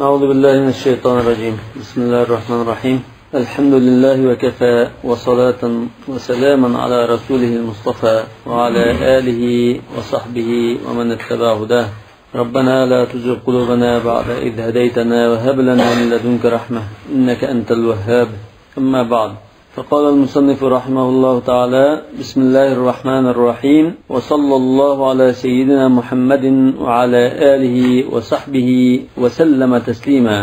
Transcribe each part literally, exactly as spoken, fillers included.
أعوذ بالله من الشيطان الرجيم. بسم الله الرحمن الرحيم. الحمد لله وكفى، وصلاة وسلاما على رسوله المصطفى، وعلى آله وصحبه ومن اتبع هداه. ربنا لا تزغ قلوبنا بعد إذ هديتنا وهب لنا من لدنك رحمة إنك أنت الوهاب. أما بعد، فقال المصنف رحمه الله تعالى: بسم الله الرحمن الرحيم، وصلى الله على سيدنا محمد وعلى آله وصحبه وسلم تسليما.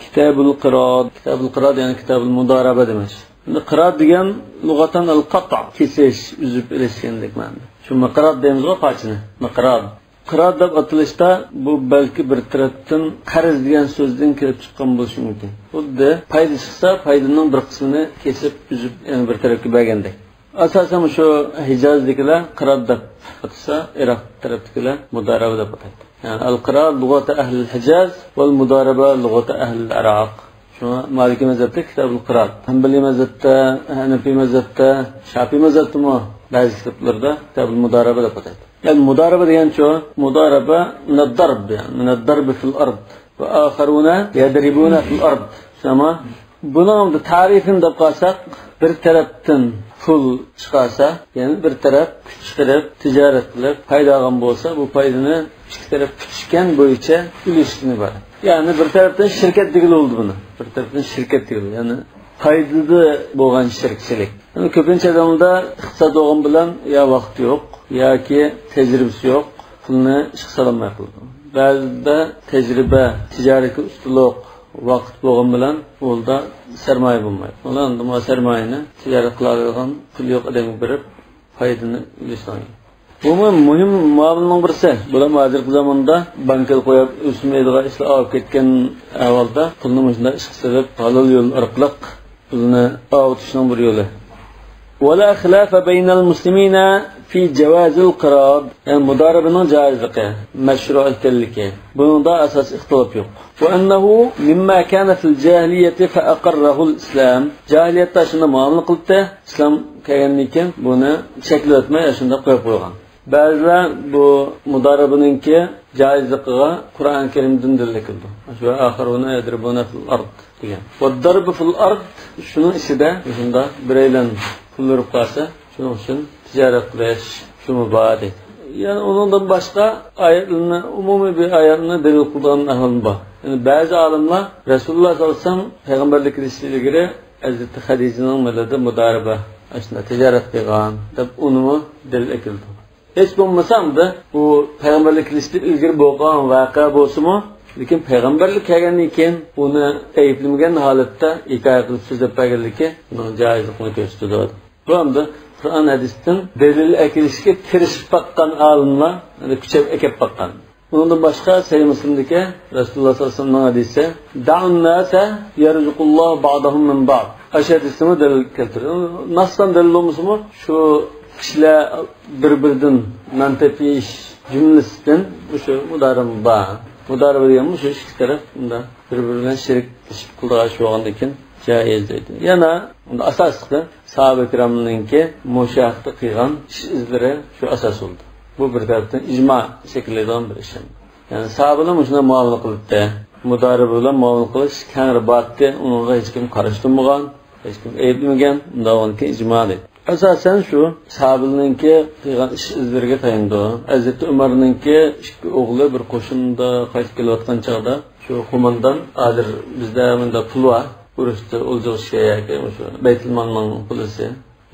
كتاب القراض. كتاب القراض، يەنى كتاب المضاربة دېمەك. ئەمدى قىراد دېگەن لۇغەتەن ئەل قەتئ، كېسىش، ئۈزۈپ ئېلىش دېگەندەك مەنىدە. شۇ مىقراد دەيمىزغۇ پاچىنى، مىقراد. قىراد دەپ ئاتىلىشتا بۇ بەلكى بىر تەرەپتىن قەرز دېگەن سۆزدىن كېلىپ چىققان بولۇشى مۇمكىن. خۇددى پايدا چىقسا، پايدىنىڭ بىر قىسمىنى كېسىپ، ئۈزۈپ، يەنە بىر تەرەپكە بەرگەندەك. ئاساسەن شۇ ھىجازدىكىلەر قىراد دەپ ئاتىسا، ئىراق تەرەپتىكىلەر مۇدارىبە دەپ ئاتايدۇ. يەنى ئەل قىراد لۇغەتى ئەھلىل ھىجاز ۋەل مۇدارىبە لۇغەتى ئەھلىل ئىراق. شۇڭا مالىكىي مەزھەپتە كىتابۇل قىراد، ھەنبەلىي مەزھەپتە، ھەنەفىي مەزھەپتە، شافىئىي مەزھەپتىمۇ بەزى كىتابلاردا كىتابۇل مۇدارىبە دەپ ئاتايدۇ. يەنى مۇدارىبە دېگەنچۇ، مۇدارىبە مىنەد دەرب، يەنى مىنەد دەربى فىل ئەرد ۋە ئاخەرۇنە يەدرىبۇنە فىل ئەرد. شۇڭا بۇنىڭ تەرىپىنى دەپ قالساق، بىر تەرەپتىن پۇل چىقارسا، يەنى بىر تەرەپ كۈچ چىقىرىپ، تىجارەت قىلىپ، پايدا ئالغان بولسا، بۇ پايدىنى ئىككى تەرەپ كۈتۈشكەن بويىچە ئۈلۈشۈشتىن ئىبارەت. يەنى بىر تەرەپتىن شىركەت دېگىلى بولىدۇ بۇنى. بىر تەرەپتىن شىركەت دېگىلى، يەنى پايدىدا بولغان شىركىچىلىك. يەنى كۆپىنچە ئادەملەردە ئىقتىساد بولغان بىلەن يا ۋاقىت يوق، ياكى تەجرىبىسى يوق، پۇلنى ئىشقا سالالماي قالىدۇ. بەزىدە تەجرىبە، تىجارەتكە ئۇستىلىق، ۋاقىت بولغان بىلەن ئۇلدا سەرمايە بولمايدۇ. ئۇلار ئەمدى ما سەرمايىنى تىجارەت قىلالايدىغان پۇلى يوق ئادەمگە بېرىپ، پايدىنى ئۈلۈشتۈرگەن. بۇمۇ مۇھىم مۇئامىلىنىڭ بىرسى. بۇلار ھازىرقى زاماندا بانكىغا قويۇپ، ئۆسمەيدىغان ئىشلار ئاۋۇپ كەتكەن ئەھۋالدا پۇلنى مۇشۇنداق ئىشقا سېلىپ، ھالال يول ئارقىلىق پۇلنى ئاۋۇتۇشنىڭ بىر يولى. ولا خلاف بين المسلمين في جواز القراض. يەنى مۇدارىبىنىڭ جائىزلىقى، مەشرۇ ئىكەنلىكى. بۇنىڭدا ئاساسىي ئىختىلاپ يوق. وأنه مما كان في الجاهلية فأقره الإسلام. جاھىلىيەتتە شۇنداق مۇئامىلە قىلىپتۇ. ئىسلام كەلگەندىن كېيىن بۇنى چەكلىۋەتمەي، شۇنداق قويۇپ قويغان. بەزىلەر بۇ مۇدارىبىنىڭكى جائىزلىقىغا قۇرئان كەرىمدىن دەلىل كېلىدۇ. شۇ آخرون يضربون في الأرض دېگەن. والضرب في الأرض شۇنىڭ ئىچىدە شۇنداق بىرەيلەن پۇل بېرىپ قالسا، شۇنىڭ ئۈچۈن تىجارەت قىلىش شۇمۇ بار دەيدۇ. يەنى ئۇنىڭدىن باشقا ئايەتلەرنى، ئومۇمىي بىر ئايەتنى دەلىل قىلىدىغان ئەھۋال بار. يەنى بەزى ئالىملار رەسۇلۇللا ساللاللاھۇ ئەلەيھى ۋەسەللەم پەيغەمبەرلىك كېلىشتىن ئىلگىرى ھەزرىتى خەدىجىنىڭ مەلىدە مۇدارىبە، ئاشۇنداق تىجارەت قىلغان دەپ ئۇنىمۇ دەلىل ئەكېلىدۇ. ھېچ بولمىسا ئەمدى بۇ پەيغەمبەرلىك كېلىشتىن ئىلگىرى بولغان ۋەقە بولسىمۇ، لېكىن پەيغەمبەرلىك كەلگەندىن كېيىن ئۇنى ئەيىبلىمىگەن ھالەتتە ھېكايە قىلىپ سۆزلەپ بەرگەنلىكى ئۇنىڭ جائىزلىقىنى كۆرسىتىدۇ. بۇ ئەمدى قۇرئان ھەدىستىن دەلىل ئەكېلىشكە تىرىشىپ باققان ئالىملار، يەنى كۈچەپ ئەكەپ باققان. ئۇنىڭدىن باشقا سەھىھ مۇسلىمدىكى رەسۇلۇللا ساللاللاھۇ ئەلەيھى ۋەسەللەمنىڭ ھەدىسى، دەئۇن ناسە يەرزۇقۇللاھۇ بەئدەھۇم مىن بەئد. ئاشۇ ھەدىستىمۇ دەلىل كەلتۈردى. نەستىن دەلىل بولمىسىمۇ، شۇ كىشىلەر بىر-بىرىدىن نان تېپىش جۈملىسىدىن مۇشۇ مۇدارىبە بار. مۇدارىبە دېگەن مۇشۇ ئىككى تەرەپ مۇنداق بىر-بىرى بىلەن شېرىكلىشىپ قىلىدىغان ئىش بولغاندىن كېيىن جائىز دەيدۇ. يەنە ئاساسلىقى ساھابە كىرامنىڭكى مۇشۇ ھەقتە قىلغان ئىش ئىزلىرى شۇ ئاساس بولدى. بۇ بىر تەرەپتىن ئىجما شەكىللەيدىغان بىر ئىش. يەنى ساھابىلەر مۇشۇنداق مۇئامىلە قىلىپتۇ. مۇدارىبە بىلەن مۇئامىلە قىلىش كەڭرى بارتتى. ئۇنىڭغا ھېچكىم قارشى تۇرمىغان، ھېچكىم ئەيىبلىمىگەن. ئۇنداق بولغاندىكىن ئىجما دەيدۇ. ئاساسەن شۇ ساھابىلەرنىڭكى قىلغان ئىش ئىزلىرىگە تايىنىدۇ. ھەزرىتى ئۆمەرنىڭكى ئىككى ئوغلى بىر قوشۇندا قايتىپ كېلىۋاتقان چاغدا شۇ قوماندان، ھازىر بىزدە مۇنداق پۇل بار، ئۇرۇشتا ئولجىغا چۈشكەن ياكى مۇشۇ بەيتۇلمالنىڭ پۇلىسى.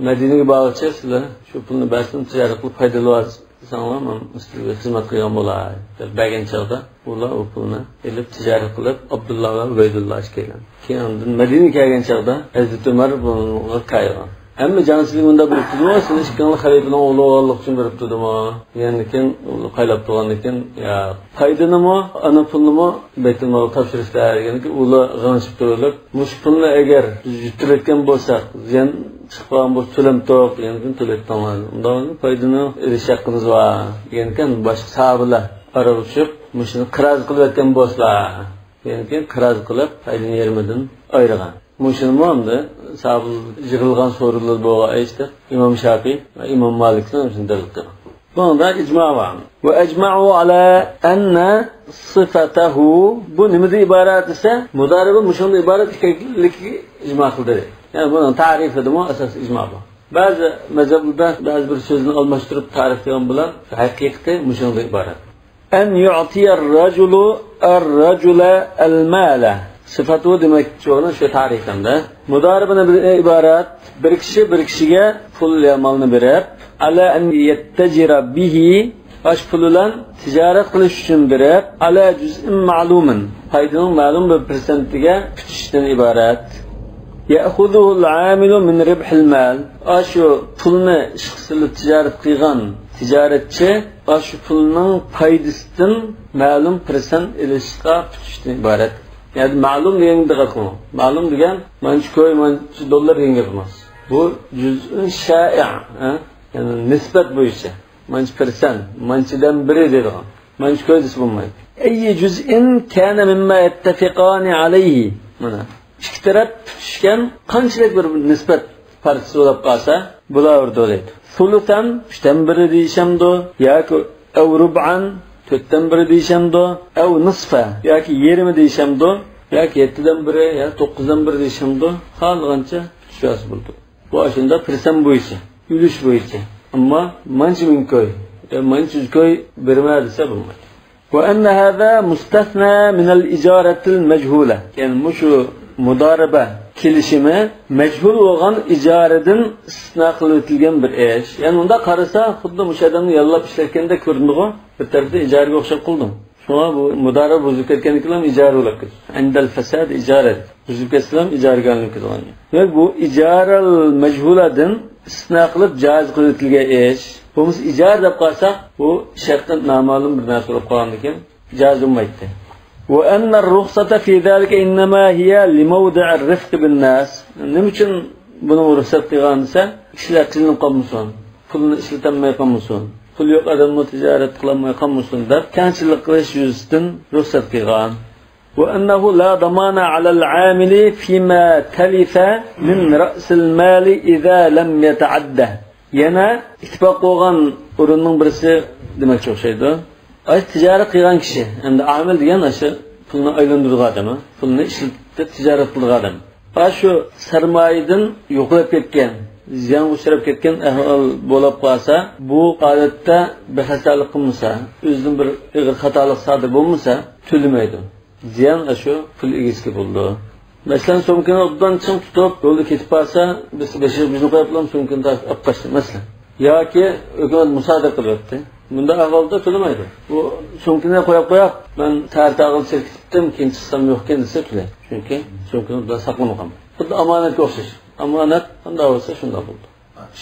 مەدىنىگە بارغۇچە سىلەر شۇ پۇلنى بەرسىڭ، تىجارەت قىلىپ پايدىلىنىۋالساڭلار، مەن سىلەرگە خىزمەت قىلغان بولاي، دەپ بەرگەن چاغدا ئۇلار ئۇ پۇلنى ئېلىپ تىجارەت قىلىپ، ئابدۇللا ۋە ئۇبەيدۇللا ئىككىيلەن. كېيىن ئاندىن مەدىنىگە كەلگەن چاغدا ھەزرىتى ئۆمەر بۇنىڭغا قايىلغان. ھەممە جەڭچىلىك مۇنداق بېرىپتىدىمۇ، سىلەر ئىككىڭلار خەلىپىنىڭ ئوغلى بولغانلىقى ئۈچۈن بېرىپتىدىمۇ دېگەندىكىن، ئۇ قايلاپ تۇرغاندىكىن، يا پايدىنىمۇ، ئانا پۇلنىمۇ بەيتۇلمالغا تاپشۇرۇشتا دېگەندىكىن، ئۇلار غىڭشىپ تۇرۇپ، مۇشۇ پۇلنى ئەگەر بىز يۈتتۈرۈۋەتكەن بولساق، زىيان چىقىپ قالغان بولسا تۆلەمتۇق دېگەندىكىن، تۆلەيتتىڭلار. ئۇنداق پايدىنى ئېلىش ھەققىمىز بار دېگەندىكىن، باشقا ساھابىلەر ئارىغا چۈشۈپ، مۇشۇنى قىراز قىلىۋەتكەن بولسىلا دېگەندىكىن، قىراز قىلىپ پايدىنى يېرىمىدىن ئايرىغان. مۇشۇنىمۇ ئەمدى ساھابىلەر يىغىلغان سورۇنلار بولغان ئىشتا ئىمام شافىئى ۋە ئىمام مالىكنىڭ شۇنى دەلىل قىلغان. بۇنىڭدا ئىجما بار. وأجمعوا على أن صفته، بۇ نېمىدىن ئىبارەت دېسە، مۇدارىبى مۇشۇنىڭدىن ئىبارەت ئىكەنلىكىگە ئىجما قىلدى. يەنى بۇنىڭ تەرىپىدىمۇ ئاساسىي ئىجما بار. بەزى مەزھەپلەردە بەزى بىر سۆزنى ئالماشتۇرۇپ تەرىپ قىلغان بىلەن ھەقىقىتى مۇشۇنىڭدىن ئىبارەت. أن يعطي الرجل الرجل المال. سىفەتۇ دېمەكچى بولغىنى شۇ تەرىپىدە. مۇدارىبىنىڭ ئىبارەت، بىر كىشى بىر كىشىگە پۇل يا مالنى بېرىپ، على أن يتجر به، ئاشۇ پۇل بىلەن تىجارەت قىلىش ئۈچۈن بېرىپ، على جزء معلوم، پايدىنىڭ مەلۇم بىر پىرسەنتىگە پۈتۈشتىن ئىبارەت. يأخذه العامل من ربح المال، ئاشۇ پۇلنى ئىشقا سېلىپ تىجارەت قىلغان تىجارەتچى ئاشۇ پۇلنىڭ پايدىسىدىن مەلۇم پىرسەنت ئېلىشقا پۈتۈشتىن ئىبارەت. يەنى مەلۇم دېگەن دىققەت قىلىڭ. مەلۇم دېگەن مانچە كوي، مانچە دوللار دېگەن گەپ ئەمەس. بۇ جزء شائع، ھە؟ يەنى نىسبەت بويىچە. مانچە پىرسەنت، مانچىدىن بىرى دەيدىغان. مانچە كوي دېسە بولمايدۇ. أي جزء كان مما يتفقان عليه. مانا، ئىككى تەرەپ پۈتۈشكەن قانچىلىك بىر نىسبەت پارچىسى بولۇپ قالسا، بۇلار بىر دۆلەت. ثلثا، ئۈچتىن بىرى دېيىشەمدۇ، ياكى أو ربعا، تۆتتىن بىرى دېيىشەمدۇ، أو نصفا، ياكى يېرىمى دېيىشەمدۇ، ياكى يەتتىدىن بىرى، يا توققۇزدىن بىرى دېيىشەمدۇ، خالىغانچە پۈتۈشۈۋەرسە بولىدۇ. بۇ ئاشۇنداق پىرسەنت بويىچە، ئۈلۈش بويىچە. ئەمما مانچە مىڭ كوي، يا مانچە يۈز كوي بېرىمەن دېسە بولمايدۇ. وأن هذا مستثنى من الإجارة المجهولة. يەنى مۇشۇ مۇدارىبە كېلىشىمى مەجھۇل بولغان ئىجارىدىن ئىستىسنا قىلىۋېتىلگەن بىر ئىش. يەنى مۇنداق قارىسا، خۇددى مۇشۇ ئادەمنى ياللاپ ئىشلەتكەندەك كۆرۈنىدىغۇ، بىر تەرەپتىن ئىجارىگە ئوخشاپ قالدىمۇ؟ شۇڭا بۇ مۇدارىبە بۇزۇلۇپ كەتكەندىن كېيىن ئىجارە بولۇپ كېتىدۇ. عند الفساد إجارة. بۇزۇلۇپ كەتسىلا ئىجارىگە ئايلىنىپ كېتىدىغان. دېمەك، بۇ ئىجارەل مەجھۇلادىن ئىستىسنا قىلىپ جائىز قىلىۋېتىلگەن ئىش. بولمىسا ئىجارە دەپ قالساق، بۇ شەرتتىن نامەلۇم بىر نەرسە بولۇپ قالغاندىكىن جائىز بولمايتتى. وأن الرخصة في ذلك إنما هي لموضع الرفق بالناس. نېمە ئۈچۈن بۇنىڭغا رۇخسەت قىلغان دېسە، كىشىلەر قىينىلىپ قالمىسۇن، پۇلىنى ئىشلىتەلمەي قالمىسۇن، پۇل يوق ئادەممۇ تىجارەت قىلالماي قالمىسۇن دەپ، كەڭچىلىك قىلىش يۈزىسىدىن رۇخسەت قىلغان. وأنه لا ضمان على العامل فيما تلف من رأس المال إذا لم يتعد. يەنە ئىتتىپاق بولغان ئورۇننىڭ بىرسى دېمەكچى ئوخشايدۇ. ئاشۇ تىجارەت قىلغان كىشى، ئەمدى ئامىل دېگەن ئاشۇ پۇلنى ئايلاندۇرىدىغان ئادەم، پۇلنى ئىشلىتىپ تىجارەت قىلىدىغان ئادەم. ئاشۇ سەرمايىدىن يوقىلىپ كەتكەن، زىيانغا ئۇچراپ كەتكەن ئەھۋال بولۇپ قالسا، بۇ ھالەتتە بىخەتەرلىك قىلمىسا، ئۆزىدىن بىر ئېغىر خاتالىق سادىر بولمىسا، تۆلىمەيدۇ. زىيان ئاشۇ پۇل ئىگىسىگە بولىدۇ. مەسىلەن، سومكىنى ئوبدان چىڭ تۇتۇپ، يولدا كېتىپ قالسا، بىز بېشىغا بىزنى قويۇپلا سومكىنى تارتىپ ئاپ قاچتى، مەسىلەن. ياكى ھۆكۈمەت مۇسادىرە قىلىۋەتتى. بۇنداق ئەھۋالدا تۆلىمەيدۇ. بۇ سومكىنى قويۇپ قويۇپ، مەن تەرەت ئاغىلى چىقىپ كېتىپتىم، كېيىن چىقسام يوقكەن دېسە تۆلەيدۇ. چۈنكى سومكىنى ئوبدان ساقلىمىغان. خۇددى ئامانەتكە ئوخشاش. ئامانەت قانداق بولسا شۇنداق بولىدۇ.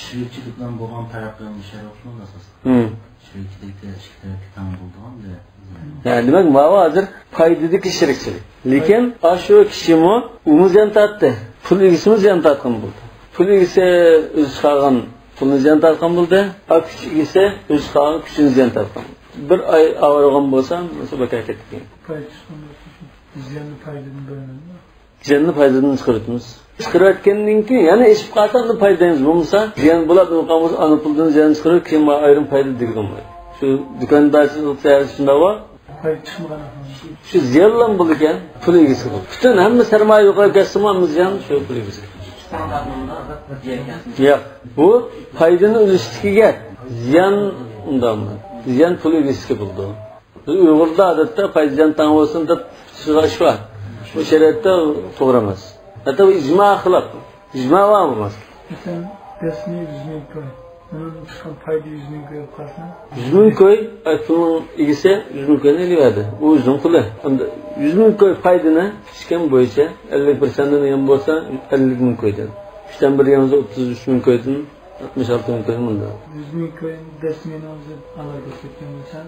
شېرىكچىلىك بىلەن بولغان پەرق بىلەن مۇشەررەپمۇ ئاساسەن. ھىم. شېرىكچىلىكتە ئىككى تەرەپكە تەڭ بولىدىغان. يا، دېمەك، ماۋۇ ھازىر پايدىدىكى شېرىكچىلىك. لېكىن ئاشۇ كىشىمۇ ئۇمۇ زىيان تارتتى. پۇل ئىگىسىمۇ زىيان تارتقان بولدى. پۇل ئىگىسى ئۆزى چىقارغان پۇلنى زىيان تارتقان بولدى. ئا، كۈچ ئىگىسى ئۆزى چىقارغان كۈچىنى زىيان تارتقان. بىر ئاي ئاغرىغان بولسا، مەسىلەن، بىكار كەتتى. پايدا چىققان بولسا، شۇ زىياننى پايدىدىن بۆلىمىزمۇ؟ زىياننى پايدىدىن چىقىرىۋېتىمىز. چىقىرىۋەتكەندىن كېيىن يەنە ئېشىپ قالسا، ئۇنى پايدا دەيمىز. بولمىسا، زىيان بولۇپ، ئۇنى قالمىسا، ئانا پۇلدىن زىيان چىقىرىپ، كېيىن مانا ئايرىم پايدا دېگىلى بولمايدۇ. شۇ دۇكاندارچىلىق تەرىپى شۇنداق بار. پايدا چىقمىغان ئەھۋال. شۇ زىيانلا بولىدىكەن، پۇل ئىگىسى بولىدۇ. پۈتۈن ھەممە سەرمايە يوقاپ كەتسىمۇ، ھەممە زىيان شۇ پۇل ئىگىسى. ياق، بۇ پايدىنى ئۈلۈشتىكى گەپ. زىيان ئۇنداق ئەمەس. زىيان پۇل ئىگىسىگە بولىدۇ. بىز ئۇيغۇردا ئادەتتە پايدا زىيان تەڭ بولسۇن دەپ چىقىدىغان ئىش بار. بۇ شەرىئەتتە توغرا ئەمەس. ھەتتا بۇ ئىجما خىلاپ. ئىجما بار بۇ مەسىلە. مەسىلەن، دەسمى يۈز مىڭ كوي. ئۇنىڭدىن چىققان پايدا يۈز مىڭ كوي بولۇپ قالسا؟ يۈز مىڭ كوي، ئاي، پۇلنىڭ ئىگىسى يۈز مىڭ كوينى ئېلىۋەردى. ئۇ ئۆزىنىڭ پۇلى. ئەمدى يۈز مىڭ كوي پايدىنى ئىككى بويىچە ئەللىك پىرسەنتتىن يەنە بولسا ئەللىك مىڭ كويدىن. ئۈچتىن بىرى يەنە بولسا ئوتتۇز ئۈچ مىڭ كويدىن ئاتمىش ئالتە مىڭ كوي مۇنداق. يۈز مىڭ كوي دەسمىنى ئۆزى ئالاقە كەتكەن بولسا؟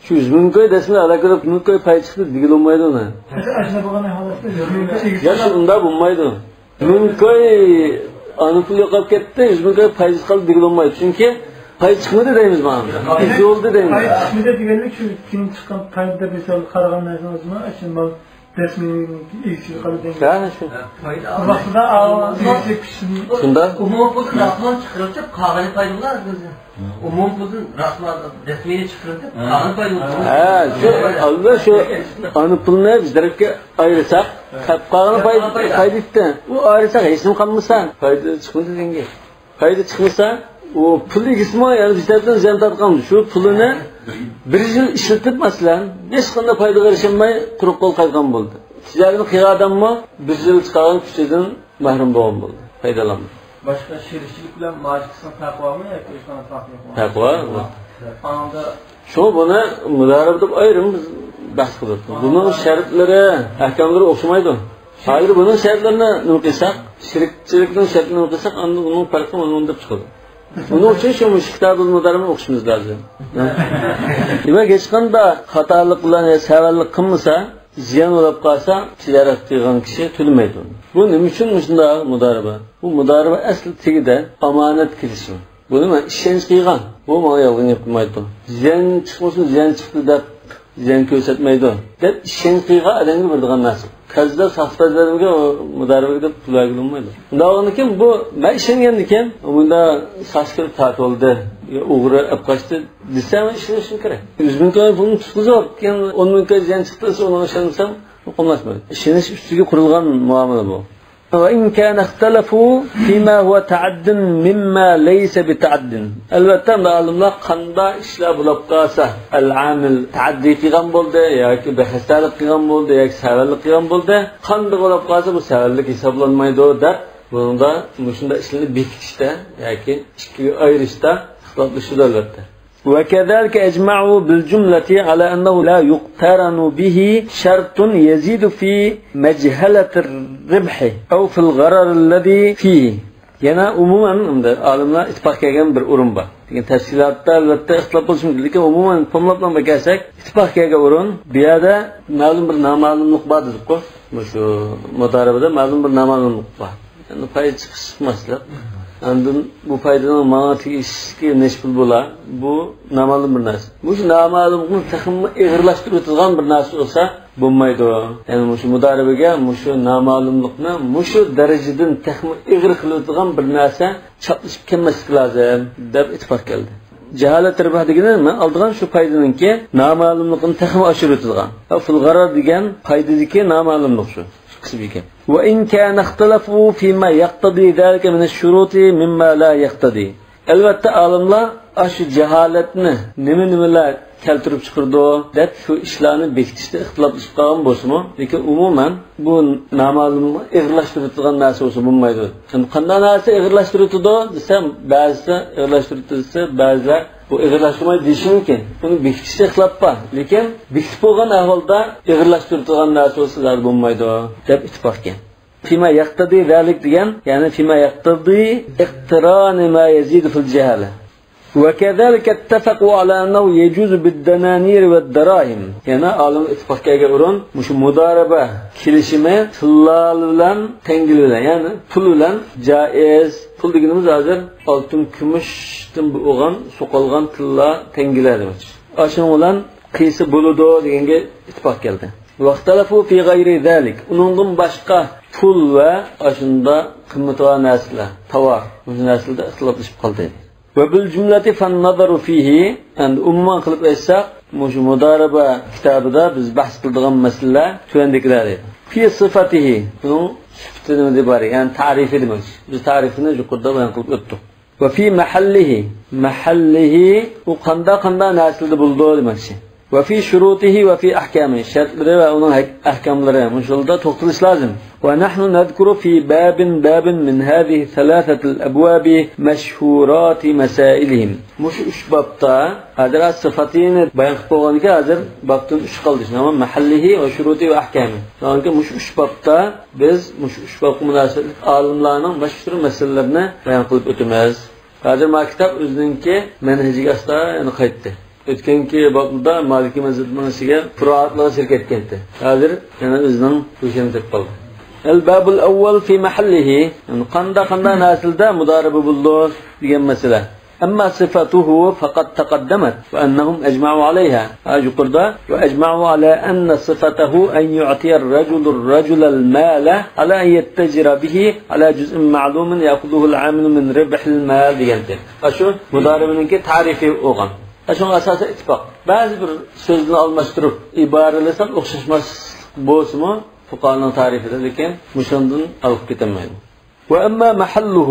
شۇ يۈز مىڭ كوي دەسمى ئالاقە كېلىپ، مىڭ كوي پاي چىقتى دېگىلى بولمايدۇ ئۇنى. ئەسلى ئاشۇنداق بولغان ھالەتتە يۈز مىڭ كوي ئىگىسى ياخشى، ئۇنداق بولمايدۇ. مىڭ كوي ئانا پۇل يوقاپ كەتتى، يۈز مىڭ كوي پايدىسى قالدى دېگىلى بولمايدۇ. چۈنكى پاي چىقمىدى دەيمىز مانا. پاي، يولدا دەيمىز. پاي چىقمىدى دېگەنلىك شۇ كېيىن چىققان پايدا دەپ ھېسابقا قارىغان نەرسىنىڭ ئۆزىمۇ ئاشۇ مال رەسمىي ئىگىسىگە قالىدۇ. ھە، شۇ. ۋاقتىدا ئاۋازنىڭ شۇنداق. ئومۇمىي پۇلدىن راسمان چىقىرىلىپ، قالغىنى پايدا بولار. ئومۇمىي پۇلدىن راسمان، رەسمىي چىقىرىلىپ، قالغىنى پايدا بولار. ھە، شۇ، ئالدى شۇ ئانا پۇلنى بىر تەرەپكە ئايرىساق، قالغىنى پايدا، پايدا ئېتىپ، ئۇ ئايرىساق، ھېچنېمە قالمىسا، پايدا چىقمىدى دېگەن گەپ. پايدا چىقمىسا، ئۇ پۇل ئىگىسىمۇ يەنە بىر تەرەپتىن زىيان تارتقان. شۇ پۇلىنى بىر يىل ئىشلىتىپ، مەسىلەن، ھېچقانداق پايدىغا ئېرىشەلمەي، قۇرۇق قول قايتقان بولدى. تىجارەتنى قىلغان ئادەممۇ بىر يىل چىقارغان كۈچىدىن مەھرۇم بولغان بولدى، پايدىلانمىدى. باشقا شېرىكچىلىك بىلەن ماجىكىسنىڭ پەرقى بارمۇ ياكى ھېچقانداق پەرقى يوقمۇ؟ پەرقى بار. ئاڭدا شۇڭا بۇنى مۇدارىبە دەپ ئايرىم بىز بەھس قىلىۋاتىمىز. بۇنىڭ شەرتلىرى، ئەھكاملىرى ئوخشىمايدۇ. ھازىر بۇنىڭ شەرتلىرىنى نېمە قىلساق، شېرىكچىلىكنىڭ شەرتىنى نېمە قىلساق، ئاندىن ئۇنىڭ پەرقى ئۇنىڭ دەپ چىقىدۇ. بۇنىڭ ئۈچۈن شۇ مۇشۇ كىتابىل مۇدارىبىنى ئوقۇشىمىز لازىم. دېمەك، ھېچقانداق خاتالىق بىلەن يا سەۋەنلىك قىلمىسا، زىيان بولۇپ قالسا، تىجارەت قىلغان كىشى تۆلىمەيدۇ. بۇ نېمە ئۈچۈن مۇشۇنداق مۇدارىبە؟ بۇ مۇدارىبە ئەسلى تېگىدە ئامانەت كېلىشىمى. بۇنى مەن ئىشەنچ قىلغان. بۇ ماڭا يالغان گەپ قىلمايدۇ. زىيان چىقمىسۇن، زىيان چىقتى دەپ، زىيان كۆرسەتمەيدۇ دەپ ئىشەنچ قىلغان ئادەمگە بېرىدىغان نەرسە. قەرزدار ساختا ئادەمگە مۇدارىبە دەپ پۇل بەرگىلى بولمايدۇ. ئۇنداق بولغاندىن كېيىن بۇ، مەن ئىشەنگەندىن كېيىن، مۇندا ساختا كىرىپ تارتىۋالدى، يا ئوغرى ئەپ قاچتى دېسە، مەن ئىشىنىشىم كېرەك. يۈز مىڭ كوي پۇلنى تۇتقۇزۇپ، كېيىن ئون مىڭ كوي زىيان چىقتى دېسە، ئۇنىڭغا ئىشەنمىسەم، قوملاشمايدۇ. ئىشىنىش ئۈستىگە قۇرۇلغان مۇئامىلە بۇ. وإن كان اختلفوا فيما هو تعد مما ليس بتعد. ئەلۋەتتە، ئالىملار قانداق ئىشلار بولۇپ قالسا، ئەل-ئامىل تەئەددى قىلغان بولدى ياكى بىخەستەلىك قىلغان بولدى ياكى سەۋەنلىك قىلغان بولدى، قانداق بولۇپ قالسا، بۇ سەۋەنلىك ھېسابلانمايدۇ دەپ، بۇنىڭدا مۇشۇنداق ئىشلارنى بېكىتىشتە ياكى ئىككىگە ئايرىشتا ئىختىلاپلىشىدۇ، ئەلۋەتتە. وكذلك أجمعوا بالجملة على أنه لا يقترن به شرط يزيد في مجهلة الربح أو في الغرر الذي فيه. يەنە ئومۇمەن، ئەمدى ئالىملار ئىتتىپاق كەلگەن بىر ئورۇن بار. لېكىن تەپسىلاتتا، ئەلۋەتتە، ئىختىلاپ بولۇشى مۇمكىن. لېكىن ئومۇمەن، پوملاپ بىر كەلسەك، ئىتتىپاق كەلگەن ئورۇن، بۇ يەردە مەلۇم بىر نامەلۇملۇق بار دېدۇققۇ. مۇشۇ مۇدارىبىدە مەلۇم بىر نامەلۇملۇق بار. يەنى پايدا چىقىش چىقماسلىق. ئاندىن بۇ پايدىنىڭ ماڭا تېگىشلىكى نەچچە پۇل بولا؟ بۇ نامەلۇم بىر نەرسە. مۇشۇ نامەلۇملۇقنى تېخىمۇ ئېغىرلاشتۇرۇۋېتىدىغان بىر نەرسە بولسا بولمايدۇ. يەنى مۇشۇ مۇدارىبىگە مۇشۇ نامەلۇملۇقنى مۇشۇ دەرىجىدىن تېخىمۇ ئېغىر قىلىۋېتىدىغان بىر نەرسە چاپلىشىپ كەلمەسلىكى لازىم دەپ ئىتتىپاق كەلدى. جاھالەت رىبا دېگىنى مەن ئالىدىغان شۇ پايدىنىڭكى نامەلۇملۇقىنى تېخىمۇ ئاشۇرۇۋېتىدىغان. فىل غەرەر دېگەن پايدىدىكى نامەلۇملۇق شۇ. قىسمى ئىكەن. وإن كان اختلفوا فيما يقتضي ذلك من الشروط مما لا يقتضي. ئەلۋەتتە، ئالىملار ئاشۇ جاھالەتنى نېمە-نېمىلەر كەلتۈرۈپ چىقىرىدۇ دەپ، شۇ ئىشلارنى بېكىتىشتە ئىختىلاپلىشىپ قالغان بولسىمۇ، لېكىن ئومۇمەن بۇ نامەلۇمنى ئېغىرلاشتۇرۇۋېتىدىغان نەرسە بولسا بولمايدۇ. ئەمدى قانداق نەرسە ئېغىرلاشتۇرۇۋېتىدۇ دېسەم، بەزىسى ئېغىرلاشتۇرۇۋېتىدۇ دېسە، بەزىلەر بۇ ئېغىرلاشتۇرمايدۇ دېيىشى مۇمكىن. بۇنى بېكىتىشتە ئىختىلاپ بار. لېكىن بېكىتىپ بولغان ئەھۋالدا ئېغىرلاشتۇرۇۋېتىدىغان نەرسە بولسا زادى بولمايدۇ دەپ ئىتتىپاق ئىكەن. فيما يقتضي ذلك دېگەن، يەنى فيما يقتضي اقتران ما يزيد في الجهالة. وكذلك اتفقوا على أنه يجوز بالدنانير والدراهم. يەنە ئالىم ئىتتىپاق كەلگەن ئورۇن مۇشۇ مۇدارىبە كېلىشىمى تىللا بىلەن تەڭگىلى بىلەن، يەنى پۇل بىلەن جائىز. پۇل دېگىنىمىز ھازىر ئالتۇن، كۈمۈشتىن بولغان سوقۇلغان تىللا، تەڭگىلەر دېمەكچى. ئاشۇنىڭ بىلەن قىلسا بولىدۇ دېگەنگە ئىتتىپاق كەلدى. واختلفوا في غير ذلك. ئۇنىڭدىن باشقا پۇل ۋە ئاشۇنداق قىممىتى بار نەرسىلەر، تاۋار، مۇشۇ نەرسىلەردە ئىختىلاپلىشىپ قالدى. وبالجملة فالنظر فيه. ئەمدى ئومۇمەن قىلىپ ئېيتساق، مۇشۇ مۇدارىبە كىتابىدا بىز بەھس قىلىدىغان مەسىلىلەر تۆۋەندىكىلەر ئىدى. في صفته، بۇنىڭ سۈپىتى نېمىدە بار، يەنى تەرىپى دېمەكچى. بىز تەرىپىنى يۇقىرىدا بايان قىلىپ ئۆتتۇق. وفي محله، مەھەللىھى، ئۇ قانداق، قانداق نەرسىلەردە بولىدۇ دېمەكچى. وفي شروطه وفي أحكامه، شەرتلىرى ۋە ئۇنىڭ ھەك-، ئەھكاملىرى، مۇشۇلاردا توختىلىش لازىم. ونحن نذكر في باب باب من هذه الثلاثة الأبواب مشهورات مسائلهم. مۇشۇ ئۈچ بابتا، ھازىر سىفاتىنى بايان قىلىپ بولغاندىكىن، ھازىر بابتىن ئۈچ قالدى. شۇنداقمۇ؟ مەھەللىھى ۋە شۇرۇتى ۋە ئەھكامى. شۇنىڭدىن كېيىن مۇشۇ ئۈچ بابتا بىز مۇشۇ ئۈچ بابقا مۇناسىۋەتلىك ئالىملارنىڭ مەشھۇر مەسىلىلىرىنى بايان قىلىپ ئۆتىمىز. ھازىر ما كىتاب ئۆزىنىڭكى مەنھىجىگە ئاستا يەنە قايتتى. ئۆتكەنكى بابلىدا مالىكىي مەزھەپنىڭ ئىچىگە پۇرۇئاتلارغا كىرىپ كەتكەنتى. ھازىر يەنە ئۆزىنىڭ گۆشىنى تېپىپ قالدى. الباب الأول في محله. يەنى قانداق، قانداق نەرسىلەردە مۇدارىبە بولىدۇ دېگەن مەسىلە. أما صفته فقد تقدمت وأنهم أجمعوا عليها. ھە، يۇقىرىدا، وأجمعوا على أن صفته أن يعطي الرجل الرجل المال على أن يتجر به على جزء معلوم يأخذه العامل من ربح المال دېگەنتى. ئاشۇ مۇدارىبىنىڭكى تەرىپى بولغان. ئاشۇنىڭغا ئاساسەن ئىتتىپاق. بەزى بىر سۆزنى ئالماشتۇرۇپ ئىبارىلىسەم ئوخشاشماسلىق بولسىمۇ، فۇقاھانىڭ تەرىپىدە، لېكىن مۇشۇندىن ئالغا كېتەلمەيدۇ. وأما محله،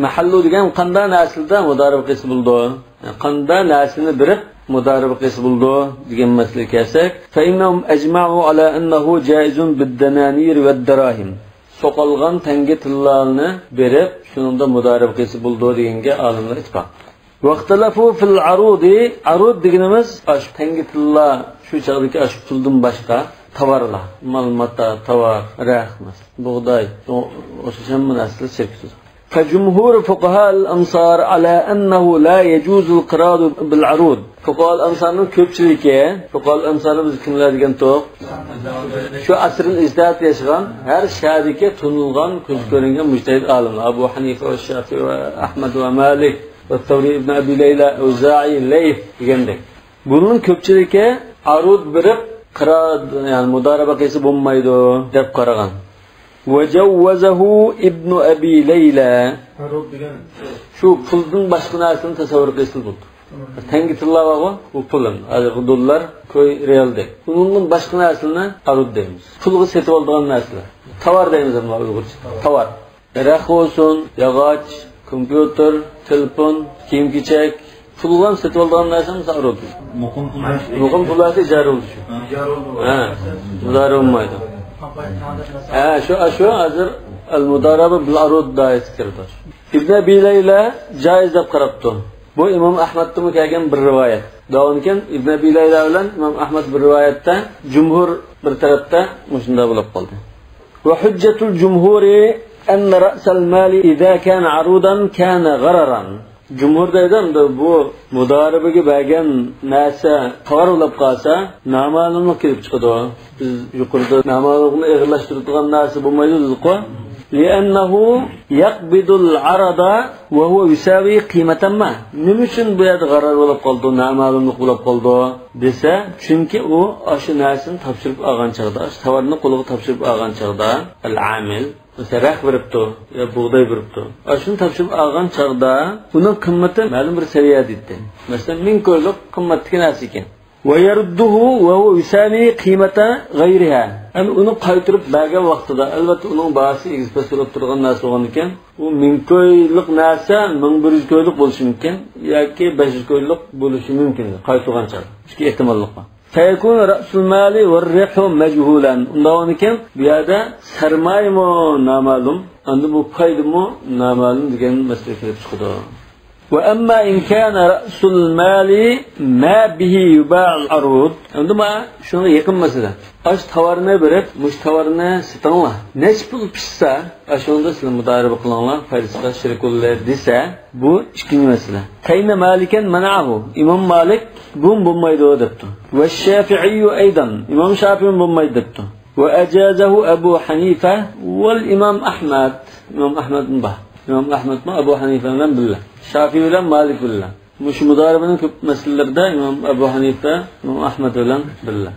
مەھەللۇ دېگەن قانداق نەرسىلەردە مۇدارىبە قىلسا بولىدۇ؟ قانداق نەرسىنى بېرىپ مۇدارىبە قىلسا بولىدۇ دېگەن مەسىلىگە كەلسەك، فإنهم أجمعوا على أنه جائز بالدنانير والدراهم. سوقالغان تەڭگە تىللانى بېرىپ، شۇنىڭدا مۇدارىبە قىلسا بولىدۇ دېگەنگە ئالىملار ئىتتىپاق. واختلفوا في العروض. ئارۇد دېگىنىمىز ئاشۇ تەڭگە تىللا، شۇ چاغدىكى ئاشۇ پۇلدىن باشقا تاۋارلار، مال ماتا، تاۋار، رەخت، بۇغداي، ئو-، ئوخشاش ھەممە نەرسىلەر چىرىپ كېتىدۇ. فجمهور فقهاء الأمصار على أنه لا يجوز القراض بالعروض. فقهاء الأمصارنىڭ كۆپچىلىكى، فقهاء الأمصارنى بىز كىملەر دېگەنتۇق؟ شۇ ئەسرىل ئىجتىھاد ياشىغان، ھەر شەھەردىكى تونۇلغان، كۆزگە كۆرۈنگەن مۇجتەھىد ئالىملار. ئەبۇ ھەنىفە ۋە شافىئى ۋە ئەھمەد ۋە مالىك ۋە سەۋرى ئىبن ئەبى لەيلە، ئەۋزائى، لەيس دېگەندەك. بۇنىڭ كۆپچىلىكى ئارۇد بېرىپ قىرا، يەنى مۇدارىبە قىلسا بولمايدۇ دەپ قارىغان. وجوزه ابن أبي ليلى. ئارۇد دېگەن شۇ پۇلدىن باشقا نەرسىنى تەسەۋۋۇر قىلسا بولىدۇ. تەڭگە تىللا بارغۇ، بۇ پۇل ئەمدى. ھازىرقى دوللار، كوي، رېئال دەيدۇ. ئۇنىڭدىن باشقا نەرسىلەرنى ئارۇد دەيمىز. پۇلغا سېتىۋالىدىغان نەرسىلەر. تاۋار دەيمىز ئەمما ئۇيغۇرچە. تاۋار. رەخت بولسۇن، ياغاچ، كومپيۇتېر، تېلېفون، كىيىم-كېچەك، پۇلغا سېتىۋالىدىغان نەرسىمىز ئارۇد. مۇقىم پۇل. مۇقىم پۇل بولسا ئىجارە بولىدۇ شۇ. ھە. مۇدارىبە بولمايدۇ. ھە، شۇ، شۇ ھازىر ئەل مۇدارىبە بىل ئارۇد دائىرىسىگە كىرىدۇ. ئىبن ئەبى لەيلە جائىز دەپ قاراپتۇ. بۇ ئىمام ئەھمەدتىنمۇ كەلگەن بىر رىۋايەت. داۋامىكەن ئىبن ئەبى لەيلە بىلەن ئىمام ئەھمەد بىر رىۋايەتتە، جۇمھۇر بىر تەرەپتە مۇشۇنداق بولۇپ قالدى. وحجة الجمهور أن رأس المال إذا كان عروضا كان غررا. جۇمھۇر دەيدۇ، ئەمدى بۇ مۇدارىبىگە بەرگەن نەرسە تاۋار بولۇپ قالسا، نامەلۇملۇق كېلىپ چىقىدۇ. بىز يۇقىرىدا نامەلۇملۇقنى ئېغىرلاشتۇرىدىغان نەرسە بولمايدۇ دېدۇققۇ. لأنه يقبض العرض وهو يساوي قيمة ما. نېمە ئۈچۈن بۇ يەردە غەرەر بولۇپ قالىدۇ، نامەلۇملۇق بولۇپ قالىدۇ دېسە، چۈنكى ئۇ ئاشۇ نەرسىنى تاپشۇرۇپ ئالغان چاغدا، ئاشۇ تاۋارنى قولىغا تاپشۇرۇپ ئالغان چاغدا، ئەل ئامىل، مەسىلەن، رەخت بېرىپتۇ يا بۇغداي بېرىپتۇ. ئاشۇنى تاپشۇرۇپ ئالغان چاغدا ئۇنىڭ قىممىتى مەلۇم بىر سەۋىيەدە ئىدى. مەسىلەن، مىڭ كويلۇق قىممەتتىكى نەرسە ئىكەن. ويرده وهو يساوي قيمة غيرها. يەنى ئۇنى قايتۇرۇپ بەرگەن ۋاقتىدا، ئەلۋەتتە، ئۇنىڭ باھاسى ئېگىز-پەس بولۇپ تۇرغان نەرسە بولغاندىكىن، ئۇ مىڭ كويلۇق نەرسە مىڭ بىر يۈز كويلۇق بولۇشى مۇمكىن ياكى بەش يۈز كويلۇق بولۇشى مۇمكىن، قايتۇرغان چاغدا. ئىككى ئېھتىماللىق بار. فيكون رأس المال والربح مجهولا. ئۇنداق بولغاندىكىن، بۇ يەردە سەرمايىمۇ نامەلۇم، ئاندىن بۇ پايدىمۇ نامەلۇم دېگەن مەسىلە كېلىپ چىقىدۇ. وأما إن كان رأس المال ما به يباع العروض. ئەمدى مانا شۇنىڭغا يېقىن مەسىلە. ئاشۇ تاۋارنى بېرىپ، مۇشۇ تاۋارنى سېتىڭلار. نەچچە پۇل پىشسا، ئاشۇنىڭدا سىلەر مۇدارىبە قىلىڭلار، پايدىسىغا شېرىك بولۇڭلار دېسە، بۇ ئىككىنچى مەسىلە. فإن مالكا منعه. ئىمام مالىك بۇمۇ بولمايدۇ دەپتۇ. والشافعي أيضا. ئىمام شافىئىمۇ بولمايدۇ دەپتۇ. وأجازه أبو حنيفة والإمام أحمد. ئىمام ئەھمەدمۇ بار. ئىمام ئەھمەدمۇ ئەبۇ ھەنىفە بىلەن بىللە. شافىئى بىلەن مالىك بىللە. مۇشۇ مۇدارىبىنىڭ كۆپ مەسىلىلىرىدە ئىمام ئەبۇ ھەنىفە، ئىمام ئەھمەد بىلەن بىللە.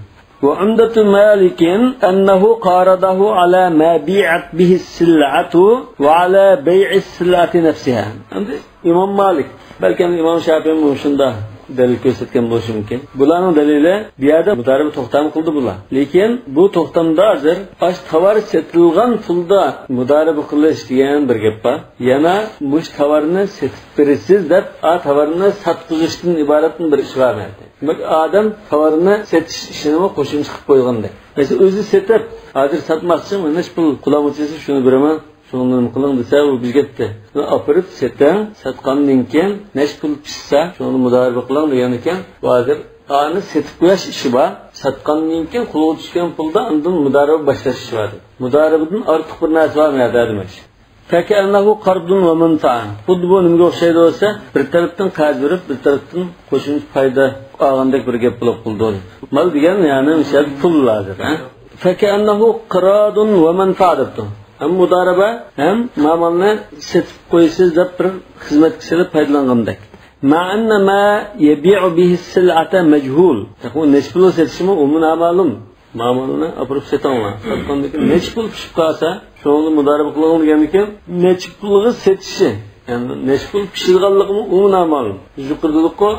وعمدة مالك أنه قارضه على ما بيعت به السلعة وعلى بيع السلعة نفسها. ئەمدى ئىمام مالىك، بەلكىم ئىمام شافىئىمۇ شۇنداق دەلىل كۆرسەتكەن بولۇشى مۇمكىن. بۇلارنىڭ دەلىلى، بۇ يەردە مۇدارىبە توختامى قىلدى بۇلار. لېكىن بۇ توختامدا ھازىر ئاشۇ تاۋار سېتىلغان پۇلدا مۇدارىبە قىلىش دېگەن بىر گەپ بار. يەنە مۇشۇ تاۋارنى سېتىپ بېرىسىز دەپ، ئا تاۋارنى ساتقۇزۇشتىن ئىبارەتمۇ بىر ئىش بار بۇ يەردە. دېمەك، ئادەم تاۋارنى سېتىش ئىشىنىمۇ قوشۇمچە قىلىپ قويغاندەك. مەسىلەن، ئۆزى سېتىپ، ھازىر ساتماقچى، مانا شۇ پۇل قۇلامغا چۈشسە شۇنى بېرىمەن، شۇنى نېمە قىلىڭ دېسە، ئۇ بىزگە ئېيتتى، شۇنى ئاپىرىپ سېتىڭ، ساتقاندىن كېيىن نەچچە پۇل پىشسا، شۇنى مۇدارىبە قىلىڭ دېگەندىكىن، بۇ ھازىر ئانى سېتىپ قويۇش ئىشى بار، ساتقاندىن كېيىن قولغا چۈشكەن پۇلدا ئاندىن مۇدارىبە باشلاش ئىشى بار. مۇدارىبىدىن ئارتۇق بىر نەرسە بارمۇ يەردە دېمەكچى. فكأنه قرض ومنفعة. خۇددى بۇ نېمىگە ئوخشايدۇ دېسە، بىر تەرەپتىن قەرز بېرىپ، بىر تەرەپتىن قوشۇمچە پايدا ئالغاندەك بىر گەپ بولۇپ قالىدۇ. مال دېگەن يەنى مۇشۇ يەردە پۇل ھازىر، ھە؟ فكأنه قراض ومنفعة دەپتۇ. ھەم مۇدارىبە، ھەم ما مالنى سېتىپ قويىسىز دەپ بىر خىزمەتكە سېلىپ پايدىلانغاندەك. مع أن ما يبيع به السلعة مجهول. بۇ نەچچە پۇلغا سېتىشىمۇ ئۇمۇ نامەلۇم. مامۇلنى ئاپىرىپ سېتىڭلار. ساتقاندىن كېيىن نەچچە پۇل پىشىپ قالسا، شۇنىڭغا مۇدارىبە قىلىڭ دېگەندىن كېيىن نەچچە پۇلغا سېتىشى، يەنى نەچچە پۇل پىشىدىغانلىقىمۇ ئۇمۇ نامەلۇم. يۇقىرىدا دېدۇققۇ،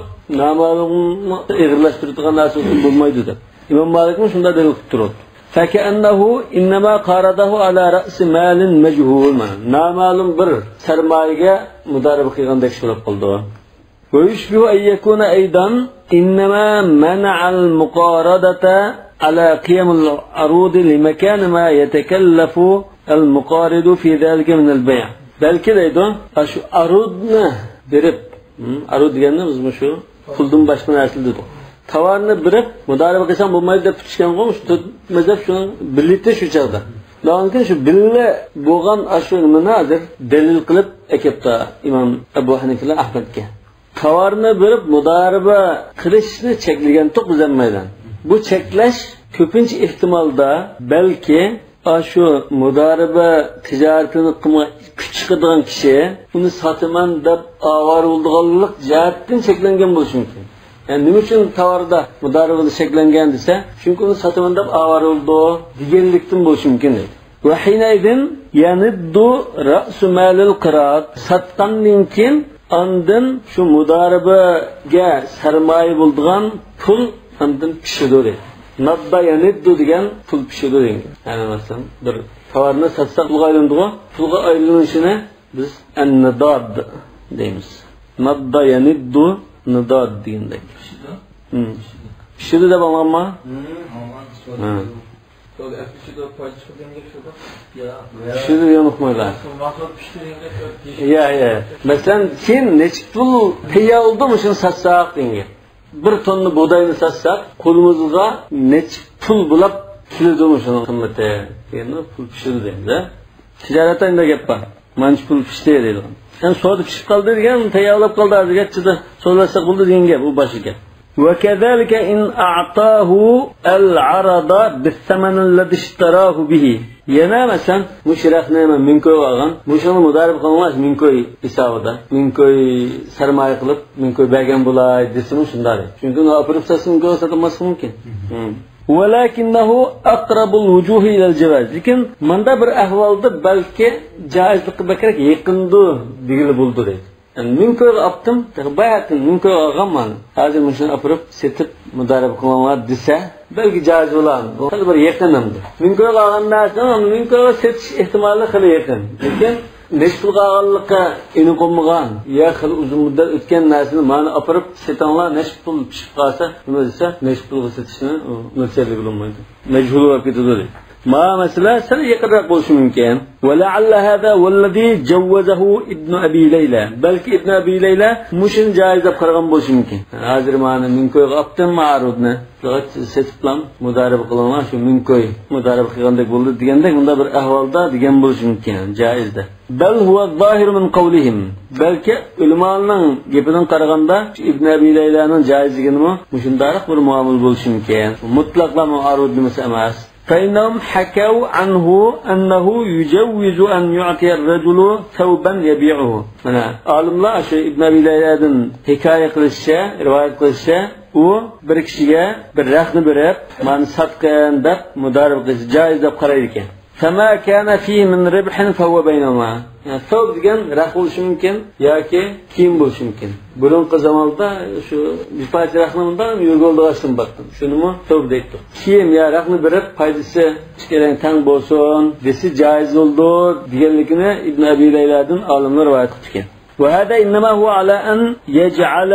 نامەلۇمنى ئېغىرلاشتۇرىدىغان نەرسە بولسا بولمايدۇ دەپ. ئىمام مالىكمۇ شۇنداق دەلىل قىلىپ تۇرۇپتۇ. فكأنه إنما قارضه على رأس مال مجهول. نامەلۇم بىر سەرمايىگە مۇدارىبە قىلغاندەك ئىش بولۇپ قالىدۇ. ويشبه أن يكون أيضا إنما منع المقارضة على قيم العروض لمكان ما يتكلف المقارض في ذلك من البيع. بەلكى دەيدۇ، ئاشۇ ئارۇدنى بېرىپ، ھم، ئارۇد دېگەننى بىز مۇشۇ پۇلدىن باشقا نەرسىلەر دېدۇق. تاۋارنى بېرىپ، مۇدارىبە قىلساڭ بولمايدۇ دەپ پۈتۈشكەنغۇ، مۇشۇ تۆت مەزھەپ شۇنىڭ بىلىتى شۇ چاغدا. شۇنىڭدىن كېيىن شۇ بىللە بولغان ئاشۇ نېمىنى ھازىر دەلىل قىلىپ ئەكەپتۇ ئىمام ئەبۇ ھەنىفە بىلەن ئەھمەدكە. تاۋارنى بېرىپ مۇدارىبە قىلىشنى چەكلىگەنتۇق بىز ھەممەيلەن. بۇ چەكلەش كۆپىنچە ئېھتىمالدا بەلكى ئاشۇ مۇدارىبە تىجارىتىنى قىلمىغان كۈچ چىقىدىغان كىشى ئۇنى ساتىمەن دەپ ئاۋارە بولىدىغانلىق جەھەتتىن چەكلەنگەن بولۇشى مۇمكىن. يەنى نېمە ئۈچۈن تاۋاردا مۇدارىبە قىلىش چەكلەنگەن دېسە، چۈنكى ئۇنى ساتىمەن دەپ ئاۋارە بولىدۇ دېگەنلىكتىن بولۇشى مۇمكىن دەيدۇ. وحينئذ يند رأس مال القراض. ساتقاندىن كېيىن ئاندىن شۇ مۇدارىبىگە سەرمايە بولىدىغان پۇل ئاندىن پىشىدۇ دەيدۇ. ناددا يەنىددۇ دېگەن پۇل پىشىدۇ دېگەن. يەنى مەسىلەن، بىر تاۋارنى ساتساق پۇلغا ئايلىنىدىغۇ. پۇلغا ئايلىنىشىنى بىز ئەننىداد دەيمىز. ناددا يەنىددۇ نىداد دېگەندەك. پىشىدۇ؟ ھىم. پىشىدۇ دەپ ئاڭلىغانما؟ ھىم، ئاڭلىغان. ھە. پىشىدۇ دېگەن ئۇقمايلا. يا، يا. مەسىلەن، سەن نەچچە پۇل تەييار بولدى مۇشۇنى ساتساق دېگەن گەپ. بىر توننا بۇغداينى ساتساق، قولىمىزغا نەچچە پۇل بولاپ كېلىدۇ مۇشۇنىڭ قىممىتى دېگەندە پۇل پىشىدۇ دەيمىز، ھە؟ تىجارەتتە ئانداق گەپ بار. مانچە پۇل پىشتى دەيدىغان. يەنى سودا پىشىپ قالدى دېگەن، تەييارلاپ قالدى، ھازىرگىچە سودىلاشساق بولدى دېگەن گەپ، ئۇ باشقا گەپ. وكذلك إن أعطاه العرض بالثمن الذي اشتراه به. يەنە مەسىلەن، مۇشۇ رەخنە مەن مىڭ كويغا ئالغان، مۇشۇنى مۇدارىبە قىلىڭلار مىڭ كوي ھېسابىدا، مىڭ كوي سەرمايە قىلىپ، مىڭ كوي بەرگەن بولاي دېسىمۇ شۇنداق دەيدۇ. چۈنكى ئۇنى ئاپىرىپ ساتسا مىڭ كويغا ساتالماسلىقى مۇمكىن. ھىم. ولكنه أقرب الوجوه إلى الجواز. لېكىن مۇندا بىر ئەھۋالدا بەلكى جائىزلىققا بەكرەك يېقىندۇ دېگىلى بولىدۇ دەيدۇ. يەنى مىڭ كويغا ئاپتىم، تېخى باياتىن مىڭ كويغا ئالغانمەن. ھازىر مۇشۇنى ئاپىرىپ سېتىپ مۇدارىبە قىلىڭلار دېسە، بەلكى جائىز بولار. بۇ خېلى بىر يېقىن ئەمدى. مىڭ كويغا ئالغان نەرسىنى مىڭ كويغا سېتىش ئېھتىمالى خېلى يېقىن. لېكىن نەچچە پۇلغا ئالغانلىقى ئېنىق بولمىغان، يا خېلى ئۇزۇن مۇددەت ئۆتكەن نەرسىنى مانا ئاپىرىپ سېتىڭلار، نەچچە پۇل پىشىپ قالسا، نېمە دېسە، نەچچە پۇلغا سېتىشنى ئۇ مۆلچەرلىگىلى بولمايدۇ. مەجھۇل بولۇپ كېتىدۇ دەيدۇ. ما مەسىلە سەل يېقىنراق بولۇشى مۇمكىن. ولعل هذا هو الذي جوزه ابن أبي ليلى. بەلكى ئىبن ئەبى لەيلە مۇشۇنى جائىز دەپ قارىغان بولۇشى مۇمكىن. ھازىر مانا مىڭ كويغا ئاپتىم مائارۇدنى. سېتىپلا مۇدارىبە قىلىڭلار، شۇ مىڭ كوي مۇدارىبە قىلغاندەك بولدى دېگەندەك، مۇنداق بىر ئەھۋالدا دېگەن بولۇشى مۇمكىن، جائىز دەپ. بل هو الظاهر من قولهم. بەلكى ئۆلىمالارنىڭ گېپىدىن قارىغاندا، ئىبن ئەبى لەيلانىڭ جائىز دېگىنىمۇ مۇشۇنداق بىر مۇئامىلە بولۇشى مۇمكىن. مۇتلەقلا مائارۇد نېمىسى ئەمەس. فإنهم حكوا عنه أنه يجوز أن يعطي الرجل ثوبا يبيعه. مانا، ئالىملار شۇ ئىبن ئەبى لەيلادىن ھېكايە قىلىشىچە، رىۋايەت قىلىشىچە، ئۇ بىر كىشىگە بىر رەخنە بېرىپ، مانا ساتقىن دەپ مۇدارىبە قىلىشى جائىز دەپ قارايدىكەن. فما كان فيه من ربح فهو بينهما. يەنى ثوب دېگەن رەخ بولۇشى مۇمكىن ياكى كىيىم بولۇشى مۇمكىن. بۇرۇنقى زاماندا شۇ بىر پارچە رەخنى مۇنداق يۆگىلىدىغان ئىشتىن باقتىم. شۇنىمۇ ثوب دەيتتۇق. كىيىم يا رەخنە بېرىپ، پايدىسى ئىككىلەن تەڭ بولسۇن دېسە جائىز بولىدۇ دېگەنلىكىنى ئىبن ئەبى لەيلادىن ئالىملار رىۋايەت قىپتىكەن. وهذا إنما هو على أن يجعل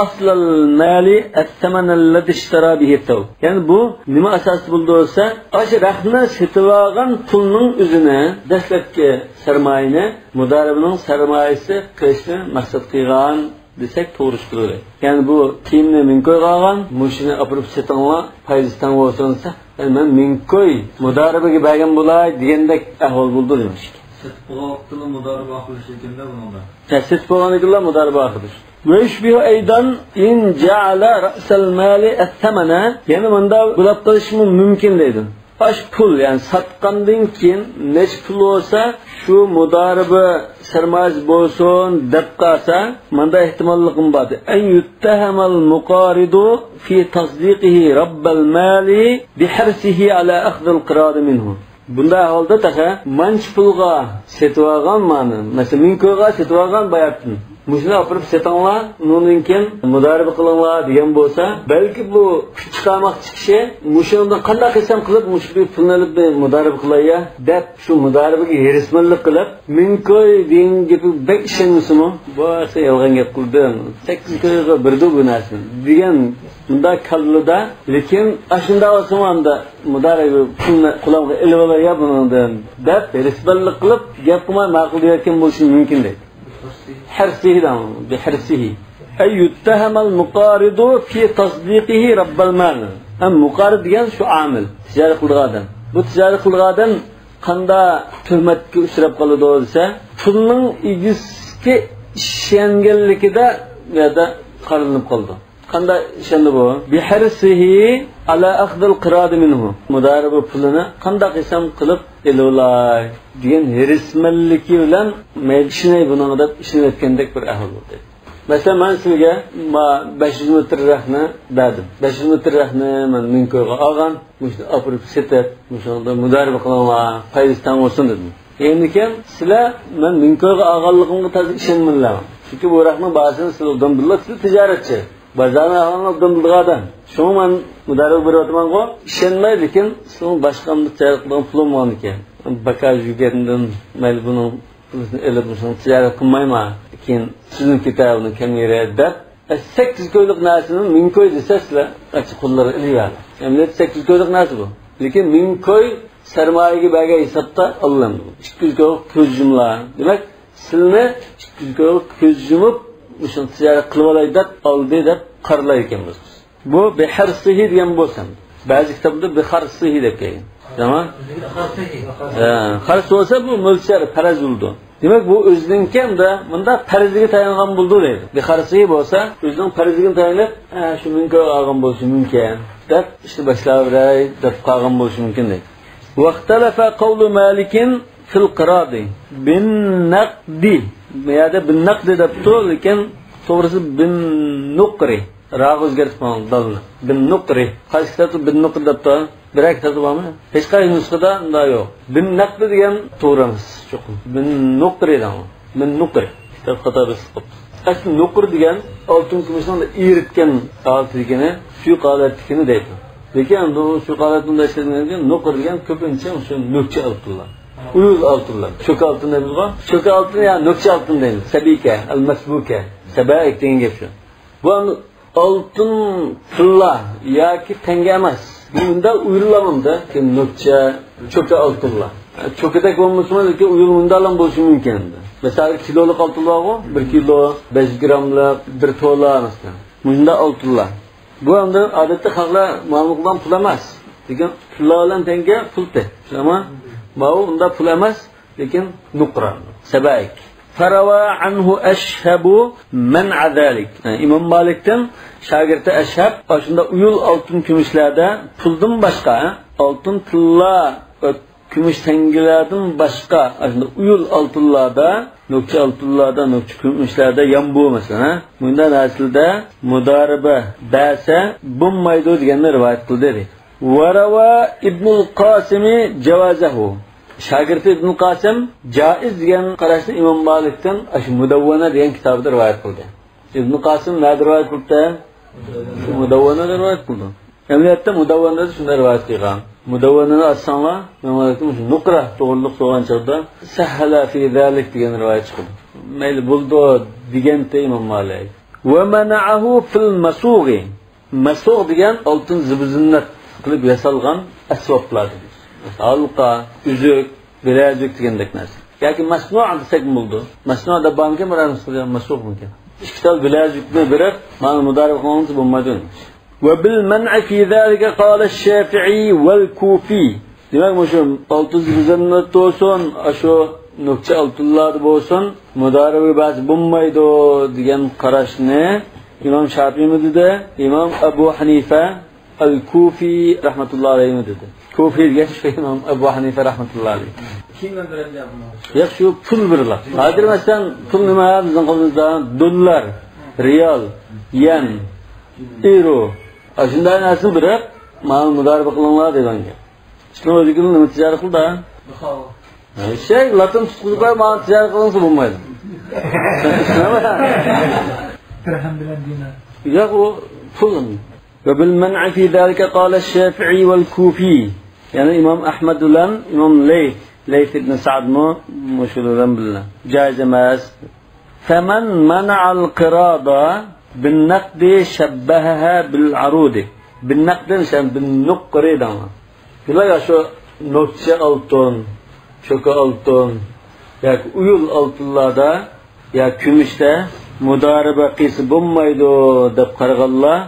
أصل المال الثمن الذي اشترى به الثوب. يەنى بۇ نېمە ئاساستا بولىدۇ دېسە، ئاشۇ رەخنە سېتىۋالغان پۇلنىڭ ئۆزىنى، دەسلەپكى سەرمايىنى مۇدارىبىنىڭ سەرمايىسى قىلىشنى مەقسەت قىلغان دېسەك توغرا چىقىدۇ. يەنى بۇ كىيىمنى مىڭ كويغا ئالغان، مۇشۇنى ئاپىرىپ سېتىڭلار، پايدىسى تەڭ بولسۇن دېسە، يەنى مەن مىڭ كوي مۇدارىبىگە بەرگەن بولاي دېگەندەك ئەھۋال بولىدۇ دېمەكچى. سېتىپ بولغان ۋاقىتتىلا مۇدارىبە ئاخىرلىشىدىكەن-دە بۇنىڭدا. ھە، سېتىپ بولغاندىن كېيىنلا مۇدارىبە ئاخىرلىشىدۇ. ويشبه أيضا إن جعل رأس المال الثمن. يەنە مۇنداق بولۇپ قېلىشىمۇ مۇمكىن دەيدۇ. ئاش پۇل، يەنى ساتقاندىن كېيىن نەچچە پۇل بولسا، شۇ مۇدارىبە سەرمايىسى بولسۇن دەپ قالسا، مۇنداق ئېھتىماللىقىمۇ بار. أن يتهم المقارض في تصديقه رب المال بحرصه على أخذ القراض منه. بۇنداق ئەھۋالدا تېخى مانچە پۇلغا سېتىۋالغان مانى، مەسىلەن، مىڭ كويغا سېتىۋالغان باياتتىن، مۇشۇنى ئاپىرىپ سېتىڭلار، ئۇنىڭدىن كېيىن مۇدارىبە قىلىڭلار دېگەن بولسا، بەلكى بۇ كۈچ چىقارماقچى كىشى مۇشۇنىڭدىن قانداق قىلسام قىلىپ مۇشۇ پۇلنى ئېلىپ مەن مۇدارىبە قىلاي يا دەپ، شۇ مۇدارىبىگە ھېرىسمەنلىك قىلىپ، مىڭ كوي دېگەن گېپىگە بەك ئىشەنمىسىمۇ، بۇ ئەسلى يالغان گەپ قىلدىم، سەككىز كويغا بېرىدۇ بۇ نەرسىنى دېگەن مۇنداق كاللىدا، لېكىن ئاشۇنداق بولسىمۇ ئاندا مۇدارىبە پۇلنى قولۇمغا ئېلىۋالاي يا بۇنىڭدىن دەپ، ھېرىسمەنلىك قىلىپ، گەپ قىلماي ماقۇل دەۋەتكەن بولۇشى مۇمكىن دەيدۇ. ھەرسىھى دەڭ، بىھەرسىھى. أن يتهم المقارض في تصديقه رب المال. ھەم مۇقارىد دېگەن شۇ ئامىل، تىجارەت قىلىدىغان ئادەم. بۇ تىجارەت قىلىدىغان ئادەم قانداق تۆھمەتكە ئۇچراپ قالىدۇ دېسە، پۇلنىڭ ئىگىسىگە ئىشەنگەنلىكىدە بۇ يەردە قارىلىنىپ قالىدۇ. قانداق ئىشەندى بۇ؟ بىھەرسىھى ئالا ئەخزىل قىرادى مىنھۇ. مۇدارىبە پۇلىنى قانداق قىلسام قىلىپ ئېلىۋالاي دېگەن ھېرىسمەنلىكى بىلەن مەيلى ئىشىنەي بۇنىڭغا دەپ ئىشىنىۋەتكەندەك بىر ئەھۋال بولدى. مەسىلەن، مەن سىزگە ما بەش يۈز مېتىر رەخنە بەردىم. بەش يۈز مېتىر رەخنە مەن مىڭ كويغا ئالغان، مۇشۇنى ئاپىرىپ سېتىپ، مۇشۇنىڭدا مۇدارىبە قىلىڭلار، پايدىسى تەڭ بولسۇن دېدىم. ئەمدىكىن سىلەر مەن مىڭ كويغا ئالغانلىقىمغا تازا ئىشەنمىدىلەر. چۈنكى بۇ رەخنە باھاسىنى سىز ئوبدان بىلىدىلا، سىز تىجارەتچى. بازارنى ئەھۋالىنى ئوبدان بىلىدىغان ئادەم. شۇڭا مەن مۇدارىبە بېرىۋاتىمانغۇ، ئىشەنمەي، لېكىن سىزنىڭ باشقا ئاندىن تەييار قىلىدىغان پۇلۇم بارمىكەن؟ باكاژ يۈگەندىن مەيلى بۇنىڭ پۇلىنى ئېلىپ، مۇشۇنى تىجارەت قىلمايمەن. كېيىن سۈزۈلۈپ كېتەر بۇنىڭ كەم يېرى دەپ، سەككىز كويلۇق نەرسىنى مىڭ كوي دېسە، سىلەر ئاچچىق قوللارغا ئېلىۋەر. ئەمەلىيەتتە سەككىز كويلۇق نەرسە بۇ. لېكىن مىڭ كوي سەرمايىگە بەرگەن ھېسابتا ئالىنىدۇ. ئىككى يۈز كويغا كۆز يۇملا. دېمەك، سىلىنى ئىككى يۈز كويغا كۆز يۇمۇپ، مۇشۇنى تىجارەت قىلىۋالاي دەپ ئالدى دەپ قارىلايدىكەنمىز. بۇ بىھەرسىھى دېگەن بولسا، بەزى كىتابدا بىخەرسىھى دەپ كەلگەن. تامام؟ ھە، خەرس بولسا بۇ مۆلچەر، پەرەز بولىدۇ. دېمەك، بۇ ئۆزىنىڭكى ئەمدى مۇنداق پەرىزىگە تايانغان بولىدۇ دەيدۇ. بىخەرسىھى بولسا، ئۆزىنىڭ پەرىزىگە تايىنىپ، ھە، شۇ مىڭ كويغا ئالغان بولۇشى مۇمكىن دەپ، ئىشنى باشلاۋېرەي دەپ قالغان بولۇشى مۇمكىن دەيدۇ. واختلف قول مالك في القراض بالنقد. بۇ يەردە بالنقد دەپتۇ، لېكىن توغرىسى بالنقر. راغا ئۆزگەرتىپ قويۇڭ دالنى. بالنقر. قايسى كىتابتا بالنقر دەپتۇ؟ بىرەر كىتابتا بارمۇ؟ ھېچقايسى نۇسخىدا ئۇنداق يوق. بالنقد دېگەن توغرا ئەمەس، چوقۇم. بالنقر دەڭ. بالنقر. كىتاب خاتا بېسىلىپ قاپتۇ. ئەسلى نوقۇر دېگەن ئالتۇن كۈمۈشنىڭ ئېرىتكەن ھالىتىدىكىنى، سۇيۇق ھالەتتىكىنى دەيدۇ. لېكىن بۇ سۇيۇق ھالەتتە ئىشلەتكەندىن كېيىن نوقۇر دېگەن كۆپىنچە شۇ نۆكچە ئالتۇنلار. ئۇيۇل ئالتۇنلار. چوكا ئالتۇن دەيمىزغۇ؟ چوكا ئالتۇن يا نۆكچە ئالتۇن دەيمىز. سەبىكە، ئەل مەسبۇكە. سەبەئىك دېگەن گەپ شۇ. بۇ ئالتۇن تىللا ياكى تەڭگە ئەمەس. بۇ مۇنداق ئۇيۇللامامدا، نۆكچە، چوكا ئالتۇنلار. چوكىدەك بولمىسىمۇ، لېكىن ئۇيۇل مۇنداقلام بولۇشى مۇمكىن. مىسالغا، كىلولۇق ئالتۇن بارغۇ، بىر كىلو، بەش گراملىق، بىر تولا، مەسىلەن. مۇنداق ئالتۇنلار. بۇ ئەمدى ئادەتتە خەلقلەر مۇئامىلە قىلىدىغان پۇل ئەمەس. لېكىن تىللا بىلەن تەڭگە پۇل تەك. ئەمما ماۋۇ ئۇنداق پۇل ئەمەس، لېكىن نوقۇر، سەبەئىك. فروى عنه أشهب منع ذلك. ئىمام مالىكتىن شاگىرتى ئەشھەب، ئاشۇنداق ئۇيۇل ئالتۇن كۈمۈشلەردە پۇلدىن باشقا، ئالتۇن تىللا ۋە كۈمۈش تەڭگىلەردىن باشقا، ئاشۇنداق ئۇيۇل ئالتۇنلاردا، نۆكچە ئالتۇنلاردا، نۆكچە كۈمۈشلەردە، يامبۇ مەسىلەن، ھە؟ مۇنداق نەرسىلەردە مۇدارىبە بەرسە بولمايدۇ دېگەننى رىۋايەت قىلدى، دەيدۇ. وروى ابن القاسم جوازه. شاگىرتى ئىبن قاسىم جائىز دېگەن قاراشنى ئىمام مالىكتىن ئاشۇ مۇدەۋۋەنە دېگەن كىتابىدا رىۋايەت قىلدى. ئىبن قاسىم نەدە رىۋايەت قىلدى؟ شۇ مۇدەۋۋەنەدە رىۋايەت قىلدى. ئەمەلىيەتتە مۇدەۋۋەنەدە شۇنداق رىۋايەت قىلغان. مۇدەۋۋەنەنى ئاچساڭلار، مەن ئۇنىڭ نۇقرە توغرىلىق سورىغان چاغدا، سەھھەلە فى زالىك دېگەن رىۋايەت چىقىدۇ. مەيلى، بولىدۇ دېگەنتى ئىمام مالىك. ومنعه في المصوغ. مەسۇغ دېگەن ئالتۇن زىبۇزىننەت قىلىپ ياسالغان ئەسۋابلار دېگەن. ھالقا، ئۈزۈك، بىلەزۈك دېگەندەك نەرسە. ياكى مەسنۇ دېسەكمۇ بولىدۇ. مەسنۇ دەپ بارمىكىن، بىرەر نۇسخىدا مەسۇغ مىكەن؟ ئىككى تال بىلەزۈكنى بېرىپ، مانا مۇدارىبە قىلىڭلار دېسە بولمايدۇ. وبالمنع في ذلك قال الشافعي والكوفي. دېمەك، مۇشۇ ئالتۇن زىبۇزىننەتتە بولسۇن، ئاشۇ نۆكچە ئالتۇنلاردا بولسۇن، مۇدارىبە بەرسە بولمايدۇ دېگەن قاراشنى ئىمام شافىئىمۇ دېدى، ئىمام ئەبۇ ھەنىفە ئەل كۇفى رەھمەتۇللا ئەلەيھىمۇ دېدى. كۇفى دېگەن شۇ ئىمام ئەبۇ ھەنىفە رەھمەتۇللا ئەلەيھ. كېيىن بىلەن بىلەن بۇنى. ياق، شۇ پۇل بىرلا. ھازىر مەسىلەن، پۇل نېمە بىزنىڭ قولىمىزدا؟ دوللار، رىيال، يەن، ئېرو. ئاشۇنداق نەرسىنى بېرىپ، ماڭا مۇدارىبە قىلىڭلار دېگەن گەپ. شۇنىڭ ئۆزىگە نېمە تىجارەت قىلدى؟ بىخاۋ. شەي، لاتىن تۇتقۇزۇپ قويۇپ، ماڭا تىجارەت قىلىڭسا بولمايدۇ. دىرھەم بىلەن دىنار. ياق، ئۇ پۇل. وبالمنع في ذلك قال الشافعي والكوفي. يەنى ئىمام ئەھمەد بىلەن ئىمام لەيس، لەيس ئىبن سەئدمۇ مۇشۇ بىلەن بىللە. جائىز ئەمەس. فمن منع القراض بالنقد شبهها بالعروض. بالنقد، يەنى بالنقر دەڭلار. بۇلار يا شۇ نوقچە ئالتۇن، چوكا ئالتۇن ياكى ئويۇل ئالتۇنلاردا يا كۈمۈشتە مۇدارىبە قىلسا بولمايدۇ دەپ قارىغانلار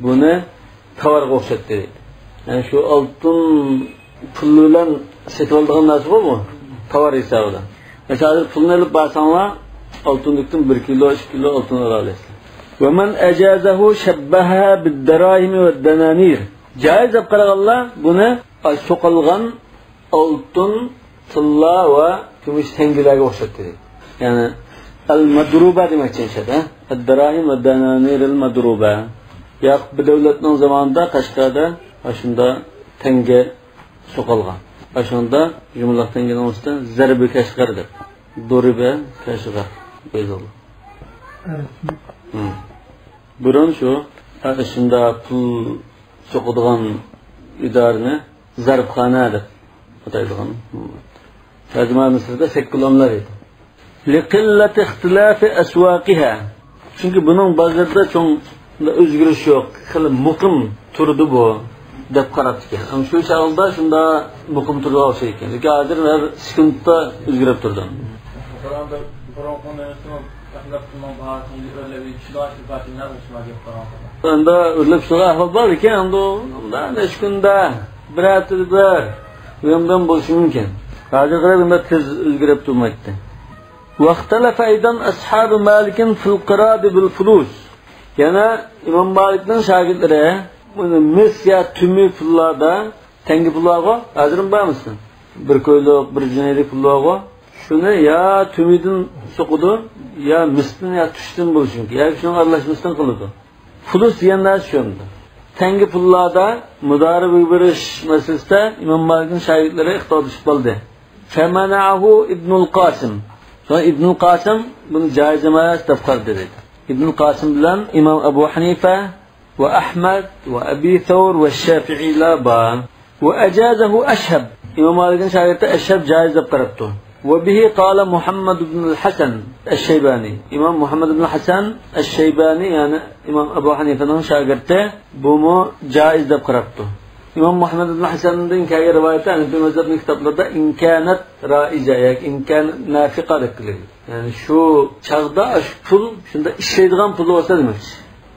بۇنى تاۋارغا ئوخشاتتى. يەنى شۇ ئالتۇن پۇل بىلەن سېتىۋالىدىغان نەرسىغۇ بۇ، تاۋار ھېسابىدا. مەسىلەن، ھازىر پۇلنى ئېلىپ بارساڭلار، ئالتۇندىكىن بىر كىلو، ئىككى كىلو ئالتۇن ئالالايسىلەر. ومن أجازه شبهها بالدراهم والدنانير. جائىز دەپ قارىغانلار بۇنى سوقۇلغان ئالتۇن، تىللا ۋە كۈمۈش تەڭگىلەرگە ئوخشاتتى. يەنى ئەل مەدرۇبە دېمەكچى ئىنشادا. ئەددەراھىم ۋە دەنانىرىل مەدرۇبە. ياق، بىر دەۋلەتنىڭ زامانىدا قەشقەردە ئاشۇندا تەڭگە سوقۇلغان. ئاشۇندا يۇمىلاق تەڭگىنىڭ ئۈستىدە زەربە كەشغەر دەپ، دۇربە كەشغەر يېزىلغان. بۇرۇن شۇ ئاشۇندا پۇل سوقىدىغان ئىدارىنى زەربخانا دەپ ئاتايدىغان. تەرجىمە مىسىردا سەككىلاملار ئىدى. لقلة اختلاف أسواقها. چۈنكى بۇنىڭ بازىرىدا چوڭ ئۆزگىرىش يوق. خېلى مۇقىم تۇرىدۇ بۇ دەپ قاراپتىكەن. ئەمما شۇ چاغدا شۇنداق مۇقىم تۇرىدىغان ئوخشايدىكەن. لېكىن ھازىر ھەر سېكۇنتتا ئۆزگىرىپ تۇرىدۇ. بۇرۇنقى نېمىسىمۇ ئەخلەق پۇلنىڭ باھاسىنى ئۆرلەپ چۈشىدىغان شىركەتلەر ئوخشىماي گەپ قىلغان. ئەمدى ئۆرلەپ چۈشىدىغان ئەھۋال بار ئىكەن، ئەمدى ئۇندا نەچچە كۈندە، بىر ھەپتىدە بىر، ئۇ يەردىن بولۇشى مۇمكىن. ھازىرقىدەك ئۇنداق تېز ئۆزگىرىپ تۇرمايتتى. واختلف أيضا أصحاب مالك في القراض بالفلوس. يەنە ئىمام مالىكنىڭ شاگىرتلىرى بۇنى مىس يا تۈمى پۇللاردا، تەڭگە پۇل بارغۇ، ھازىرمۇ بارمىسۇن؟ بىر كويلۇق، بىر جۇنەيلىك پۇل بارغۇ. شۇنى يا تۈمىدىن سوقىدۇ، يا مىستىن، يا تۈشتىن بولۇشى مۇمكىن. ياكى شۇنىڭ ئارىلاشمىسىدىن قىلىدۇ. فلۇس دېگەن نەرسە شۇ ئەمدى. تەڭگە پۇللاردا مۇدارىبىگە بېرىش مەسىلىسىدە ئىمام مالىكنىڭ شاگىرتلىرى ئىختىلاپلىشىپ قالدى. فمنعه ابن القاسم. شۇڭا ئىبنۇل قاسىم بۇنى جائىز ئەمەس دەپ قارىدى دەيدۇ. ئىبنۇل قاسىم بىلەن ئىمام ئەبۇ ھەنىفە ۋە ئەھمەد ۋە ئەبى سەۋر ۋە شافىئىيلار بار. وأجازه أشهب. ئىمام مالىكنىڭ شاگىرتى ئەشھەب جائىز دەپ قاراپتۇ. وبه قال محمد بن الحسن الشيباني. ئىمام مۇھەممەد ئىبن ھەسەن ئەششەيبانى، يەنى ئىمام ئەبۇ ھەنىفەنىڭ شاگىرتى، بۇمۇ جائىز دەپ قاراپتۇ. ئىمام مۇھەممەد ئىبن ھەسەندىن كەلگەن رىۋايەتتە ھەنىفىي مەزھەپنىڭ كىتابلىرىدا إن كانت رائجة ياكى إن كانت نافقة دەپ كېلىدۇ. يەنى شۇ چاغدا شۇ پۇل شۇنداق ئىشلەيدىغان پۇل بولسا دېمەكچى.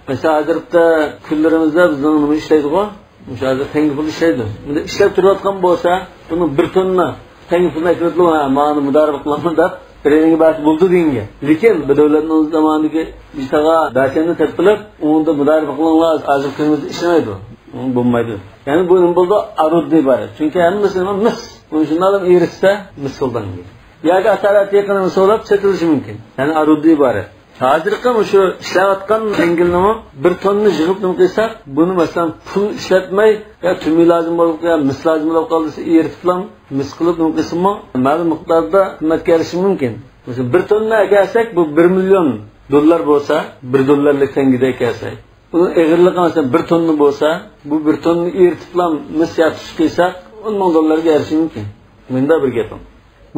مەسىلەن، ھازىرقى كۈنلىرىمىزدە بىزنىڭ نېمە ئىشلەيدىغۇ؟ مۇشۇ ھازىر تەڭگە پۇل ئىشلەيدۇ. بۇندا ئىشلەپ تۇرۇۋاتقان بولسا، بۇنىڭ بىر توننا تەڭگە پۇلنى ئەكىرىپ، ھە، مانا مۇدارىبە قىلىمەن دەپ، بىرىنىڭگە بەرسە بولىدۇ دېگەن گەپ. لېكىن بۇ دۆلەتنىڭ زامانىدىكى بىر تاغا بەرسەمنى تېپىپ قىلىپ، ئۇنىڭدا مۇدارىبە قىلىڭلار، ھازىر كۈنىمىزدە ئىشلىمەيدۇ. ئۇ بولمايدۇ. يەنى بۇ نېمە بولىدۇ؟ ئارۇددىن ئىبارەت. چۈنكى ھەممىسى نېمە؟ مىس. ئۇنى شۇنداقلا ئېرىشسە، مىس قىلغان گەپ. ياكى ئاسارەت يېقىنىنى سوراپ سېتىلىشى مۇمكىن. يەنى ئارۇددىن ئىبارەت. ھازىرقى مۇشۇ ئىشلەۋاتقان تەڭگىلنىمۇ بىر توننا يىغىپ نېمە قىلساق، بۇنى مەسىلەن پۇل ئىشلەتمەي، يا تۈمى لازىم بولۇپ، يا مىس لازىم بولۇپ قالدى دېسە، ئېرىتىپلا مىس قىلىپ نېمە قىلسىمۇ، مەلۇم مىقداردا قىممەتكە ئېرىشىشى مۇمكىن. مەسىلەن، بىر توننا ئەكەلسەك، بۇ بىر مىليون دوللار بولسا، بىر دوللارلىق تەڭگىدە ئەكەلسەك، ئۇنىڭ ئېغىرلىقى مەسىلەن بىر توننا بولسا، بۇ بىر توننا ئېرىتىپلا مىس يا تۇز قىلساق، ئون مىڭ دوللارغا ئېرىشىشى مۇمكىن. مۇنداق بىر گەپ.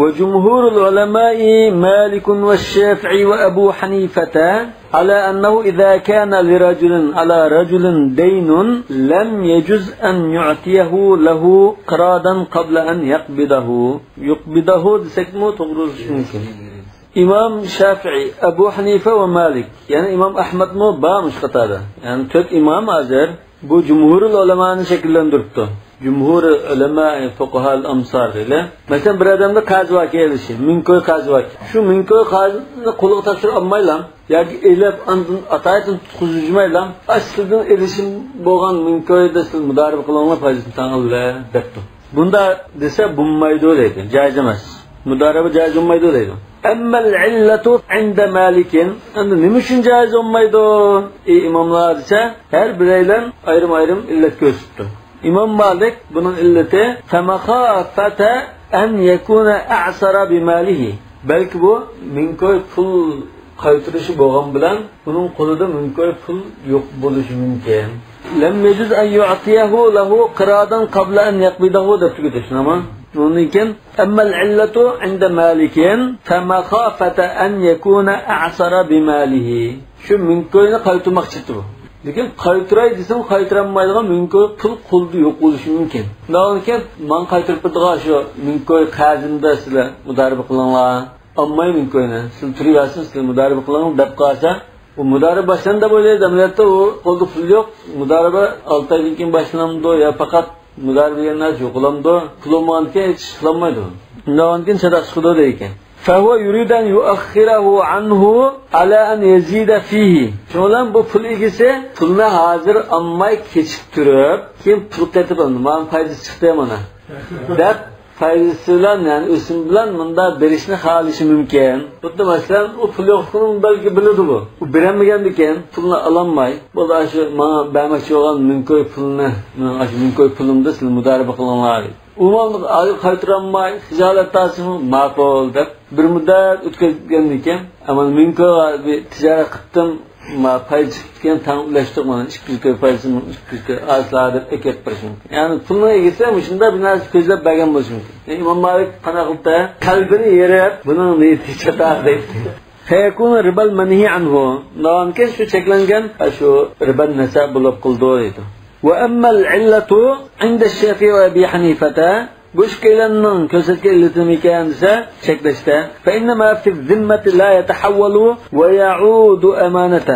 وجمهور العلماء مالك والشافعي وأبو حنيفة على أنه إذا كان لرجل على رجل دين لم يجز أن يعطيه له قراضا قبل أن يقبضه. يقبضه دېسەكمۇ توغرا بولۇشى مۇمكىن. ئىمام شافىئىي، ئەبۇ ھەنىفە ۋە مالىك، يەنى ئىمام ئەھمەدمۇ بار مۇشۇ قاتاردا. يەنى تۆت ئىمام ھازىر بۇ جۇمھۇرۇل ئۆلەمانى شەكىللەندۈرۈپتۇ. جۇمھۇر ئۆلەما، فۇقاھائىل ئەمسار دەيلى. مەسىلەن، بىر ئادەمدە قەرز بار ئىكەن، ئېلىشى، مىڭ كوي قەرز بار ئىكەن. شۇ مىڭ كوي قەرزنى قولىغا تاپشۇرۇپ ئالمايلا، ياكى ئېلىپ، ئاندىن ئاتايىتىنى تۇتقۇزۇپ يۈرمەيلا، ئاشۇ سىزدىن ئېلىشىم بولغان مىڭ كويدا سىز مۇدارىبە قىلىڭلار، پايدىسىنى تېڭىڭلار دەپتۇ. بۇنداق دېسە بولمايدۇ دەيدۇ، جايىز ئەمەس. مۇدارىبە جايىز بولمايدۇ دەيدۇ. أما العلة عند مالك، ئەمدى نېمە ئۈچۈن جايىز بولمايدۇ، ئى ئىماملار دېسە، ھەر بىرەيلەن ئايرىم-ئايرىم ئىللەت كۆرسىتىپتۇ. ئىمام مالىك بۇنىڭ ئىللىتى، فمخافة أن يكون أعسر بماله، بەلكى بۇ مىڭ كوي پۇل قايتۇرۇشى بولغان بىلەن، ئۇنىڭ قولىدا مىڭ كوي پۇل يوق بولۇشى مۇمكىن. لم يجز أن يعطيه له قراضا قبل أن يقبضه دەپ تۈگىتىش، شۇنداقمۇ؟ ئۇنىڭدىن كېيىن، أما العلة عند مالك فمخافة أن يكون أعسر بماله. شۇ مىڭ كوينى قايتۇرماقچى ئىدى بۇ. لېكىن قايتۇراي دېسىمۇ قايتۇرالمايدىغان مىڭ كوي پۇل قولىدا يوق بولۇشى مۇمكىن. شۇنداقكەن، ماڭا قايتۇرۇپ بېرىدىغان شۇ مىڭ كوي قەرزىمدە سىلەر مۇدارىبە قىلىڭلار. ئالماي مىڭ كوينى، سىلەر تۇرۇۋەرسىن، سىلەر مۇدارىبە قىلىڭ دەپ قالسا، ئۇ مۇدارىبە باشلاندى دەپ ئويلايدۇ، ئەمەلىيەتتە ئۇ قولىدا پۇل يوق. مۇدارىبە ئالتە ئايدىن كېيىن باشلىنامدۇ يا پەقەت مۇدارىبە دېگەن نەرسە يوقىلامدۇ؟ پۇل بولمىغاندىكىن ھېچ ئىش قىلالمايدۇ. شۇنداقكەن، چاتاق چىقىدۇ دەيدىكەن. فهو يريد أن يؤخره عنه على أن يزيد فيه. شۇنىڭ بىلەن بۇ پۇل ئىگىسى پۇلنى ھازىر ئالماي كېچىكتۈرۈپ، كېيىن پۇل قېتىپ ئالىدۇ، مانا پايدىسى چىقتى مانا، دەپ پايدىسى بىلەن، يەنى ئۆسۈم بىلەن مۇنداق بېرىشنى خالىشى مۇمكىن. خۇددى مەسىلەن، ئۇ پۇل يوقلۇقىنى بەلكى بىلىدۇ بۇ. ئۇ بېرەلمىگەندىكىن، پۇلنى ئالالماي، بولدى، ئاشۇ ماڭا بەرمەكچى بولغان مىڭ كوي پۇلنى، مېنىڭ ئاشۇ مىڭ كوي پۇلۇمدا سىلەر مۇدارىبە قىلىڭلار دەيدۇ. ئۇ ماڭا ھازىر قايتۇرالماي، خىجالەت تارتسىمۇ ماقۇل دەپ، بىر مۇددەت ئۆتكۈزگەندىن كېيىن، ئەمما مىڭ كويغا بىر تىجارەت قىلىپتىم، ما پايدا چىقىپتىكەن، تەڭ ئۈلەشتۇق، مانا ئىككى يۈز كوي پايدىسىنى ئىككى يۈز كوي ئالسىلەر دەپ ئەكەپ بېرىشى مۇمكىن. يەنى پۇلنىڭ ئىگىسى مۇشۇنداق بىر نەرسە كۆزلەپ بەرگەن بولۇشى مۇمكىن. ئە، ئىمام مالىك قانداق قىلدى؟ قەلبىنى يېرىپ، بۇنىڭ نىيىتى چاتاق دەيدۇ. فيكون الربا المنهي عنه. ئۇنداقكەن، شۇ چەكلەنگەن، شۇ رىبا نەسە بولۇپ قالىدۇ دەيدۇ. وأما العلة عند الشافعي وأبي حنيفة، بۇ ئىككىيلەننىڭ كۆرسەتكەن ئىللىتى نېمىكەن دېسە، چەكلەشتە، فإنما في الذمة لا يتحول ويعود أمانة.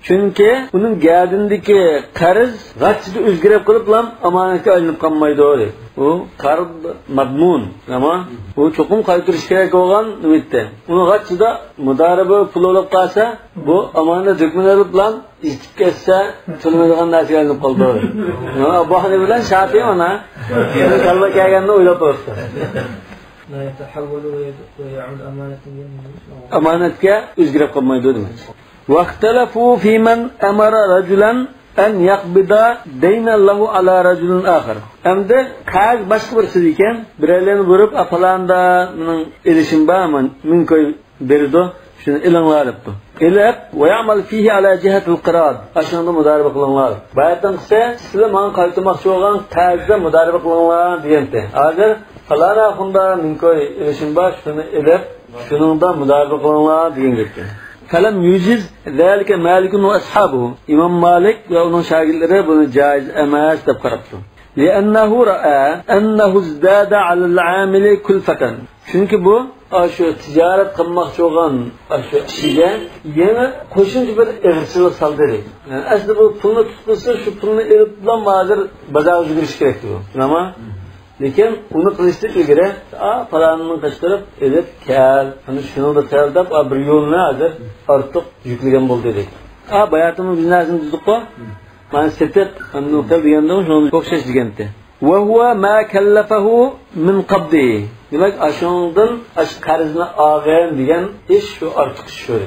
چۈنكى ئۇنىڭ گەدىنىدىكى قەرز غاچچىدا ئۆزگىرىپ قېلىپلا ئامانەتكە ئايلىنىپ قالمايدۇ دەيدۇ. ئۇ قەرز مەزمۇن، ئەمما ئۇ چوقۇم قايتۇرۇش كېرەك بولغان نۆۋەتتە. ئۇنىڭ غاچچىدا مۇدارىبە پۇلى بولۇپ قالسا، بۇ ئامانەت ھۆكمىنى ئېلىپلا يىتىپ كەتسە، تونۇمايدىغان نەرسىگە ئايلىنىپ قالىدۇ. ھە، ئەبۇ ھەنىفە بىلەن شافىئى مانا، كاللا كەلگەننى ئويلاپ تۇرۇپتۇ. لا يتحول ويعود أمانة. ئامانەتكە ئۆزگىرىپ قالمايدۇ دېمەك. واختلفوا في من أمر رجلا أن يقبض دينا له على رجل آخر. ئەمدى قەرز باشقا بىرسىدە ئىكەن، بىرەيلەننى بۇيرۇپ، ئا، پالاندا مېنىڭ ئېلىشىم بار، مانا مىڭ كوي بېرىدۇ، شۇنى ئېلىڭلار دەپتۇ. ئېلىپ، ويعمل فيه على جهة القراض، ئاشۇنىڭدا مۇدارىبە قىلىڭلار. باياتىنقىسى، سىلەر ماڭا قايتۇرماقچى بولغان قەرزدە مۇدارىبە قىلىڭلار دېگەنتى. ھازىر پالان ئاخۇندا مىڭ كوي ئېلىشىم بار، شۇنى ئېلىپ، شۇنىڭدا مۇدارىبە قىلىڭلار دېگەن گەپكەن. فلم يجز ذلك مالك وأصحابه. ئىمام مالىك ۋە ئۇنىڭ شاگىرتلىرى بۇنى جائىز ئەمەس دەپ قاراپتۇ. لأنه رأى أنه ازداد على العامل كلفة. چۈنكى بۇ، ئاشۇ تىجارەت قىلماقچى بولغان ئاشۇ كىشىگە يەنە قوشۇمچە بىر ئېغىرچىلىق سالدى دەيدۇ. يەنى ئەسلى بۇ پۇلنى تۇتقۇسى، شۇ پۇلنى ئېلىپلا ھازىر بازارغا يۈگۈرۈش كېرەك دەيدۇ. شۇنداقمۇ؟ لېكىن ئۇنى قىلىشتىن ئىلگىرى، ئا، پالانىنى قايتۇرۇپ ئېلىپ كەل، ئەنە شۇنىڭدا قىل دەپ، ئا، بىر يولنى ھازىر ئارتۇق يۈكلىگەن بولدى دەيدۇ. ئا، باياتىنمۇ بىر نەرسىنى دېدۇققۇ؟ مانا سېتىق، ئەمدى قىل دېگەندىمۇ شۇنىڭغا ئوخشاش دېگەنتى. وهو ما كلفه من قبضه. دېمەك، ئاشۇنىڭدىن ئاشۇ قەرزنى ئالغىن دېگەن ئىش شۇ ئارتۇق ئىش شۇ.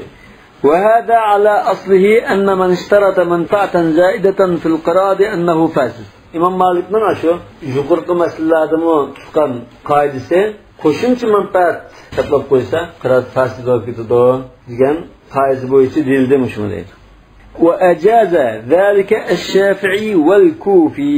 وهذا على أصله أن من اشترط منفعة زائدة في القراض أنه فاسد. ئىمام مالىكنىڭ ئاشۇ يۇقىرىقى مەسىلىلەردىمۇ تۇتقان قائىدىسى، قوشۇمچە مەنپەئەت ساقلاپ قويسا، قىراز پاسىد بولۇپ كېتىدۇ دېگەن قائىدىسى بويىچە دېيىلدى مۇشۇ دەيدۇ. وأجاز ذلك الشافعي والكوفي.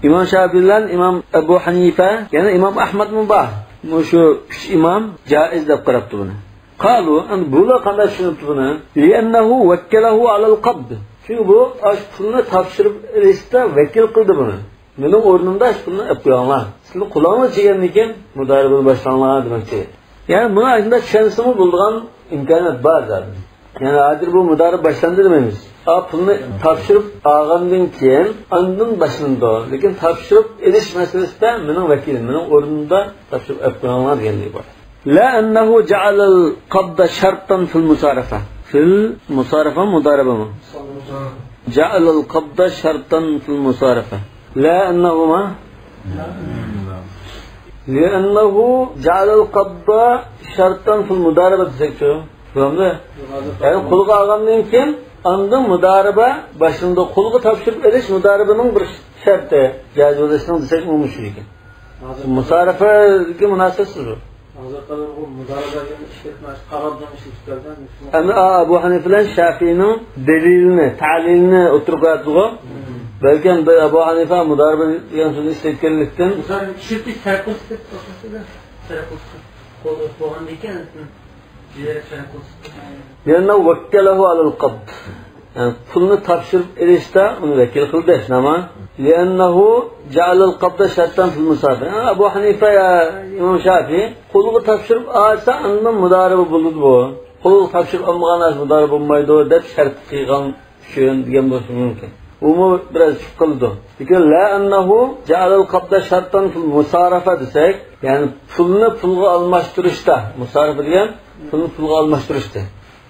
ئىمام شافىئى بىلەن ئىمام ئەبۇ ھەنىفە، يەنە ئىمام ئەھمەدمۇ بار. مۇشۇ ئۈچ ئىمام جائىز دەپ قاراپتۇ بۇنى. قالوا، ئەمدى بۇلار قانداق چۈشىنىپتۇ بۇنى؟ لأنه وكله على القبض. چۈنكى بۇ ئاشۇ پۇلنى تاپشۇرۇپ ئېلىشتا ۋەكىل قىلدى بۇنى. مېنىڭ ئورنۇمدا ئاشۇ پۇلنى ئېلىپ قويۇڭلار. سىلەر قولۇڭلار چىگەندىن كېيىن مۇدارىبىنى باشلاڭلار دېمەكچى. يەنى بۇنى ئاشۇنداق چۈشەنسىمۇ بولىدىغان ئىمكانىيەت بار زادى. يەنى ھازىر بۇ مۇدارىبە باشلاندى دېمەيمىز. ئا، پۇلنى تاپشۇرۇپ ئالغاندىن كېيىن ئاندىن باشلىنىدۇ. لېكىن تاپشۇرۇپ ئېلىش مەسىلىسىدە مېنىڭ ۋەكىلىم، مېنىڭ ئورنۇمدا تاپشۇرۇپ ئېلىپ قويۇڭلار دېگەندىن ئىبارەت. لا أنه جعل القبض شرطا في المصارفة. في المصارفة مضاربة ما. جعل القبض شرطا في المصارفة. لا أنه ما؟ لأنه جعل القبض شرطا في المضاربة دېسەكچۇ؟ بولامدۇ؟ يەنى قولغا ئالغاندىن كېيىن ئاندىن مۇدارىبە باشلىنىدۇ. قولغا تاپشۇرۇپ ئېلىش مۇدارىبىنىڭ بىر شەرتى. جائىز بولۇشنىڭ دېسەكمۇ مۇشۇ ئىكەن. ھازىر مۇسارىپىگە مۇناسىۋەتسىز بۇ. ھازىرقى بۇ مۇدارىبە دېگەن ئىشلەتمە، قارار بىلەن ئىشلىتىپ كەلگەن. ئەمدى ئا-، ئەبۇ ھەنىفە بىلەن شەفىئىنىڭ دەلىلىنى، تەلىلىنى ئوتتۇرىغا قوياتتىغۇ. بەلكىم بىر ئەبۇ ھەنىفە مۇدارىبە دېگەن سۆزنى ئىشلەتكەنلىكتىن. مۇدارىبە ئىشلىتىش تەرەپ قىلسا دەپ، تەرەپ قىلسا. قولدا بولغاندىكىن، بۇ يەرگە تەرەپ قىلسا. لأنه وكله على القبض. يەنى پۇلنى تاپشۇرۇپ ئېلىشتا ئۇنى ۋەكىل قىلدى، نېمە؟ لأنه جعل القبض شرطا في المصارفة. ئەبۇ ھەنىفە يا ئىمام شافىئى قولغا تاپشۇرۇپ ئالسا ئاندىن مۇدارىبە بولىدۇ بۇ. قولغا تاپشۇرۇپ ئالمىغان نەرسە مۇدارىبە بولمايدۇ دەپ شەرت قىلغان ئۈچۈن دېگەن بولۇشى مۇمكىن. ئۇمۇ بىراز چۈشۈپ قالىدۇ. لېكىن لا أنه جعل القبض شرطا في المصارفة دېسەك، يەنى پۇلنى پۇلغا ئالماشتۇرۇشتا، مۇسارىپە دېگەن پۇلنى پۇلغا ئالماشتۇرۇشتا.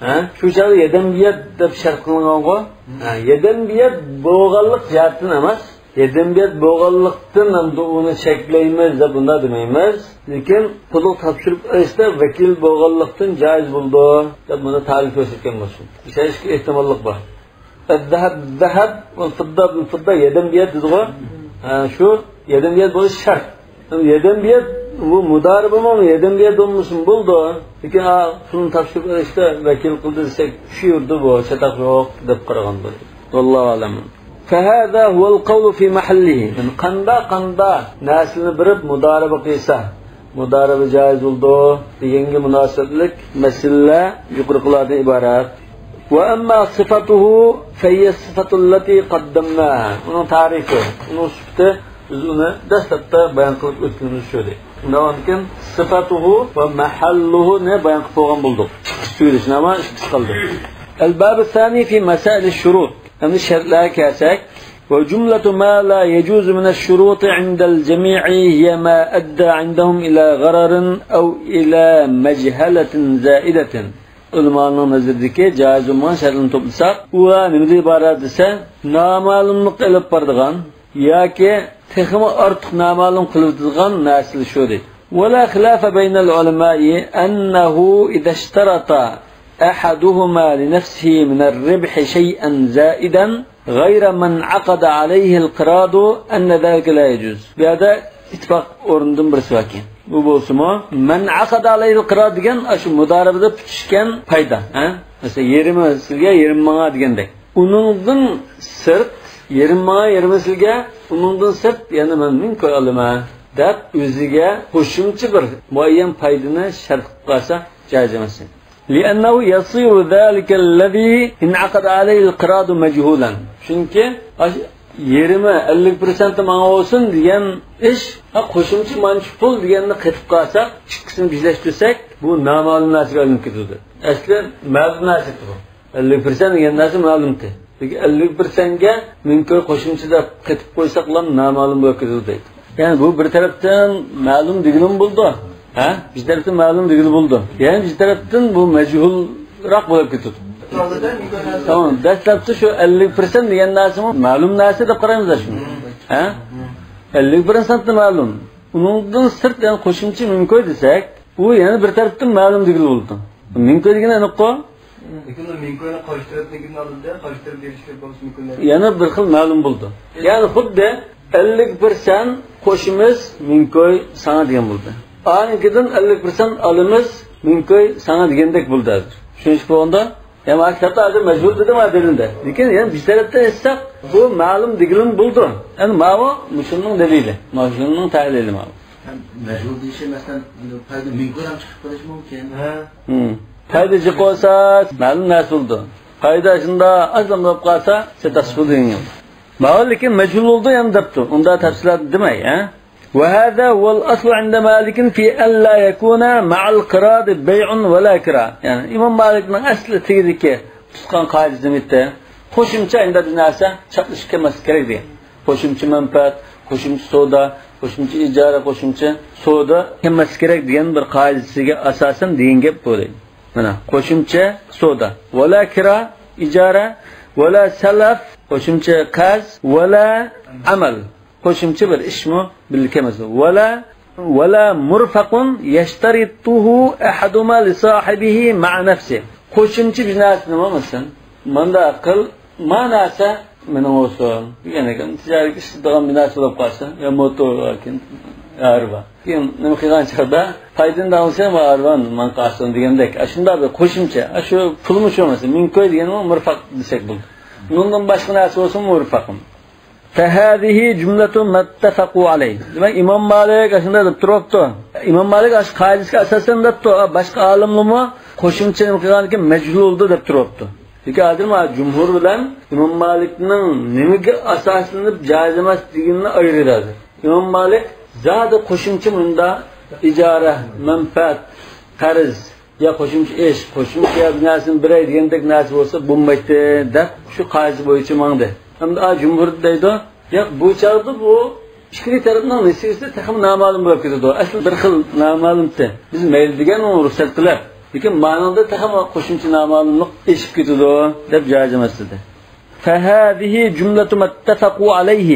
ھە؟ شۇ چاغدا يداً بيد دەپ شەرت قىلىنغانغۇ؟ ھە، يداً بيد بولغانلىق جەھەتتىن ئەمەس. يداً بيد بولغانلىقتىن ئەمدى ئۇنى چەكلەيمىز دەپ بۇنداق دېمەيمىز. لېكىن قولغا تاپشۇرۇپ ئېلىشتا ۋەكىل بولغانلىقتىن جائىز بولىدۇ دەپ بۇنى تەلىل كۆرسەتكەن بولسۇن. ئىشەنىشكە ئېھتىماللىق بار. الذهب بالذهب والفضة بالفضة يداً بيد دېدىغۇ. ھە، شۇ يداً بيد بولۇش شەرت. يداً بيد بۇ مۇدارىبىمۇ يداً بيد بولمىسىمۇ بولىدۇ. لېكىن، ئا، پۇلنى تاپشۇرۇپ ئېلىشتا ۋەكىل قىلدى دېسەك، چۈشۈپ يۈردى بۇ، چاتاق يوق دەپ قارىغان بولىدۇ. والله أعلم. فهذا هو القول في محله. يەنى قاندا، قاندا نەرسىنى بېرىپ مۇدارىبە قىلسا، مۇدارىبە جائىز بولىدۇ دېگەنگە مۇناسىۋەتلىك مەسىلىلەر يۇقىرىقىلاردىن ئىبارەت. وأما صفته فهي الصفة التي قدمناها. ئۇنىڭ تەرىپى، ئۇنىڭ سۈپىتى بىز ئۇنى دەسلەپتە بايان قىلىپ ئۆتكىنىمىز شۇ ئىدى. ئۇنداق بولغاندىكىن صفته ومحله نى بايان قىلىپ بولغان بولدۇق. ئىككىسى تۈگىدى، شۇنداقمۇ؟ ئىككىسى قالدى. الباب الثاني في مسائل الشروط. ئەمدى شەرتلەرگە كەلسەك، وجملة ما لا يجوز من الشروط عند الجميع هي ما أدى عندهم إلى غرر أو إلى مجهلة زائدة. ئۆلىمانىڭ نەزىرىدىكى جائىز بولمىغان شەرتلەرنى توپلىساق، ئۇلار نېمىدىن ئىبارەت دېسە، نامەلۇملۇققا ئېلىپ بارىدىغان ياكى تېخىمۇ ئارتۇق نامەلۇم قىلىۋېتىدىغان نەرسىلەر شۇ دەيدۇ. ولا خلاف بين العلماء أنه إذا اشترط أحدهما لنفسه من الربح شيئا زائدا غير ما انعقد عليه القراض أن ذلك لا يجوز. بۇ يەردە ئىتتىپاق ئورنىدىن بىرسى باركەن. بۇ بولسىمۇ، ما انعقد عليه القراض دېگەن ئاشۇ مۇدارىبىدە پۈتۈشكەن پايدا، ھە؟ مەسىلەن، يېرىمى سىزگە، يېرىمى ماڭا دېگەندەك. ئۇنىڭدىن سىرت، يېرىمى ماڭا، يېرىمى سىزگە، ئۇنىڭدىن سىرت يەنە مەن مىڭ كوي ئالىمەن دەپ، ئۆزىگە قوشۇمچە بىر مۇئەييەن پايدىنى شەرت قىلىپ قالسا جائىز ئەمەس. لأنه يصير ذلك الذي انعقد عليه القراض مجهولا. چۈنكى ئاش-، يېرىمى، ئەللىك پىرسەنتى ماڭا بولسۇن دېگەن ئىش، ھە، قوشۇمچە مانچە پۇل دېگەننى قېتىپ قالساق، ئىككىسىنى بىرلەشتۈرسەك، بۇ نامەلۇم نەرسىگە ئايلىنىپ كېتىدۇ. ئەسلى مەلۇم نەرسە بۇ. ئەللىك پىرسەنت دېگەن نەرسە مەلۇمتى. لېكىن ئەللىك پىرسەنتكە مىڭ كوي قوشۇمچە دەپ قېتىپ قويساقلا نامەلۇم بولۇپ كېتىدۇ دەيدۇ. يەنى بۇ بىر تەرەپتىن مەلۇم دېگىلىمۇ بولىدۇ. ھە؟ بىر تەرەپتىن مەلۇم دېگىلى بولىدۇ. يەنە بىر تەرەپتىن بۇ مەجھۇلراق بولۇپ كېتىدۇ. تامام. دەسلەپتە شۇ ئەللىك پىرسەنت دېگەن نەرسىمۇ مەلۇم نەرسە دەپ قارايمىز شۇنى. ھە؟ ئەللىك پىرسەنت مەلۇم. ئۇنىڭدىن سىرت يەنە قوشۇمچە مىڭ كوي دېسەك، ئۇ يەنە بىر تەرەپتىن مەلۇم دېگىلى بولىدۇ. مىڭ كوي دېگىنى ئېنىققۇ؟ لېكىن ئۇ مىڭ كوينى قارشى تەرەپنىڭكىدىن ئالىدۇ، قارشى تەرەپ بېرىشكە بولسا مىڭ كوينى. يەنە بىر خىل مەلۇم بولىدۇ. يەنى خۇددى ئەللىك پىرسەنت قوشىمىز، مىڭ كوي ساڭا دېگەن بولدى. ئانىڭكىدىن ئەللىك پىرسەنت ئالىمىز، مىڭ كوي ساڭا دېگەندەك بولدى ھازىر. چۈشىنىشلىك بولغاندا؟ يەنى ما كىتابتا ھازىر مەجھۇل دېدىم ھە دېلىلدە. لېكىن يەنە بىر تەرەپتىن ئېيتساق، بۇ مەلۇم دېگىلىمۇ بولىدۇ. يەنى ماۋۇ مۇشۇنىڭ دەلىلى، مۇشۇنىڭ تەھلىلى ماۋۇ. ھەم مەجھۇل دېيىشى، مەسىلەن، پايدا مىڭ كوي ھەم چىقىپ قېلىشى مۇمكىن. ھە. ھىم. پايدا جىق بولسا، مەلۇم نەرسە بولىدۇ. پايدا شۇنداق ئازلا بولۇپ قالسا، چاتاقسىز بولىدۇ دېگەن گەپ. ماۋۇ لېكىن مەجھۇل بولىدۇ يەنە دەپتۇ. ئۇندا تەپسىلات دېمەي، ھە؟ وهذا هو الأصل عند مالك في أن لا يكون مع القراض بيع ولا كراء. يەنى ئىمام مالىكنىڭ ئەسلى تېگىدىكى تۇتقان قائىدىسى نېمە ئىدى؟ قوشۇمچە ئەمدى بىر نەرسە چاپلىشىپ كەلمەسلىكى كېرەك دېگەن. قوشۇمچە مەنپەئەت، قوشۇمچە سودا، قوشۇمچە ئىجارە، قوشۇمچە سودا كەلمەسلىكى كېرەك دېگەن بىر قائىدىسىگە ئاساسەن دېگەن گەپ بۇ دەيدۇ. مانا، قوشۇمچە سودا. ۋەلا كىرا، ئىجارە، ۋەلا سەلەف، قوشۇمچە قەرز، ۋەلا ئەمەل. قوشۇمچە بىر ئىشمۇ بىللە كەلمەس. ۋەلا، ۋەلا مۇرفەقۇن يەشتەرىتۇھۇ ئەھەدۇما لىساھىبىھى مەئە نەفسى. قوشۇمچە بىر نەرسە نېمە بولمىسۇن؟ مۇنداق قىل، ما نەرسە مېنىڭ بولسۇن. دېگەن ئىكەن، تىجارەت ئىشلىتىدىغان بىر نەرسە بولۇپ قالسا، يا موتور ياكى ئاربا. كېيىن نېمە قىلغان چاغدا پايدىنى داۋاملىسا، ما ئاربا ماڭا قالسۇن دېگەندەك. ئاشۇنداق بىر قوشۇمچە. ئاشۇ پۇلمۇ شۇ مەسىلەن. مىڭ كوي دېگەنمۇ مۇرفەق دېسەك بولىدۇ. ئۇنىڭدىن باشقا نەرسە بولسا مۇرفەقۇن. فهذه جملة ما اتفقوا عليه. دېمەك، ئىمام مالىك ئاشۇنداق دەپ تۇرۇپتۇ. ئىمام مالىك ئاشۇ قائىدىسىگە ئاساسەن دەپتۇ. باشقا ئالىملارمۇ قوشۇمچە نېمە قىلغاندىكىن مەجھۇل بولدى دەپ تۇرۇپتۇ. لېكىن ھازىر مانا جۇمھۇر بىلەن ئىمام مالىكنىڭ نېمىگە ئاساسلىنىپ جائىز ئەمەس دېگىنىنى ئايرىدى ھازىر. ئىمام مالىك زادى قوشۇمچە مۇندا ئىجارە، مەنپەئەت، قەرز، يا قوشۇمچە ئىش، قوشۇمچە يا بىر نەرسىنى بېرەي دېگەندەك نەرسە بولسا بولمايتتى دەپ شۇ قائىدە بويىچە ماڭدى. ئەمدى ئا جۇمھۇر دەيدۇ، ياق، بۇ چاغدا بۇ ئىككىلى تەرەپنىڭ نېسىۋىسى تېخىمۇ نامەلۇم بولۇپ كېتىدۇ. ئەسلى بىر خىل نامەلۇمتى. بىز مەيلى دېگەن ئۇنى رۇخسەت قىلىپ، لېكىن مانىڭدا تېخىمۇ قوشۇمچە نامەلۇملۇق ئېشىپ كېتىدۇ دەپ جائىز ئەمەس دېدى. فهذه جملة ما اتفقوا عليه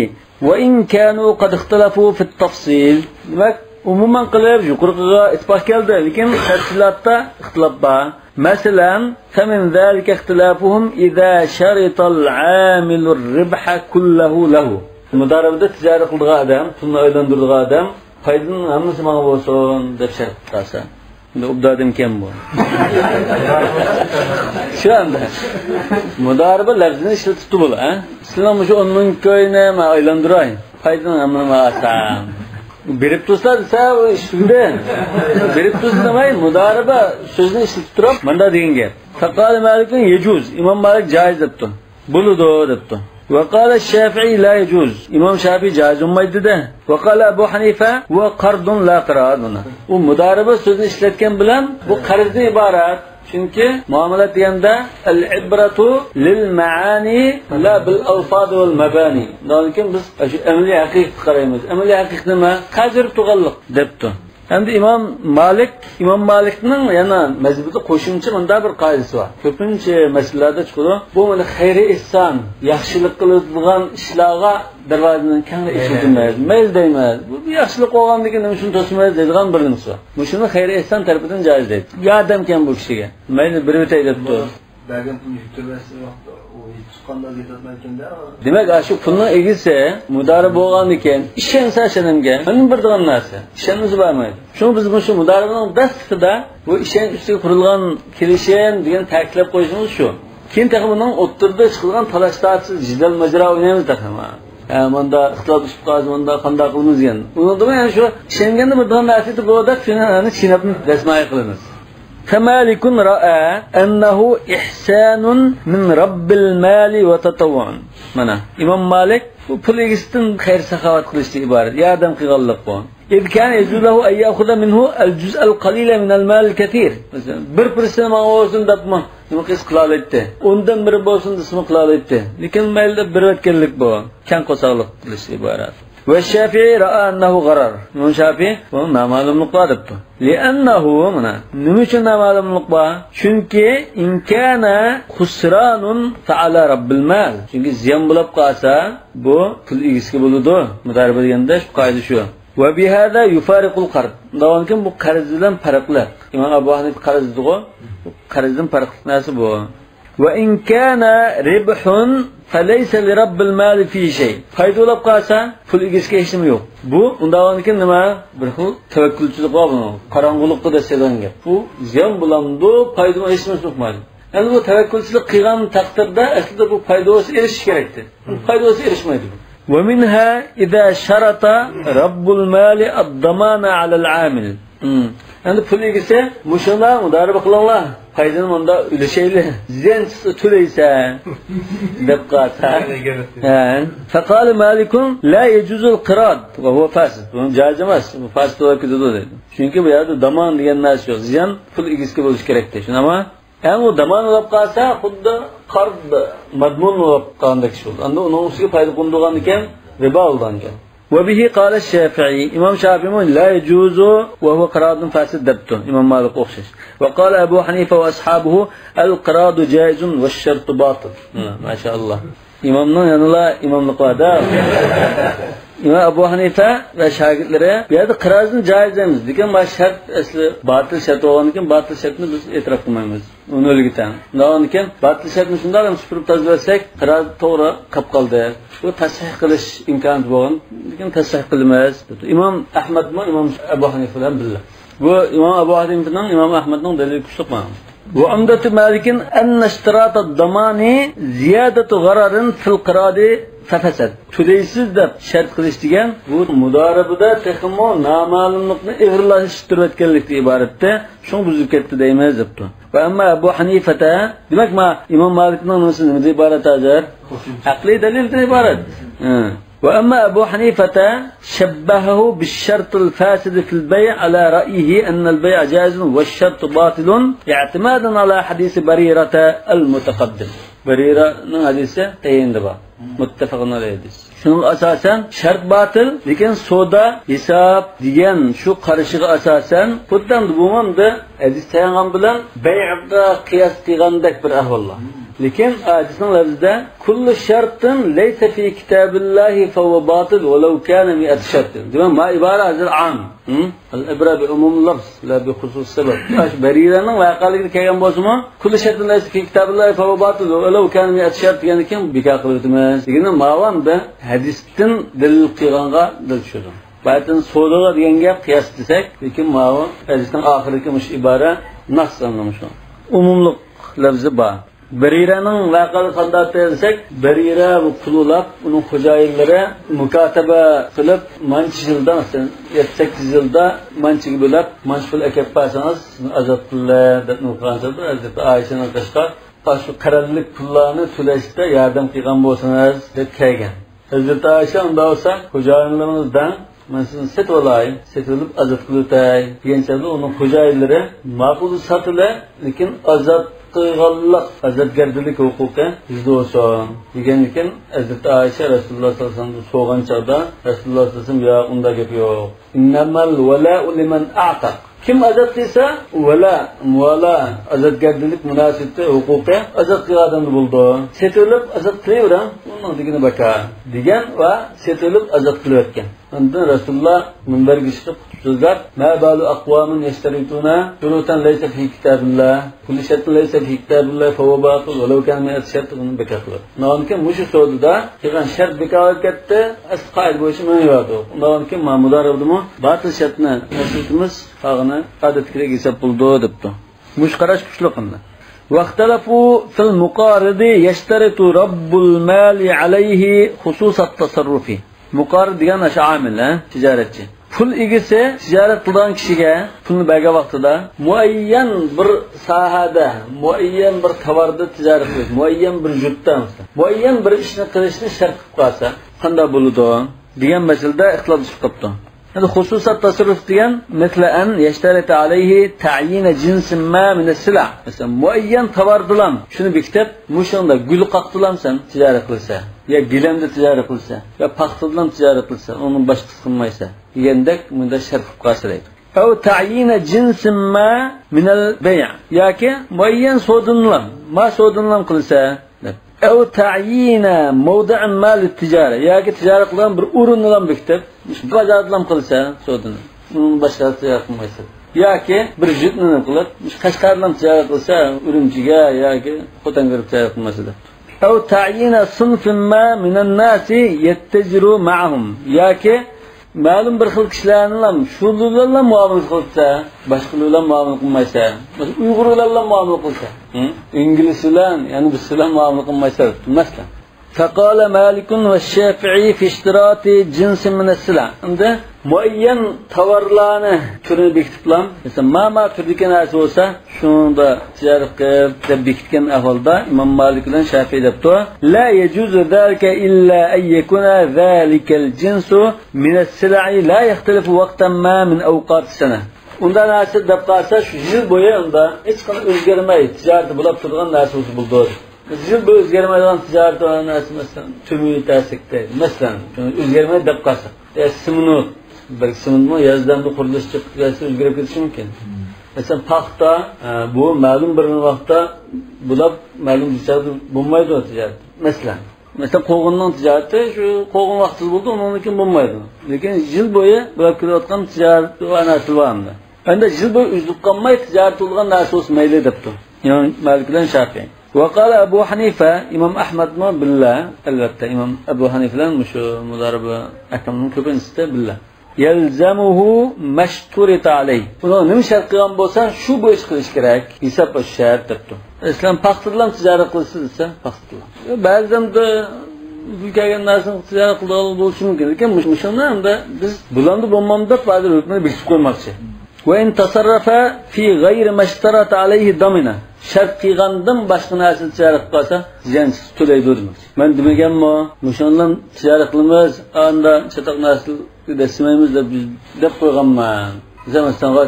وإن كانوا قد اختلفوا في التفصيل. دېمەك، ئومۇمەن قىلىپ يۇقىرىقىغا ئىتتىپاق كەلدى، لېكىن تەپسىلاتتا ئىختىلاپ بار. مەسىلەن، فمن ذلك اختلافهم إذا شرط العامل الربح كله له. مۇدارىبىدە تىجارەت قىلىدىغان ئادەم، پۇلنى ئايلاندۇرىدىغان ئادەم، پايدىنىڭ ھەممىسى ماڭا بولسۇن دەپ شەرت قىلسا. ئەمدى ئوبدان ئادەمكەن بۇ. شۇ ئەمدى. مۇدارىبە لەپزىنى ئىشلىتىپتۇ بۇلار، ھە؟ سىلەر مۇشۇ ئون مىڭ كوينى مەن ئايلاندۇراي. پايدىنىڭ ھەممىنى ماڭا ئالسام. بېرىپ تۇرسا دېسە، ئۇ ئىش تۈگىدى. بېرىپ تۇرسا دېمەي، مۇدارىبە سۆزنى ئىشلىتىپ تۇرۇپ، مۇنداق دېگەن گەپ. فقال مالك يجوز. ئىمام مالىك جائىز دەپتۇ. بولىدۇ دەپتۇ. وقال الشافعي لا يجوز. ئىمام شافىي جائىز بولمايدۇ دېدى. وقال أبو حنيفة هو قرض لا قراء. مانا. ئۇ مۇدارىبە سۆزىنى ئىشلەتكەن بىلەن بۇ قەرزدىن ئىبارەت. چۈنكى مۇئامىلەت دېگەندە العبرة للمعاني لا بالألفاظ والمباني. ئۇنىڭدىن كېيىن بىز شۇ ئەمەلىي ھەقىقەتكە قارايمىز. ئەمەلىي ھەقىقەت نېمە؟ قەرز بېرىپ تۇرغانلىق دەپتۇ. ئەمدى ئىمام مالىك، ئىمام مالىكنىڭ يەنە مەزھىپىدە قوشۇمچە مۇنداق بىر قائىدىسى بار. كۆپىنچە مەسىلىلەردە چىقىدۇ. بۇ مانا خەيرى ئېھسان، ياخشىلىق قىلىدىغان ئىشلارغا دەرۋازىنى كەڭرى ئېچىۋېتىمىز. مەيلى دەيمىز. بۇ بىر ياخشىلىق بولغاندىكىن نېمە ئۈچۈن توسىمىز دەيدىغان بىر نېمىسى بار. مۇشۇنى خەيرى ئېھسان تەرىپىدىن جائىز دەيدۇ. ياردەمكەن بۇ كىشىگە. مەيلى بېرىۋېتەي دەپتۇ. بەرگەن پۇلنى يۈتتۈرۈۋەتسە ۋاقىتتا ئۇ ھېچقانداق يېتەلمەيدىكەن-دە. دېمەك، ئاشۇ پۇلنىڭ ئىگىسى مۇدارىبە بولغاندىكىن، ئىشەنسە ئىشەنەمگە، مەن بىر دېگەن نەرسە، ئىشەنمىسە بەرمەيدۇ. شۇڭا بىز مۇشۇ مۇدارىبىنىڭ دەسلىپىدە بۇ ئىشەنچ ئۈستىگە قۇرۇلغان كېلىشىم دېگەن تەكىتلەپ قويۇشىمىز شۇ. كېيىن تېخى بۇنىڭ ئوتتۇرىدا چىقىدىغان تالاش-تارتىش، جېدەل-ماجىرا ئوينايمىز تېخى. ھە، ماندا ئىختىلاپ چىقىپ قالسا، ماندا قانداق قىلىمىز دېگەن. ئۇنىڭدىمۇ يەنە شۇ ئىشەنگەندە بىر دېگەن نەرسە بولدى، شۇنى يەنە چىنەپ دەسمايە قىلىمىز. فمالك رأى أنه إحسان من رب المال وتطوع. مانا، ئىمام مالىك بۇ پۇل ئىگىسىدىن خەير-ساخاۋەت قىلىشتىن ئىبارەت، ياردەم قىلغانلىق بۇ. إذ كان يجوز له أن يأخذ منه الجزء القليل من المال الكثير. مەسىلەن، بىر پىرسەنت ماڭا بولسۇن دەپمۇ نېمە قىلسا قىلالايتتى. ئوندىن بىرى بولسۇن دېسىمۇ قىلالايتتى. لېكىن مەيلى دەپ بېرىۋەتكەنلىك بۇ. كەڭ قورساقلىق قىلىشتىن ئىبارەت. والشافعي رأى أنه غرر. ئىمام شافىي بۇنىڭ نامەلۇملۇق بار دەپتۇ. لأنه، مانا، نېمە ئۈچۈن نامەلۇملۇق بار؟ چۈنكى إن كان خسران فعلى رب المال. چۈنكى زىيان بولۇپ قالسا، بۇ پۇل ئىگىسىگە بولىدۇ. مۇدارىبە دېگەندە شۇ قائىدە شۇ. وبهذا يفارق القرض. دەۋالكىن بۇ قەرز بىلەن پەرقلىق. ئىمام ئەبۇ ھەنىفە قەرز دېدىغۇ. قەرزدىن پەرقلىق نەرسە بۇ. وإن كان ربح فليس لرب المال فيه شيء. پايدا بولۇپ قالسا، پۇل ئىگىسىگە ھېچ نېمە يوق. بۇ، ئۇنداق بولغاندىكىن نېمە؟ بىر خىل تەۋەككۈلچىلىك بار بۇنىڭ. قاراڭغۇلۇقتا دەسسەيدىغان گەپ. بۇ زىيان بولامدۇ، پايدىمۇ ھېچ نېمىسى ئۇقمايدۇ. ئەمدى بۇ تەۋەككۈلچىلىك قىلغان تەقدىردە، ئەسلىدە بۇ پايدا بولسا ئېرىشىش كېرەكتى. بۇ پايدا بولسا ئېرىشمەيدۇ. ومنها إذا شرط رب المال الضمان على العامل. ئەمدى پۇل ئىگىسى مۇشۇنداق مۇدارىبە قىلىڭلار، پايدىنى مۇنداق ئۈلۈشەيلى، زىيان چىقسا تۆلەيسەن دەپ قالسا. ھە. فقال مالك لا يجوز القراض وهو فاسد. بۇ جائىز ئەمەس، بۇ پاسىد بولۇپ كېتىدۇ دەيدۇ. چۈنكى بۇ يەردە دامان دېگەن نەرسە يوق، زىيان پۇل ئىگىسىگە بولۇشى كېرەكتى، شۇنداقمۇ؟ ئەڭ ئۇ دامان بولۇپ قالسا، خۇددى قەرز مەزمۇن بولۇپ قالغاندەك ئىش بولدى. ئەمدى ئۇنىڭ ئۈستىگە پايدا قوندۇرغاندىكىن رىبا بولىدىكەن. وبه قال الشافعي، ئىمام شافىئىمۇ لا يجوز وهو قراض فاسد دەپتۇ، ئىمام مالىكقا ئوخشاش. وقال أبو حنيفة وأصحابه القراض جائز والشرط باطل. ھە، ماشائاللا. ئىمامنىڭ يەنىلا ئىماملىقى بار-دە. ئىمام ئەبۇ ھەنىفە ۋە شاگىرتلىرى بۇ يەردە قىرازنى جائىز دەيمىز، لېكىن ما شەرت ئەسلى باتىل شەرت بولغاندىكىن باتىل شەرتنى بىز ئېتىراپ قىلمايمىز. ئۇنى ئۆلگە تەڭ. ئۇنداقتىن كېيىن باتىل شەرتنى شۇنداق ھەم سۈپۈرۈپ تازىلىۋەتسەك، قىراز توغرا قاپ قالدى. بۇ تەسھىھ قىلىش ئىمكانى بولغان، لېكىن تەسھىھ قىلىمىز. ئىمام ئەھمەدمۇ ئىمام ئەبۇ ھەنىفە بىلەن بىللە. بۇ ئىمام ئەبۇ ھەنىفىنىڭ، ئىمام ئەھمەدنىڭ دەلىلى كۈچلۈك مانا. وعمدة مالك أن اشتراط الضمان زيادة غرر في القراض ففسد. تۆلەيسىز دەپ شەرت قىلىش دېگەن، بۇ مۇدارىبىدە تېخىمۇ نامەلۇملۇقنى ئېغىرلاشتۇرۇۋەتكەنلىكتىن ئىبارەتتە، شۇڭا بۇزۇلۇپ كەتتى دەيمىز دەپتۇ. وأما أبو حنيفة، دېمەك، ما ئىمام مالىكنىڭ نېمىسى نېمىدىن ئىبارەت ھازىر؟ ئەقلىي دەلىلدىن ئىبارەت. ھە. وأما أبو حنيفة شبهه بالشرط الفاسد في البيع على رأيه أن البيع جائز والشرط باطل اعتمادا على حديث بريرة المتقدم. بەرىرەنىڭ ھەدىسى قەينىدە بار. مۇتتەپەقۇن ئەلەيھى ھەدىس. شۇنىڭغا ئاساسەن شەرت باتىل، لېكىن سودا، ھېساب دېگەن شۇ قارىشىغا ئاساسەن، خۇددى ئەمدى بۇمۇ ئەمدى ھەدىس تايانغان بىلەن بەيئگە قىياس قىلغاندەك بىر ئەھۋاللار. لېكىن ھەدىسنىڭ لەۋزىدە كل شرط ليس في كتاب الله فهو باطل ولو كان مئة شرط. دېمەك، ما ئىبارە ھازىر ئام. ھە؟ العبرة بعموم اللفظ لا بخصوص السبب. ئاشۇ بەرىرەنىڭ ۋەقەلىكىدە كەلگەن بولسىمۇ، كل شرط ليس في كتاب الله فهو باطل ولو كان مئة شرط دېگەندىن كېيىن بىكار قىلىۋېتىمىز. دېگىنى ماۋان بىر ھەدىستىن دەلىل قىلغانغا دەل چۈشىدۇ. بەتىن سودىغا دېگەن گەپ قىياس دېسەك، لېكىن ماۋۇ ھەدىستىڭ ئاخىرىدىكى مۇشۇ ئىبارە ناس ئەمدى مۇشۇ. ئومۇملۇق لەۋزى بار. بەرىرەنىڭ ۋەقەسى قانداق دېسەك، بەرىرە بۇ قۇل ئۇلاپ، ئۇنىڭ خوجايىنلىرى مۇكاتەبە قىلىپ، مانچە يىلدا، مەسىلەن، يەتتە سەككىز يىلدا مانچىگە بۆلەپ، مانچە پۇل ئەكەپ بەرسىڭىز، سىزنى ئازاد قىلىمىز دەپ نېمە قىلغان چاغدا، ھەزرىتى ئائىشەنىڭ قېشىغا، ئاشۇ قەرەللىك پۇللارنى تۆلەشتە ياردەم قىلغان بولسىڭىز دەپ كەلگەن. ھەزرىتى ئائىشە ئۇنداق بولسا، خوجايىنلىرىڭىز دەڭ، مەن سىزنى سېتىۋالاي، سېتىۋېلىپ ئازاد قىلىۋېتەي، دېگەن چاغدا ئۇنىڭ خوجايىنلىرى، ماقۇل، ساتىلە، لېكىن ئازاد قىلغانلىق، ئازادگەرچىلىك ھوقۇقى بىزدە بولسۇن، دېگەندىكىن، ھەزرىتى ئائىشە رەسۇلۇللا ساللاللاھۇ ئەلەيھى ۋەسەللەمدىن سورىغان چاغدا، رەسۇلۇللا ساللاللاھۇ ئەلەيھى ۋەسەللەم، ياق، ئۇنداق گەپ يوق. إنما الولاء لمن أعتق. كىم ئازاد دېسە، ۋالا، مۇۋالا، ئازادگەرچىلىك مۇناسىۋىتى، ھوقۇقى ئازاد قىلغان ئادەمدە بولىدۇ. سېتىۋېلىپ ئازاد قىلىۋېرىڭ، ئۇنىڭ دېگىنى بەكار، دېگەن ۋە سېتىۋېلىپ ئازاد قىلىۋەتكەن. ئاندىن رەسۇلۇللا مۇنبەرگە چىقىپ سۆزلەپ، ما بال أقوام يشترطون شروطا ليس في كتاب الله، كل شرط ليس في كتاب الله فهو باطل ولو كان مئة شرط، بۇنى بىكار قىلىۋەتتى. ئۇنىڭدىن كېيىن مۇشۇ سودىدا قىلغان شەرت بىكار بولۇپ كەتتى، ئەسلى قائىدە بويىچە مەنئى بار. ئۇنىڭدىن كېيىن ما مۇدارىبىدىمۇ باتىل شەرتنى نەسل ئېتىمىز، قالغىنى ئادەتتىكىدەك ھېساب بولىدۇ دەپتۇ. مۇشۇ قاراش كۈچلۈك ئەمدى. واختلفوا في المقارض يشترط رب المال عليه خصوص التصرف. مۇقارىز دېگەن ئاشۇ ئامىل، ھە، تىجارەتچى. پۇل ئىگىسى تىجارەت قىلىدىغان كىشىگە پۇلنى بەرگەن ۋاقتىدا مۇئەييەن بىر ساھەدە، مۇئەييەن بىر تاۋاردا تىجارەت قىلىش، مۇئەييەن بىر يۇرتتا، مەسىلەن، مۇئەييەن بىر ئىشنى قىلىشنى شەرت قىلىپ قالسا، قانداق بولىدۇ دېگەن مەسىلىدە ئىختىلاپ چىقىپ قاپتۇ. ئەمدى خۇسۇسەت تەسەررۇف دېگەن، مىسلى ئەن يەشتەرىتە ئەلەيھى تەئيىنە جىنسىن ما مىنەس سىلە. مەسىلەن، مۇئەييەن تاۋاردىلام شۇنى بېكىتىپ، مۇشۇڭدا گۈل قاقتىلام سەن تىجارەت قىلسا، يا گىلەمدە تىجارەت قىلسا، يا پاختىدىلام تىجارەت قىلسا، ئۇنىڭ باشقىسى قىلمايسا دېگەندەك، مۇنداق شەرت قىلىپ قالسا دەيدۇ. ئەۋ تەئيىنە جىنسىن ما مىنەل بەيئ، ياكى مۇئەييەن سودىنىلام، ما سودىنىلام قىلسا، دەپ. ئەۋ تەئيىنە مەۋدىئىن ما لىتتىجارە، ياكى تىجارەت قىلىدىغان بىر ئورۇننىلام بېكىتىپ، مۇشۇ بازاردىلام قىلسا سودىنى، ئۇنىڭ باشقا تىجارەت قىلمايسىز. ياكى بىر يۇرتنى قىلىپ، مۇشۇ قەشقەردىلام تىجارەت قىلسا، ئۈرۈمچىگە ياكى خوتەنگە بېرىپ تىجارەت قىلمايسىز دەپتۇ. ئەۋ تەئيىنە سىنفىن ما مىنەن ناسى يەتتەجىرۇ مەئەھۇم، ياكى مەلۇم بىر خىل كىشىلەرنىلا شۇلار بىلەنلا مۇئامىلە قىلسا، باشقىلار بىلەن مۇئامىلە قىلمايسا، مەسىلەن، ئۇيغۇر بىلەنلا مۇئامىلە قىلسا، ھە؟ ئىنگلىز بىلەن، يەنى بىز بىلەن مۇئامىلە قىلمايسا، مەسىلەن. فقال مالك والشافعي في اشتراط جنس من السلع. ئەمدى مۇئەييەن تاۋارلارنى تۈرىنى بېكىتىپلا، مەسىلەن، ما ما تۈردىكى نەرسە بولسا، شۇنىڭدا تىجارەت قىل دەپ بېكىتكەن ئەھۋالدا ئىمام مالىك بىلەن شافىئى دەپتۇ، لا يجوز ذلك إلا أن يكون ذلك الجنس من السلع لا يختلف وقتا ما من أوقات السنة. ئۇنداق نەرسە دەپ قالسا، شۇ يىل بويى ئۇندا ھېچقانداق ئۆزگەرمەي تىجارىتى بولۇپ تۇرىدىغان نەرسە بولسا بولىدۇ. يىل بويى ئۆزگەرمەيدىغان تىجارەت ۋە نەرسە، مەسىلەن، تۆمۈر تەسلىكتە، مەسىلەن، ئۆزگەرمەيدۇ دەپ قالساق، يا سېمونت، بەلكى سېمونتمۇ ياردەمدە قۇرۇلۇشچى ياسىسا ئۆزگىرىپ كېتىشى مۇمكىن. مەسىلەن، پاختا، ئە، بۇ مەلۇم بىر ۋاقىتتا بۇلاپ، مەلۇم بىر چاغدا بولمايدۇ تىجارەت. مەسىلەن، مەسىلەن، قوغۇننىڭ تىجارىتى شۇ قوغۇن ۋاقتىدا بولىدۇ، ئۇنىڭدىن كېيىن بولمايدۇ. لېكىن يىل بويى بۇلاپ كېلىۋاتقان تىجارەت ۋە نەرسە بار ئەمدى. ئەمدى يىل بويى ئۈزۈلۈپ قالماي تىجارەت بولىدىغان نەرسە بولسا مەيلى دەپتۇ. يەنى مالىك بىلەن شافىئىي. وقال أبو حنيفة، ئىمام ئەھمەدمۇ بىللە، ئەلۋەتتە، ئىمام ئەبۇ ھەنىفە بىلەن مۇشۇ مۇدارىبە ئەھكامنىڭ كۆپىنچىسى بىللە. يلزمه ما اشترط عليه. ئۇنىڭ نېمە شەرت قىلغان بولسا، شۇ بويىچە قىلىش كېرەك. ھېساب شەرت دەپتۇ. ئىسلام پاختىدىلا تىجارەت قىلىسىز دېسە، پاختىدىلا. بەزىدە ئۈزۈلۈپ كەلگەن نەرسىنى تىجارەت قىلىدىغان بولۇشى مۇمكىن. لېكىن مۇش-، مۇشۇنى ئەمدى بىز بۇلامدۇ بولمامدۇ دەپ ھازىر ھۆكمىنى بېكىتىپ قويماقچى. وإن تصرف في غير ما اشترط عليه ضمن. شەرت قىلغاندىن باشقا نەرسىنى تىجارەت قىلىپ قالسا، زىيانچىسى تۆلەيدۇ دېمەكچى. مەن دېمىگەنمۇ، مۇشۇنىڭ بىلەن تىجارەت قىلىمىز، ئاندا چاتاق نەرسە دەسسىمەيمىز دەپ، دەپ قويغانمەن. مەسىلەن، ساڭا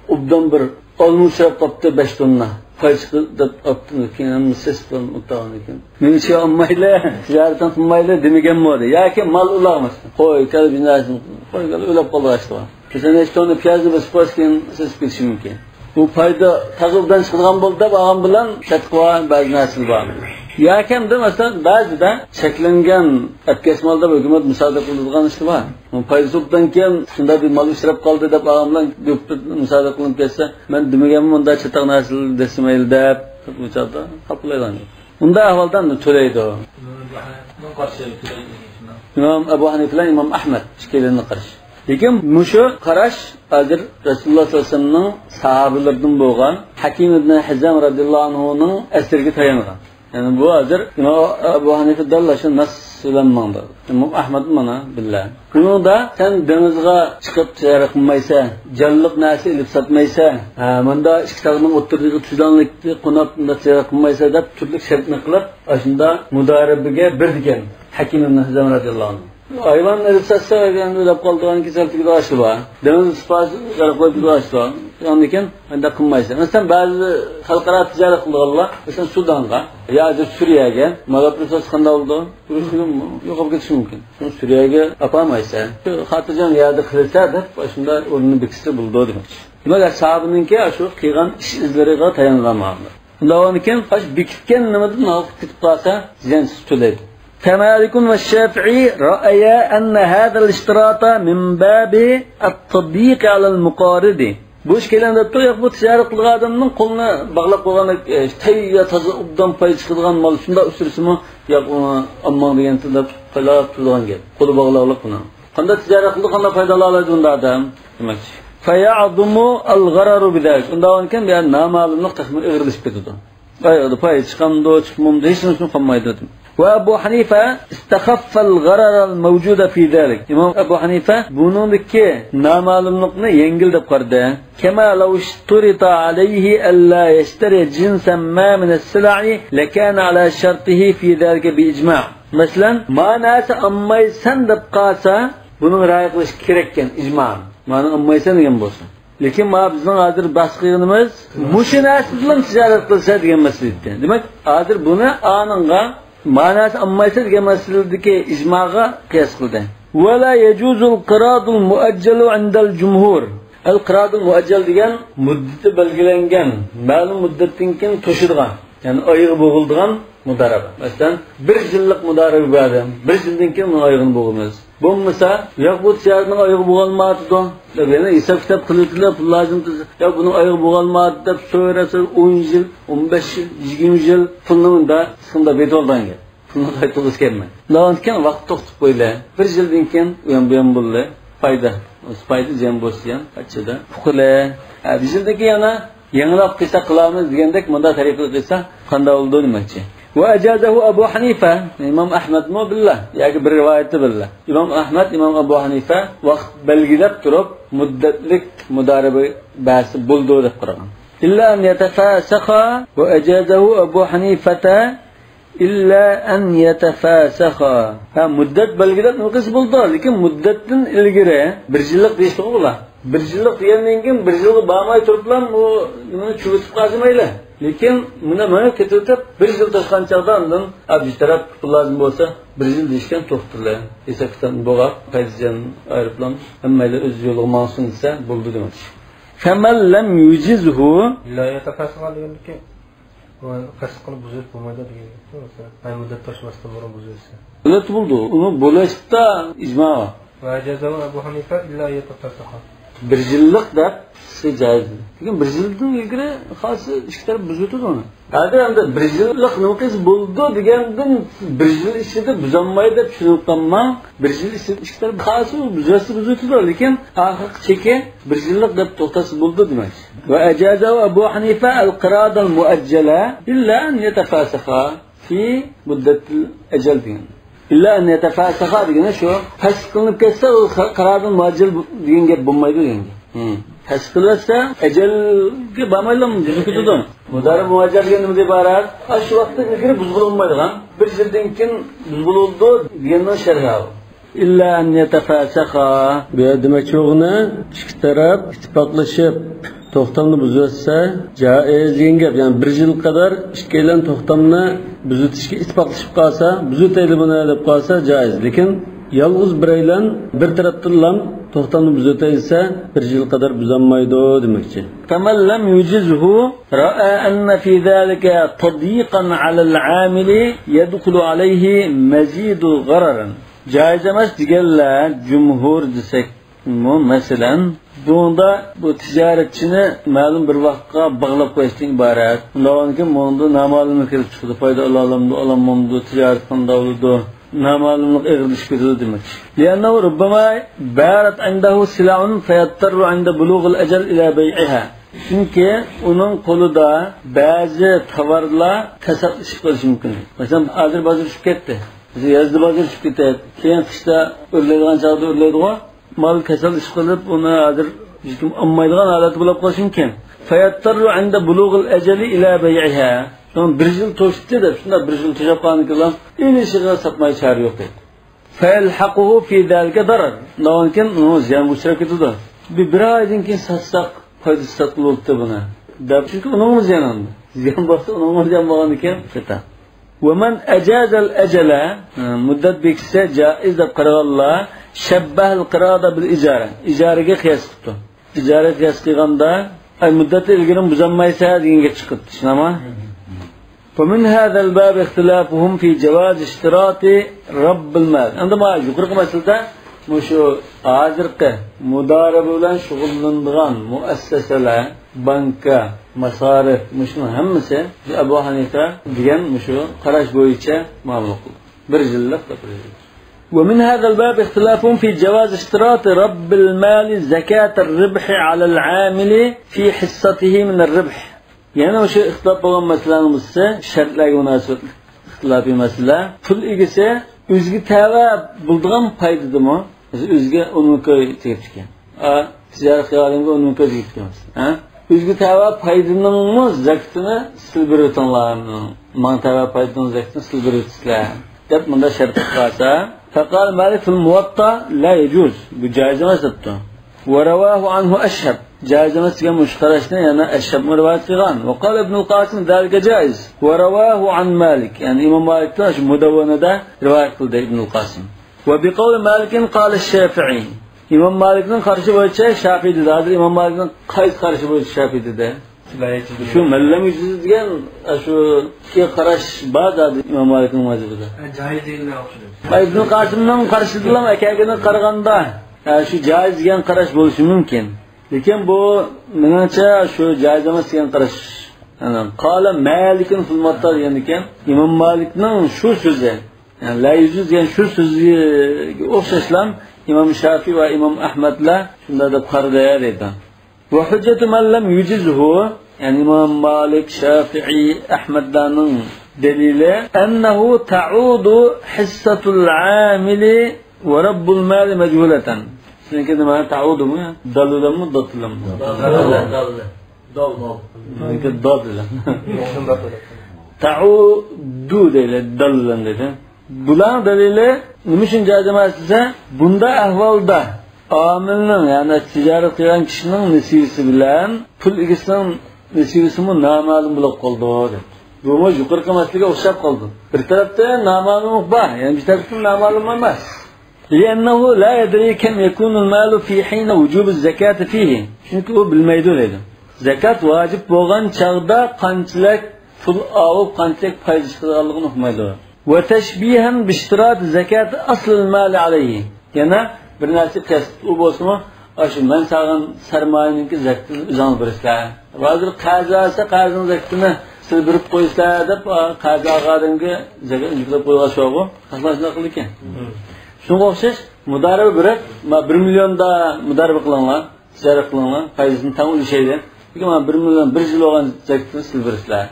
ئوبدان بىر ئالما ئۇچراپ قاپتۇ، بەش توننا. پاي چىقىدۇ دەپ ئاپتىمىز، كېيىن ھەممە سېسىپ ئولتۇرغاندىن كېيىن، مېنى شۇ ئالمايلى، تىجارىتىنى قىلمايلى دېمىگەنمۇ دەيدۇ. ياكى مال ئۇلاغمىسۇن. قوي، كەل، بىر نەرسىنى قوي، كەل، ئۆلۈپ قالدى ئاشتىغان. مەسىلەن، نەچچە توننا پىيازنى بېسىپ قويسا، كېيىن سېسىپ كېتىشى مۇمكىن. بۇ پايدا تازا ئوبدان چىقىدىغان بولدى دەپ ئالغان بىلەن شەرت قىلىپ بەزى نەرسىلەر بار. ياكى ئەمدى، مەسىلەن، بەزىدە چەكلەنگەن ئەپكەش مال دەپ ھۆكۈمەت مۇسادىرە قىلىدىغان ئىشلار بار. پايدىسى ئوبدانكەن، شۇنداق بىر مال ئۇچراپ قالدى دەپ ئالغان بىلەن مۇسادىرە قىلىنىپ كەتسە، مەن دېمىگەنمۇ مۇنداق چاتاق نەرسىلەر دەسسىمەيلى دەپ، بۇ چاغدا خاپىلايدىغان گەپ. ئۇنداق ئەھۋالدا ئەمدى تۆلەيدۇ. ئىمام ئەبۇ ھەنىفە بىلەن ئىمام ئەھمەد ئىككىيلىنى قارىشى. لېكىن مۇشۇ قاراش ھازىر رەسۇلۇللا سەللەللاھۇ ئەلەيھى ۋەسەللەمنىڭ ساھابىلىرىدىن بولغان ھەكىم ئىبن ھىزام رەزىياللاھۇ ئەنھۇنىڭ ئەسىرىگە تايانغان. يەنى بۇ ھازىر ئىمام ئەبۇ ھەنىفە دەل شۇ نەس بىلەن ماڭدى. ئىمام ئەھمەد مانا بىللە. بۇنىڭدا سەن دېڭىزغا چىقىپ تىجارەت قىلمايسەن، جانلىق نەرسە ئېلىپ ساتمايسەن، ھە، مۇندا ئىككى تاغنىڭ ئوتتۇرىدىقى تۈزلەڭلىكتە قوناپ مۇندا تىجارەت قىلمايسەن دەپ تۈرلۈك شەرتنى قىلىپ، ئاشۇندا مۇدارىبىگە بېرىدىكەن ھەكىم ئىبن ھىزام رەزىياللاھۇ ئەنھۇ. ھايۋان ئېلىپ ساتسا، ھايۋان ئۆلۈپ قالىدىغان كېسەل تۈگىدىغان ئىشلار بار. دېڭىز سۇپاسى غەرق بولۇپ كېتىدىغان ئىشلار بار. ئاندىن كېيىن ئانداق قىلمايسەن. مەسىلەن، بەزى خەلقئارا تىجارەت قىلىدىغانلار، مەسىلەن، سۇدانغا يا سۈرىيەگە مال ئېلىپ ساتسا قانداق بولىدۇ؟ ئۇرۇش يوقاپ كېتىشى مۇمكىن. شۇنى سۈرىيەگە ئاپارمايسەن. شۇ خاتىرجەم يەردە قىلسا دەپ، شۇنداق ئورنىنى بېكىتسە بولىدۇ دېمەكچى. دېمەك، ساھابىنىڭكى شۇ قىلغان ئىش ئىزلىرىغا تايانغان مۇئامىلە. ئۇنداق بولغاندىكىن، ئاشۇ بېكىتكەن نېمىدىن ھالقىپ كېتىپ قالسا، زىيانسىز تۆلەيدۇ. فمالك والشافعي رأيا أن هذا الاشتراط من باب التضييق على المقارض. بۇ ئىككىيلەن دەپتۇ، ياق، بۇ تىجارەت قىلىدىغان ئادەمنىڭ قولىنى باغلاپ قويغان، ئە، تەييار تازا ئوبدان پاي چىقىدىغان مال شۇنداق ئۇچرىسىمۇ، ياق، ئۇنى ئالماڭ دېگەنتى دەپ قايلاپ تۇرىدىغان گەپ. قولى باغلاقلىق بۇنىڭ. قانداق تىجارەت قىلىدۇ، قانداق پايدا ئالالايدۇ بۇنداق ئادەم؟ دېمەكچى. فيعظم الغرر بذلك. ئۇنداق بولغانكەن، بۇ يەردە نامەلۇملۇق تېخىمۇ ئېغىرلىشىپ كېتىدۇ. ئايىغىدا پاي چىقامدۇ، چىقمامدۇ، ھېچ نېمە قالمايدۇ. وأبو حنيفة استخف الغرر الموجود في ذلك. ئىمام ئەبۇ ھەنىفە بۇنىڭدىكى نامەلۇملۇقنى يەڭگىل دەپ قارىدى. كما لو اشترط عليه ألا يشتري جنسا ما من السلع لكان على شرطه في ذلك بإجماع. مەسىلەن، ما نەرسە ئالمايسەن دەپ قالسا، بۇنىڭ رىئايە قىلىش كېرەككەن، ئىجما. مانى ئالمايسەن دېگەن بولسا. لېكىن مانا بىزنىڭ ھازىر بەھس قىلغىنىمىز مۇشۇ نەرسە بىلەن تىجارەت قىلسا دېگەن مەسىلە ئىدى. دېمەك، ھازىر بۇنى ئانىڭغا، ما نەرسە ئالمايسەن دېگەن مەسىلىدىكى ئىجماغا قىياس قىلدى. ولا يجوز القراض المؤجل عند الجمهور. ئەل قىرادۇل مۇئەججەل دېگەن مۇددىتى بەلگىلەنگەن، مەلۇم مۇددەتتىن كېيىن توشىدىغان، يەنى ئايىغى بوغۇلىدىغان مۇدارىبە. مەسىلەن، بىر يىللىق مۇدارىبە بەردىم، بىر يىلدىن كېيىن ئۇنىڭ ئايىغىنى بوغىمىز. بولمىسا، ياق، بۇ تىجارەتنىڭ ئايىغى بوغالمايۋاتىدۇ دەپ، يەنە ھېساب-كىتاب قىلىۋېتىلىپ، پۇل لازىم تۇرسا، ياق، بۇنىڭ ئايىغى بوغالمايۋاتىدۇ دەپ سوراپ، سوراپ، ئون يىل، ئون بەش يىل، يىگىرمە يىل پۇلنى مۇنداق سىخىمدا بېتىۋالغان گەپ. پۇلنى قايتۇرغۇسى كەلمەي. ئۇنداق كېيىن ۋاقىت توختىتىپ قويىلى. بىر يىلدىن كېيىن ئۇيان-بۇيان بولىلى. پايدا. پايدا زىيان بولسا زىيان، قاچىدا. ئۇقىلى. ھە، بىر يىلدىن كېيىن يەنە يېڭىلاپ قىلساق قىلارمىز دېگەندەك، مۇنداق تەرىقىدە قىلسا قانداق بولىدۇ دېمەكچى. وأجازه أبو حنيفة، ئىمام ئەھمەدمۇ بىللە، ياكى بىر رىۋايەتتە بىللە. ئىمام ئەھمەد، ئىمام ئەبۇ ھەنىفە ۋاقىت بەلگىلەپ تۇرۇپ، مۇددەتلىك مۇدارىبە بەرسە بولىدۇ دەپ قارىغان. إلا أن يتفاسخا، وأجازه أبو حنيفة إلا أن يتفاسخا. ھە، مۇددەت بەلگىلەپ نېمە قىلسا بولىدۇ، لېكىن مۇددەتتىن ئىلگىرى بىر يىللىق دېيىشتىغۇ بۇلار. بىر يىللىق دېگەندىن كېيىن بىر يىلغا بارماي تۇرۇپلا ئۇ نېمىنى چۈۋۈتۈپ قالسا مەيلى. لېكىن مانا مېڭىپ كېتىۋېتىپ، بىر يىل توشقان چاغدا ئاندىن، ئا، بىر تەرەپ پۇل لازىم بولسا، بىر يىل دېيىشكەن توختىلى. ھېساب-كىتابنى بوغاپ، قايسى جان ئايروپىلان ھەممەيلى ئۆز يولىغا ماڭسۇن دېسە، بولىدۇ دېمەكچى. فمن لم يجزه. ۋىلايەت ئەپەسىغا دېگەندىكى، قەست قىلىپ بۇزۇپ بولمايدۇ دېگەن گەپتۇ، مەسىلەن. ئاي، مۇددەت توشماستىن بۇرۇن بۇزۇلسا. ئەلۋەتتە بولىدۇ. ئۇنى بولۇشتا ئىجما بار. ۋە جازا ئەبۇ ھەنىفە ئىللا يەتەفەسسەخ. بىر يىللىق دەپ سىز جايىز. لېكىن بىر يىلدىن ئىلگىرى خاسى ئىككى تەرەپ بۇزۇۋېتىدۇ ئۇنى. ھازىر ئەمدى بىر يىللىق نېمە قىلسا بولىدۇ دېگەندىن، بىر يىل ئىچىدە بۇزالمايدۇ دەپ چۈشىنىپ قالماڭ. بىر يىل ئىچىدە ئىككى تەرەپ خاسى بۇزۇۋەتسە بۇزۇۋېتىدۇ. لېكىن ئاخىرقى چېكى بىر يىللىق دەپ توختاتسا بولىدۇ دېمەكچى. ۋە ئەجازەھۇ ئەبۇ ھەنىفە ئەل قىرادەل مۇئەججەلە ئىللا ئەن يەتەفەسەخا في مدة الأجل دېگەن. إلا أن يتفاسخا دېگىنى شۇ، پەسخ قىلىنىپ كەتسە، ئۇ قىرادەل مۇئەججەل دېگەن گەپ بولمايدۇ دېگەن گەپ. ھىم. پەسخ قىلىۋەتسە، ئەجەلگە بارمايلا بۇزۇلۇپ كېتىدۇ. مۇدارىب مۇئەججەل دېگەن نېمىدىن ئىبارەت؟ ئاشۇ ۋاقىتتىن ئىلگىرى بۇزغىلى بولمايدىغان، بىر يىلدىن كېيىن بۇزغىلىدۇ دېگەننىڭ شەرھى بۇ. إلا أن يتفاسخا. بۇ يەردە دېمەكچى بولغىنى، ئىككى تەرەپ ئىتتىپاقلىشىپ، توختامنى بۇزۇۋەتسە جائىز دېگەن گەپ. يەنى بىر يىل قەدەر ئىككىيلەن توختامنى بۇزۇۋېتىشكە ئىتتىپاقلىشىپ قالسا، بۇزۇۋېتەيلى بۇنى دەپ قالسا جائىز. لېكىن يالغۇز بىرەيلەن بىر تەرەپتىنلا توختامنى بۇزۇۋېتەي دېسە، بىر يىل قەدەر بۇزالمايدۇ دېمەكچى. فمن لم يجزه رأى أن في ذلك تضييقا على العامل يدخل عليه مزيد غرر. جائىز ئەمەس دېگەنلەر جۇمھۇر دېسەك، مۇ-، مەسىلەن، بۇنىڭدا بۇ تىجارەتچىنى مەلۇم بىر ۋاقىتقا باغلاپ قويۇشتىن ئىبارەت. ئۇنداق بولغاندىكىن بۇنىڭدا نامەلۇملۇق كېلىپ چىقىدۇ. پايدا ئالالامدۇ، ئالالمامدۇ، تىجارەت قانداق بولىدۇ؟ نامەلۇملۇق ئېغىرلىشىپ كېتىدۇ دېمەك. لأنه ربما بارت عنده سلع فيضطر عند بلوغ الأجل إلى بيعها. چۈنكى ئۇنىڭ قولىدا بەزى تاۋارلار كاساتلىشىپ قېلىشى مۇمكىن. مەسىلەن، ھازىر بازار چۈشۈپ كەتتى. يازدا بازار چۈشۈپ كېتەتتى. كېيىن قىشتا ئۆرلەيدىغان چاغدا ئۆرلەيدىغۇ. مال كاسال ئىشقىلىپ، ئۇنى ھازىر ھېچكىم ئالمايدىغان ھالەت بولۇپ قالىشى مۇمكىن. فيضطر عند بلوغ الأجل إلى بيعها. شۇڭا بىر يىل توشتى دەپ، شۇنداق بىر يىل توشۇپ قالغاندىن كېيىن ئېلىشىغا ساتماي چارە يوق دەيدۇ. فيلحقه في ذلك ضرر. ئۇنىڭدىن كېيىن ئۇ زىيانغا ئۇچراپ كېتىدۇ. بىر، بىر ئايدىن كېيىن ساتساق، پايدىسى ساتقىلى بولۇپتۇ بۇنى دەپ، چۈنكى ئۇنىڭمۇ زىيان ئالدى. زىيان بولسا، ئۇنىڭمۇ زىيان بولغاندىن كېيىن خاتا. ومن أجاز الأجل، ھە، مۇددەت بېكىتسە جائىز دەپ قارىغانلار شەببەھەل قىرادە بىل ئىجارە، ئىجارىگە قىياس قىپتۇ. ئىجارە قىياس قىلغاندا، ئاي، مۇددەتنى ئىلگىرى بۇزالمايسەن دېگەن گەپ چىقىپتۇ، شۇنداقمۇ؟ ومن هذا الباب اختلافهم في جواز اشتراط رب المال. ئەمدى مانا يۇقىرىقى مەسىلىدە مۇشۇ ھازىرقى مۇدارىبە بىلەن شۇغۇللىنىدىغان مۇئەسسەسەلەر، بانكا، ماسارىپ، مۇشۇنىڭ ھەممىسى ئەبۇ ھەنىفە دېگەن مۇشۇ قاراش بويىچە مۇئامىلە قىلىدۇ. بىر يىللىق دەپ بىر يىل. ومن هذا الباب اختلاف في جواز اشتراط رب المال زكاة الربح على العامل في حصته من الربح. يەنە ئاشۇ ئىختىلاپ بولغان مەسىلىنىڭ بىرسى شەرتلەرگە مۇناسىۋەتلىك ئىختىلاپىي مەسىلە. پۇل ئىگىسى ئۆزىگە تەۋە بولىدىغان پايدىدىمۇ، ئۆزىگە ئۇنىڭ كۆي تېگىپتىكەن. ئا، تىجارەت قىلغانلىقىغا ئۇنىڭ كۆزى يېتىپ كەلمەسۇن. ھە؟ ئۆزىگە تەۋە پايدىنىڭمۇ زەكىتىنى سىلە بېرىۋېتىڭلار. ماڭا تەۋە پايدىنىڭ زەكىتىنى سىلە بېرىۋېتىسىلەر، دەپ مۇنداق شەرت قىلىپ قالسا، فقال مالك في الموطأ لا يجوز. بۇ جائىز ئەمەس دەپتۇ. ورواه عنه أشهب. جائىز ئەمەس دېگەن مۇشۇ قاراشنى يەنە ئەشھەبمۇ رىۋايەت قىلغان. وقال ابن القاسم ذلك جائز. ورواه عن مالك. يەنى ئىمام مالىكتىن شۇ مۇدەۋۋەنىدە رىۋايەت قىلدى ئىبنۇل قاسىم. وبقول مالك قال الشافعي. ئىمام مالىكنىڭ قارىشى بويىچە شافىي دېدى. ھازىر ئىمام مالىكنىڭ قايسى قارىشى بويىچە شافىي دېدى؟ شۇ مەن لەم يۇجىز دېگەن، شۇ ئىككى قاراش بار زادى ئىمام مالىكنىڭ مەزھىپىدە. جائىز دېگەنگە ئوخشىدى. ئىبنۇل قاسىمنىڭ قارىشىدىلا ئەكەگىنى قارىغاندا، شۇ جائىز دېگەن قاراش بولۇشى مۇمكىن. لېكىن بۇ، مېنىڭچە، شۇ جائىز ئەمەس دېگەن قاراش. قال مالك في الموطأ دېگەندىكىن، ئىمام مالىكنىڭ شۇ سۆزى، يەنى لا يجوز دېگەن شۇ سۆزىگە ئوخشاشلا ئىمام شافىي ۋە ئىمام ئەھمەدلەر شۇنداق دەپ قارىدى دەيدۇ. وحجة من لم يجزه، يەنى ئىمام مالىك، شافىئىي، ئەھمەدلەرنىڭ دەلىلى، أنه تعود حصة العامل ورب المال مجهولة. سىزنىڭكى نېمە؟ تەئۇدۇمۇ؟ دال بىلەنمۇ، دات بىلەنمۇ؟ دال. دال. دال. سىزنىڭكى دال بىلەن. تەئۇدۇ دەيلى، دال بىلەن دەيدۇ. بۇلارنىڭ دەلىلى نېمە ئۈچۈن جائىز ئەمەس دېسە، بۇنداق ئەھۋالدا ئامىلنىڭ، يەنى تىجارەت قىلغان كىشىنىڭ نېسىۋىسى بىلەن پۇل ئىگىسىنىڭ نېسىۋىسىمۇ نامەلۇم بولۇپ قالىدۇ، دەپ. بۇمۇ يۇقىرىقى مەسىلىگە ئوخشاپ قالىدۇ. بىر تەرەپتىن نامەلۇملۇق بار، يەنە بىر تەرەپتىن نامەلۇم ئەمەس. لأنه لا يدري كم يكون المال في حين وجوب الزكاة فيه. چۈنكى ئۇ بىلمەيدۇ دەيدۇ. زەكات ۋاجىپ بولغان چاغدا قانچىلىك پۇل ئاۋۇپ، قانچىلىك پايدا چىقىدىغانلىقىنى ئۇقمايدۇ. وتشبيها باشتراط زكاة أصل المال عليه. يەنە بىر نەرسە قىياس، ئۇ بولسىمۇ، ئاشۇ مەن سالغان سەرمايىنىڭكى زەكىتىنى ئۆزۈڭلار بېرىسىلەر. ھازىر قەرز ئالسا، قەرزنىڭ زەكىتىنى سىلەر بېرىپ قويسىلەر دەپ، قەرز ئالغان ئادەمگە زەكەت ئۈنچىكىلەپ قويغان شۇغۇ. خەلقلەر شۇنداق قىلىدىكەن. شۇنىڭغا ئوخشاش مۇدارىبە بېرىپ، ما بىر مىليوندا مۇدارىبە قىلىڭلار، تىجارەت قىلىڭلار، پايدىسىنى تەڭ ئۈلۈشەيلى. لېكىن مانا بىر مىليون بىر يىل بولغان زەكىتنى سىلەر بېرىسىلەر.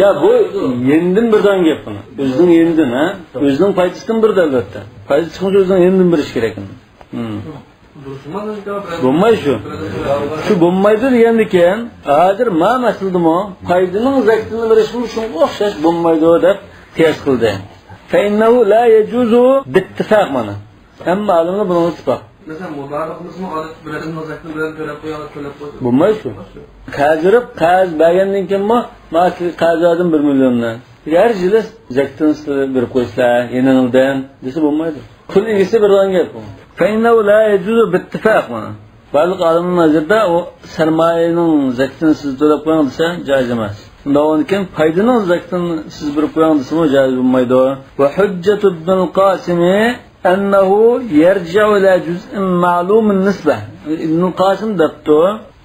يا، بۇ يېنىدىن بېرىدىغان گەپ بۇنى. ئۆزىنىڭ يېنىدىن، ھە؟ ئۆزىنىڭ پايدىسىدىن بېرىدۇ، ئەلۋەتتە. پايدىسى چىقمىسا ئۆزىنىڭ يېنىدىن بېرىش كېرەك. ھىم. بولماي شۇ. شۇ بولمايدۇ دېگەندىكىن، ھازىر ما مەسىلىدىمۇ پايدىنىڭ زەكىتىنى بېرىشمۇ شۇنىڭغا ئوخشاش بولمايدۇ دەپ قىياس قىلدى. فإنه لا يجوز باتفاق مانا. ھەممە ئالىملار بۇنىڭغا ئىتتىپاق. مەسىلەن، مۇدارىبە قىلسىمۇ ئادەتتە بىرەرنىڭ زەكىتىنى بىرەر تۆلەپ قويۇڭ، تۆلەپ قويسا. بولمايدۇ شۇ. قەرز بېرىپ، قەرز بەرگەندىن كېيىنمۇ، مانا سىزگە قەرز بەردىم بىر مىليوننى. ھەر يىلى زەكىتىنى سىلەر بېرىپ قويسىلەر، يېنىڭىزدىن دېسە بولمايدۇ. پۇل ئىگىسى بېرىدىغان گەپ بۇ. فإنه لا يجوز باتفاق مانا. بارلىق ئالىمنىڭ نەزىرىدە ئۇ سەرمايىنىڭ زەكىتىنى سىز تۆلەپ قويۇڭ دېسە جائىز ئەمەس. شۇنداق بولغاندىكىن پايدىنىڭ زەكىتىنى سىز بېرىپ قويۇڭ دېسىمۇ جائىز بولمايدۇ. وحجة ابن القاسم أنه يرجع إلى جزء معلوم النسبة. ئىبنۇل قاسىم دەپتۇ،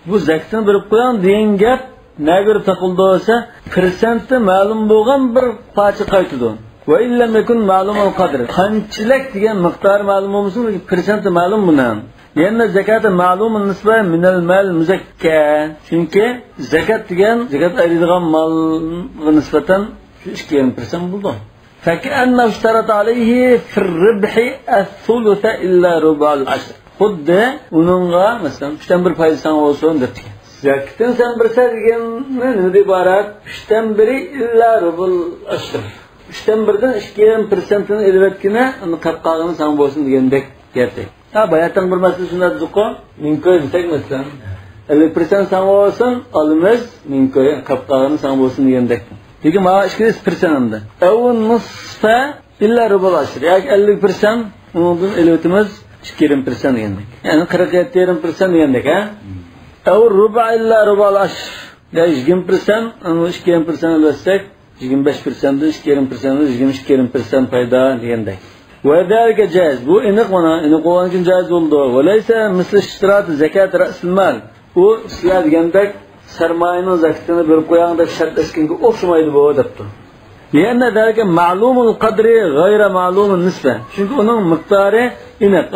بۇ زەكىتىنى بېرىپ قويۇڭ دېگەن گەپ نەگە كۆرە تاقىلىدۇ دېسە، پىرسەنتى مەلۇم بولغان بىر پارچە قايتىدۇ. وإن لم يكن معلوم القدر. قانچىلىك دېگەن مىقدارى مەلۇم بولمىسىمۇ، پىرسەنتى مەلۇم بۇنىڭ. لأن الزكاة معلوم النسبة من المال المزكى. چۈنكى زەكەت دېگەن زەكەت ئايرىيدىغان مالغا نىسبەتەن شۇ ئىككى يېرىم پىرسەنت بولىدۇ. فكأنه اشترط عليه في الربح الثلث إلا ربع العشر. خۇددى ئۇنىڭغا، مەسىلەن، ئۈچتىن بىر پايدا ساڭا بولسۇن دەپتىكەن. زەكىتىنى سەن بېرىسەن دېگەننى نېمىدىن ئىبارەت؟ ئۈچتىن بىرى إلا ربع العشر. ئۈچتىن بىردىن ئىككى يېرىم پىرسەنتىنى ئېلىۋەتكىنە، ئۇنى قاپ قالغىنى ساڭا بولسۇن دېگەندەك گەپ. ھە، باياتىن بىر مەسىلە شۇنداق دېدۇققۇ، مىڭ كوي دېسەك، مەسىلەن، ئەللىك پىرسەنت ساڭا بولسۇن، ئالىمىز، مىڭ كوي، قاپ قالغىنى ساڭا بولسۇن دېگەندەك. لېكىن مانا ئىككىلىسى پىرسەنت ئەمدى. أو النصف إلا ربع العشر. ياكى ئەللىك پىرسەنت، ئۇنىڭدىن ئېلىۋېتىمىز، ئىككى يېرىم پىرسەنت دېگەندەك. يەنى قىرىق يەتتە يېرىم پىرسەنت دېگەندەك، ھە؟ أو الربع إلا ربع العشر. يا يىگىرمە پىرسەنت، ئۇنىڭدىن ئىككى يېرىم پىرسەنت ئەلۋەتسەك، يىگىرمە بەش پىرسەنتتىن ئىككى يېرىم پىرسەنت، يىگىرمە ئىككى يېرىم پىرسەنت پايدا دېگەندەك. وذلك جائز. بۇ ئېنىق مانا، ئېنىق بولغاندىكىن جائىز بولىدۇ. وليس مثل اشتراط زكاة رأس المال. ئۇ سىلەر دېگەندەك سەرمايىنىڭ زەكىتىنى بېرىپ قويۇڭ دەپ شەرتلەشكەنگە ئوخشىمايدۇ بۇ، دەپتۇ. لأن ذلك معلوم القدر غير معلوم النسبة. چۈنكى ئۇنىڭ مىقدارى ئېنىق،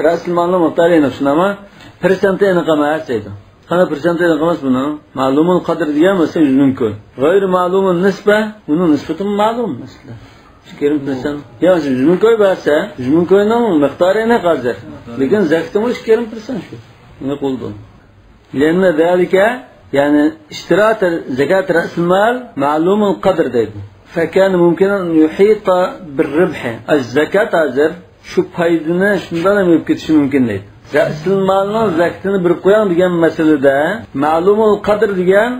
رەسىل مالنىڭ مىقدارى ئېنىق، شۇنداقمۇ؟ پىرسەنتى ئېنىق ئەمەس دەيدۇ. قانداق پىرسەنتى ئېنىق ئەمەس بۇنىڭ؟ مەلۇمۇل قەدىر دېگەن مەسىلەن يۈز مىڭ كوي. غەيرى مەلۇمۇن نىسبە، ئۇنىڭ نىسبىتىمۇ مەلۇم مەسىلەن. ئىككى يېرىم پىرسەنت. يا مەسىلەن يۈز مىڭ كوي بەرسە، يۈز مىڭ كوينىڭ مىقدارى ئېنىق ھازىر. لېكىن زەكىتىمۇ ئىككى يېرىم پىرسەنت شۇ. ئېنىق بولدى. لأن ذلك، يەنى اشتراط زكاة رأس المال معلوم القدر دەيدۇ. فكان ممكنا أن يحيط بالربح. ئە، زەكات ھازىر شۇ پايدىنى شۇنداق ئېلىپ كېتىشى مۇمكىن دەيدۇ. رەسىل مالنىڭ زەكىتىنى بېرىپ قويۇڭ دېگەن مەسىلىدە مەلۇمۇل قەدىر دېگەن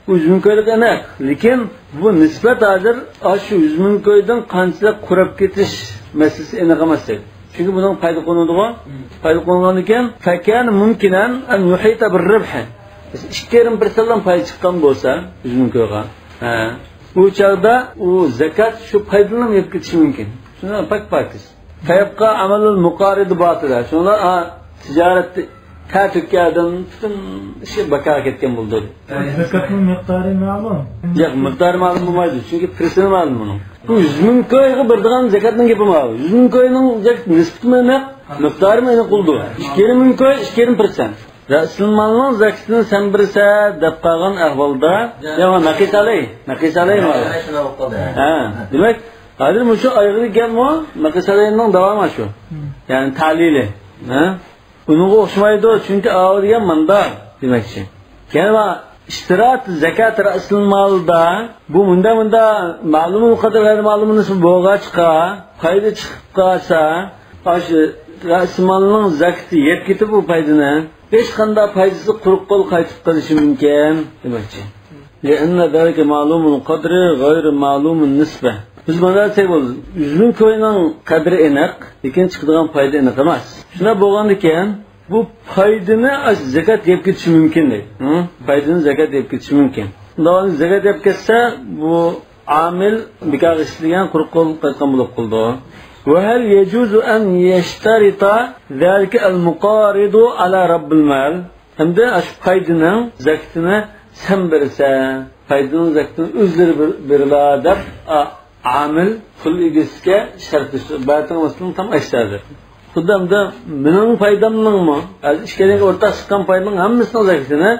بۇ يۈز مىڭ كويلۇق ئېنىق. لېكىن بۇ نىسبەت ھازىر ئاشۇ يۈز مىڭ كويدىن قانچىلىك قۇراپ كېتىش مەسىلىسى ئېنىق ئەمەس دەيدۇ. چۈنكى بۇنىڭ پايدا قىلىنىدىغۇ. پايدا قىلىنغاندىن كېيىن فكان ممكنا أن يحيط بالربح. ئىككى يېرىم پىرسەنتلا پايدا چىققان بولسا يۈز مىڭ كويغا. ھە. ئۇ چاغدا ئۇ زەكات شۇ پايدىنىمۇ يەپ كېتىشى مۇمكىن. شۇنىڭ پاك پاكىز. فيبقى عمل المقارض باطلا. شۇڭلار، ئا، تىجارەتتە تەر تۆككەن ئادەم پۈتۈن ئىشى بىكارغا كەتكەن بولىدۇ. زەكاتنىڭ مىقدارى مەلۇم؟ ياق، مىقدارى مەلۇم بولمايدۇ. چۈنكى پىرسېنى مەلۇم بۇنىڭ. بۇ يۈز مىڭ كويغا بېرىدىغان زەكاتنىڭ گېپى ماۋۇ. يۈز مىڭ كوينىڭ زەكات نىسبىتىمۇ ئېنىق، مىقدارىمۇ ئېنىق بولىدۇ. ئىككى يېرىم مىڭ كوي، ئىككى يېرىم پىرسەنت. رەسىل مالنىڭ زەكىتىنى سەن بېرىسەن دەپ قالغان ئەھۋالدا، يا نەقىس ئەلەي، نەقىس ئەلەي مال. ھە، دېمەك، ھازىر مۇشۇ ئايىغىدىكى گەپمۇ نەقىس ئەلەينىڭ داۋامى شۇ. يەنى تەلىلى. ھە؟ ئۇنىڭغا ئوخشىمايدۇ، چۈنكى ئاۋۇ دېگەن ماندا دېمەكچى. يەنى بار، ئىشتىرات زەكات رەسىل مالدا بۇ مۇندا، مۇندا مەلۇمۇل قەدىر غەيرى مەلۇمۇل نىسبى بولغاچقا، پايدا چىقىپ قالسا، ئاشۇ رەسمالنىڭ زاكىتى يەپ كېتىپ بۇ پايدىنى، ھېچقانداق پايدىسىز قۇرۇق قول قايتىپ قېلىشى مۇمكىن دېمەكچى. لأن ذلك معلوم القدر غير معلوم النسبة. بىز مانا دېسەك بولىدۇ. ئۈزۈم كوينىڭ قەدرى ئېنىق، لېكىن چىقىدىغان پايدا ئېنىق ئەمەس. شۇنداق بولغاندىكىن، بۇ پايدىنى ئاش زاكات يەپ كېتىشى مۇمكىن دەيدۇ. ھە؟ پايدىنى زاكات يەپ كېتىشى مۇمكىن. ئۇنداق زاكات يەپ كەتسە، بۇ ئامىل بىكارغا ئىشلىگەن، قۇرۇق قول قايتقان بولۇپ قالىدۇ. وهل يجوز أن يشترط ذلك المقارض على رب المال؟ ئەمدى ئاشۇ پايدىنىڭ زاكىتىنى سەن بېرىسەن، پايدىنىڭ زاكىتىنى ئۆزلىرى بېر-، بېرىلا دەپ، ئا-، ئامىل پۇل ئىگىسىگە شەرت قوشتى. باياتىنىڭ مەسىلىنى تام ئاشتاردى. خۇددى ئەمدى مېنىڭ پايدامنىڭمۇ، ھازىر ئىككىيلەنگە ئورتاق چىققان پايدىنىڭ ھەممىسىنىڭ زاكىتىنى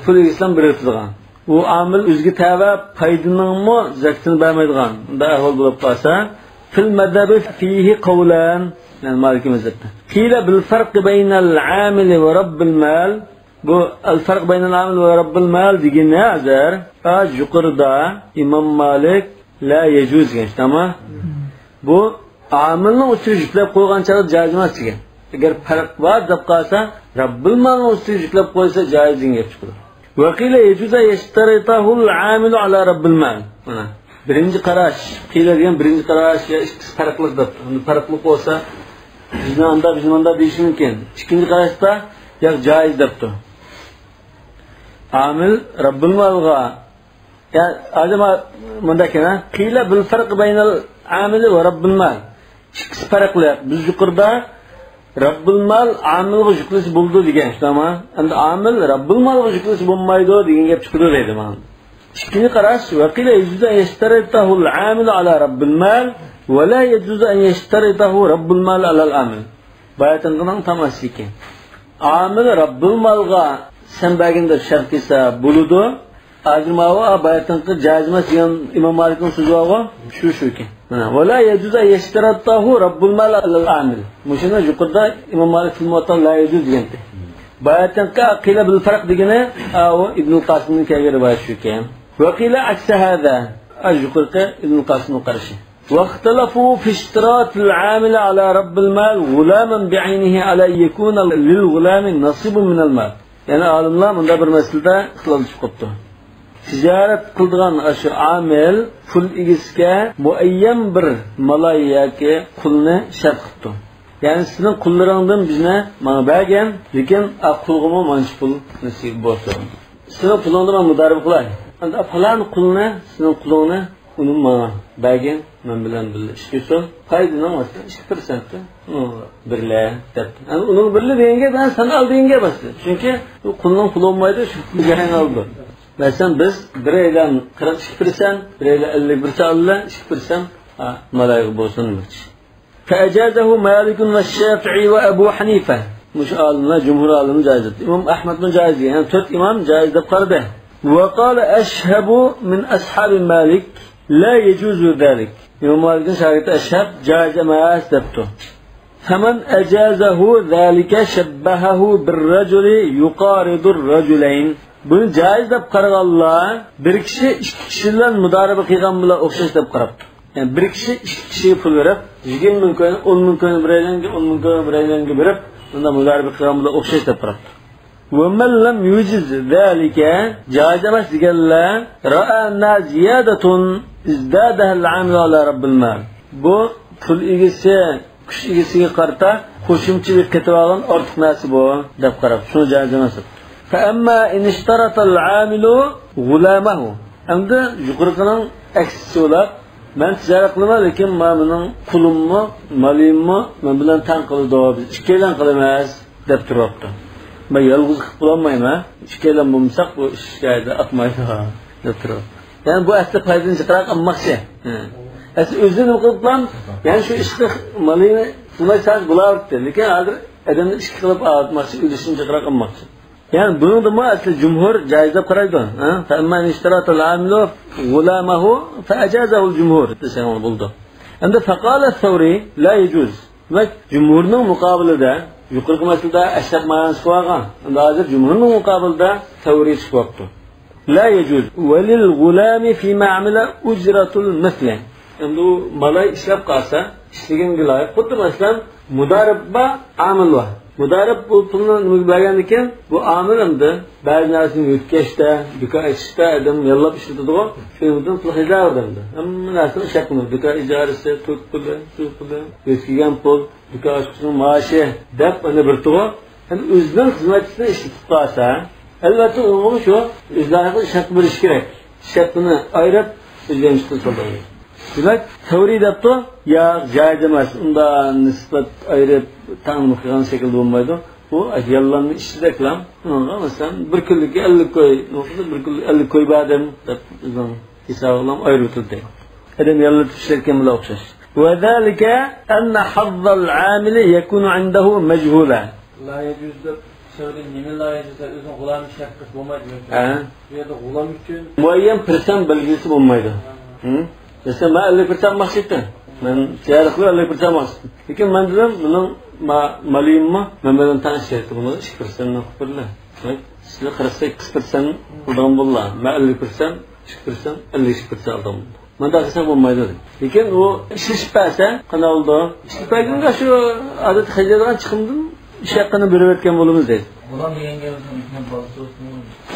پۇل ئىگىسىلا بېرىۋېتىدىغان. ئۇ ئامىل ئۆزىگە تەۋە پايدىنىڭمۇ زاكىتىنى بەرمەيدىغان بۇنداق ئەھۋال بولۇپ قالسا، في المذهب فيه قولان، يەنى مالىكىي مەزھەپتە. قيل بالفرق بين العامل ورب المال. بۇ الفرق بين العامل ورب المال دېگىنى ھازىر، ھازىر يۇقىرىدا ئىمام مالىك لا يجوز دېگەن، تامام. بۇ ئامىلنىڭ ئۈستىگە يۈكلەپ قويغان چاغدا جائىز ئەمەس دېگەن. ئەگەر پەرق بار دەپ قالسا، رەببىل مالنىڭ ئۈستىگە يۈكلەپ قويسا جائىز دېگەن گەپ چىقىدۇ. وقيل يجوز أن يشترطه العامل على رب المال. مانا، بىرىنچى قاراش، قىيل دېگەن بىرىنچى قاراش يا ئىككىسى پەرقلىق دەپ. ئەمدى پەرقلىق بولسا، بىزنى ئاندا، بىزنى ماندا دېيىشى مۇمكىن. ئىككىنچى قاراشتا، ياق، جائىز دەپتۇ. ئامىل رەببىل مالغا يا، ھازىر ما-، مۇنداق ئىكەن، ھە؟ قيل بالفرق بين العامل ورب المال. ئىككىسى پەرقلىق. بىز يۇقىرىدا رەببىل مال ئامىلغا يۈكلىسە بولىدۇ دېگەن، شۇنداقمۇ؟ ئەمدى ئامىل رەببىل مالغا يۈكلىسە بولمايدۇ دېگەن گەپ چىقىدۇ دەيدۇ مانا. ئىككىنچى قاراش، وقيل يجوز أن يشترطه العامل على رب المال ولا يجوز أن يشترطه رب المال على العامل. باياتىنقىنىڭ تاماسى ئىكەن. ئامىل رەببىل مالغا سەن بەرگىن دەپ شەرت قىلسا بولىدۇ. ھازىر ماۋۇ باياتىنقى جائىز ئەمەس دېگەن ئىمام مالىكنىڭ سۆزى بارغۇ، شۇ، شۇ ئىكەن. مانا، ولا يجوز أن يشترطه رب المال على العامل. مۇشۇنى يۇقىرىدا ئىمام مالىك في الموطأ لا يجوز دېگەنتى. باياتىنقى قيل بالفرق دېگىنى، ئاۋۇ ئىبنۇل قاسىمنىڭ كەلگەن رىۋايىتى شۇ ئىكەن. وقيل عكس هذا. ئا، يۇقىرىقى ئىبنۇل قاسىمنىڭ قارىشى. واختلفوا في اشتراط العامل على رب المال غلاما بعينه على أن يكون للغلام نصيب من المال. يەنى ئالىملار مۇنداق بىر مەسىلىدە ئىختىلاپلىشىپ قاپتۇ. تىجارەت قىلىدىغان ئاشۇ ئامىل پۇل ئىگىسىگە مۇئەييەن بىر مالاي ياكى قۇلنى شەرت قىپتۇ. يەنى سېنىڭ قۇللىرىڭدىن بىزنى ماڭا بەرگىن، لېكىن ئا قۇلغىمۇ مانچە پۇل نېسىپ بولسۇن. سېنىڭ پۇلۇڭنى مەن مۇدارىبە قىلاي. ئەمدى پالان قۇلنى، سېنىڭ قۇلۇڭنى ئۇنى ماڭا بەرگىن، مەن بىلەن بىللە ئىش قىلسۇن. پايدىنىڭ مەسىلەن ئىككى پىرسەنتى ئۇنىڭغا بېرىلە دەپتۇ. يەنى ئۇنىڭغا بېرىلە دېگەن گەپ، يەنى سەن ئال دېگەن گەپ ئەسلى. چۈنكى ئۇ قۇلنىڭ پۇلى بولمايدۇ، شۇ پۇلنى جاھانغا ئالىدۇ. مەسىلەن، بىز بىرەيلەن قىرىق ئىككى پىرسەنت، بىرەيلەن ئەللىك بىر ئالدى، ئىككى پىرسەنت، ھا، مالايغا بولسۇن دېمەكچى. فأجازه مالك والشافعي وأبو حنيفة. مۇشۇ ئالىملار، جۇمھۇر ئالىمى جائىز دەپتۇ. ئىمام ئەھمەدمۇ جائىز دېگەن. يەنى تۆت ئىمام جائىز دەپ قارىدى. وقال أشهب من أصحاب مالك لا يجوز ذلك. ئىمام مالىكنىڭ شاگىرتى ئەشھەب جائىز ئەمەس دەپتۇ. فمن أجازه ذلك شبهه بالرجل يقارض الرجلين. بۇنى جائىز دەپ قارىغانلار بىر كىشى ئىككى كىشى بىلەن مۇدارىبە قىلغان بىلەن ئوخشاش دەپ قاراپتۇ. يەنى بىر كىشى ئىككى كىشىگە پۇل بېرىپ، يىگىرمە مىڭ كوينى، ئون مىڭ كوينى بىرەيلەنگە، ئون مىڭ كوينى بىرەيلەنگە بېرىپ، بۇنداق مۇدارىبە قىلغان بىلەن ئوخشاش دەپ قاراپتۇ. ومن لم يجز ذلك، جائىز ئەمەس دېگەنلەر، رأى أنها زيادة ازدادها العامل على رب المال. بۇ پۇل ئىگىسى كۈچ ئىگىسىگە قارىتا قوشۇمچە بىر قېتىۋالغان ئارتۇق نەرسە بۇ دەپ قاراپ، شۇنى جائىز ئەمەس دەپ. فأما إن اشترط العامل غلامه. ئەمدى يۇقىرىقىنىڭ ئەكسىچە بولۇپ، مەن تىجارەت قىلىمەن، لېكىن مانا مېنىڭ قۇلۇممۇ، مالىممۇ مەن بىلەن تەڭ قىلىدۇ، بىز ئىككىيلەن قىلىمىز دەپ تۇرۇپتۇ. مەن يالغۇز قىلىپ بولالمايمەن، ئىككىيلەن بولمىساق بۇ ئىش جايىدا ئاتمايدۇ دەپ تۇرۇپتۇ. يەنى بۇ ئەسلى پايدىنى جىقراق ئالماقچى. ھە. ئەسلى ئۆزى نېمە قىلىپلا، يەنى شۇ ئىشقا مالىنى قىلماي ساز بولاۋېرىپتۇ. لېكىن ھازىر ئادەمنى ئىشقا قىلىپ ئاتماقچى، ئۈلۈشىنى جىقراق ئالماقچى. يەنى بۇنىڭدىمۇ ئەسلى جۇمھۇر جائىز دەپ قارايدۇ. ھە؟ فأما إن اشترط العامل غلامه فأجازه الجمهور دېسەڭ بولىدۇ. ئەمدى فقال الثوري لا يجوز. دېمەك، جۇمھۇرنىڭ مۇقابىلىدە، يۇقىرىقى مەسىلىدە ئەشەب مايان چىقىۋالغان. ئەمدى ھازىر جۇمھۇرنىڭ مۇقابىلىدە سەۋرى چىقىۋاپتۇ. لا يجوز. وللغلام فيما عمل أجرة المثل. ئەمدى ئۇ مالاي ئىشلەپ قالسا، ئىشلىگەنگە لايىق. خۇددى مەسىلەن، مۇدارىب بار، ئامىل بار. مۇدارىب بۇ پۇلنى نېمىگە بەرگەندىكىن، بۇ ئامىل ئەمدى بەزى نەرسىنى يۆتكەشتە، دۇكان ئېچىشتا ئادەم ياللاپ ئىشلىتىدىغۇ، شۇنىڭ ئۈچۈن پۇل خەجلەۋەردى ئەمدى. ھەممە نەرسىنى ئىشلەتمىدى. دۇكان ئىجارىسى، توك پۇلى، سۇ پۇلى، يۆتكىگەن پۇل، دۇكان ئاچقۇچىنىڭ مائاشى دەپ ئەنە بىرتۇغۇ. ھەم ئۆزىنىڭ خىزمەتچىسىنى ئىشلىتىپ قالسا، ئەلۋەتتە ئۇنىڭغا شۇ ئۆز لايىقىدا ئىشلەتمە بېرىش كېرەك. ئىشلەتمىنى ئايرىپ ئۆزگەرتىشتىن سالدى. دېمەك، سەۋرىي دەپتۇ، ياق، جايىز ئەمەس، ئۇنداق نىسبەت ئايرىپ تەڭ قىلغان شەكىلدە بولمايدۇ. بۇ ياللانما ئىشچىدەكلا، ئۇنىڭغا مەسىلەن، بىر كۈنلۈككە ئەللىك كوي، بىر كۈنلۈك ئەللىك كوي بەردىم دەپ ئۆزىنىڭ ھېسابى بىلەن ئايرىۋېتىلدى. ئادەم ياللىتىپ ئىشلەتكەن بىلەن ئوخشاش. وذلك أن حظ العامل يكون عنده مجهولا. لا يجوز دەپ سەۋرىي نېمە لا يجوز دەپ ئۆزىنىڭ غۇلامى شەرت قىلىپ بولمايدۇ. ھە. بۇ يەردە غۇلام ئۈچۈن مۇئەييەن پىرسەنت بەلگىسى بولمايدۇ. ھە. ھە؟ مەسىلەن، مەن ئەللىك پىرسەنت ماخشىتتىم. مەن تىجارەت قىلىپ ئەللىك پىرسەنت ماخشىتتىم. لېكىن مەن دېدىم، بۇنىڭ ما-، مالىيىممۇ مەن بىلەن تەڭ ئىشلەيتتى. بۇنى ئىككى پىرسەنت قىلىپ بېرىلە. دېمەك، سىلەر قىرىق سەككىز پىرسەنت ئالىدىغان بوللا. مەن ئەللىك پىرسەنت، ئىككى پىرسەنت، ئەللىك ئىككى پىرسەنت ئالىدىغان بولدۇم. مۇنداق قىلساق بولمايدۇ دېدى. لېكىن ئۇ ئىشلىشىپ بەرسە، قانداق بولىدۇ؟ ئىشلىشىپ بەرگەندە شۇ ئادەتتە خەجلەيدىغان چىقىمدىن ئىش ھەققىنى بېرىۋەتكەن بولىمىز دەيدۇ. غۇلام دېگەن گەپ ئۆزىنىڭ بالىسى بولسىمۇ؟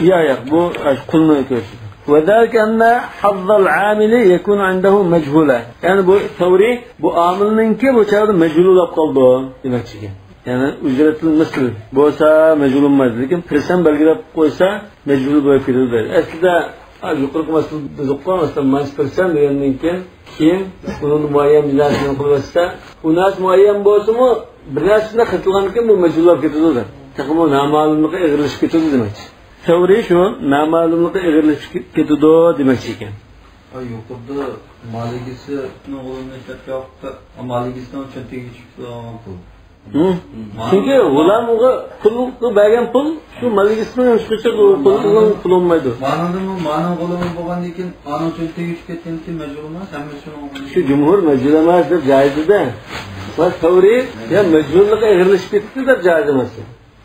ياق، ياق، بۇ قۇلنى كۆرسىتىدۇ. وذلك أن حظ العامل يكون عنده مجهولا. يەنى بۇ سەۋرىي، بۇ ئامىلنىڭكى بۇ چاغدا مەجھۇل بولۇپ قالىدۇ دېمەكچىكەن. يەنى ئۈجرەتۇل مىسل بولسا مەجھۇل بولمايدۇ، لېكىن پىرسەنت بەلگىلەپ قويسا مەجھۇل بولۇپ كېتىدۇ دەيدۇ. ئەسلىدە ھە، يۇقىرىقى مەسىلىدە دېدۇققۇ، مەسىلەن، مانچە پىرسەنت دېگەندىن كېيىن، كېيىن ئۇنىڭدا مۇئەييەن بىر نەرسىنى قىلىۋەتسە، ئۇ نەرسە مۇئەييەن بولسىمۇ، بىر نەرسە بىلەن قىلىدىغاندىن كېيىن بۇ مەجھۇل بولۇپ كېتىدۇ دەپ. تېخىمۇ نامەلۇملۇقى ئېغىرلىشىپ كېتىدۇ دېمەكچى. سەۋرىي شۇ، نامەلۇملۇقى ئېغىرلىشىپ كېتىدۇ دېمەكچى ئىكەن. ھە، يۇقىرىدا مال ئىگىسىنىڭ غۇلىمىنى ئىشلەتكەن ۋاقىتتا، مال ئىگىسىنىڭ چۆنتىكىگە چۈشۈپ تۇرغان پۇل. ھە؟ چۈنكى غۇلامغا پۇلغا بەرگەن پۇل شۇ مال ئىگىسىنىڭ ھېچقاچان ئۇ پۇلنىڭ پۇلى بولمايدۇ. مانىڭدىمۇ، مانىڭ غۇلىمى بولغاندىن كېيىن، ئانىڭ چۆنتىكىگە چۈشۈپ كەتكەندىن كېيىن مەجھۇل ئەمەس، ھەممىسى شۇنىڭ. شۇ جۇمھۇر مەجھۇل ئەمەس دەپ جايىز دېدى. ۋە سەۋرىي يا مەجھۇللۇقى ئېغىرلىشىپ كېتىپتۇ دەپ جايىز ئەمەس.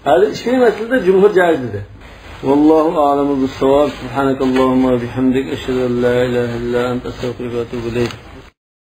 ھازىر ئىشلىگەن مەسىلىدە جۇمھۇر جايىز دېدى. والله أعلم بالصواب. سبحانك اللهم وبحمدك، أشهد أن لا إله إلا أنت، أستغفرك وأتوب إليك.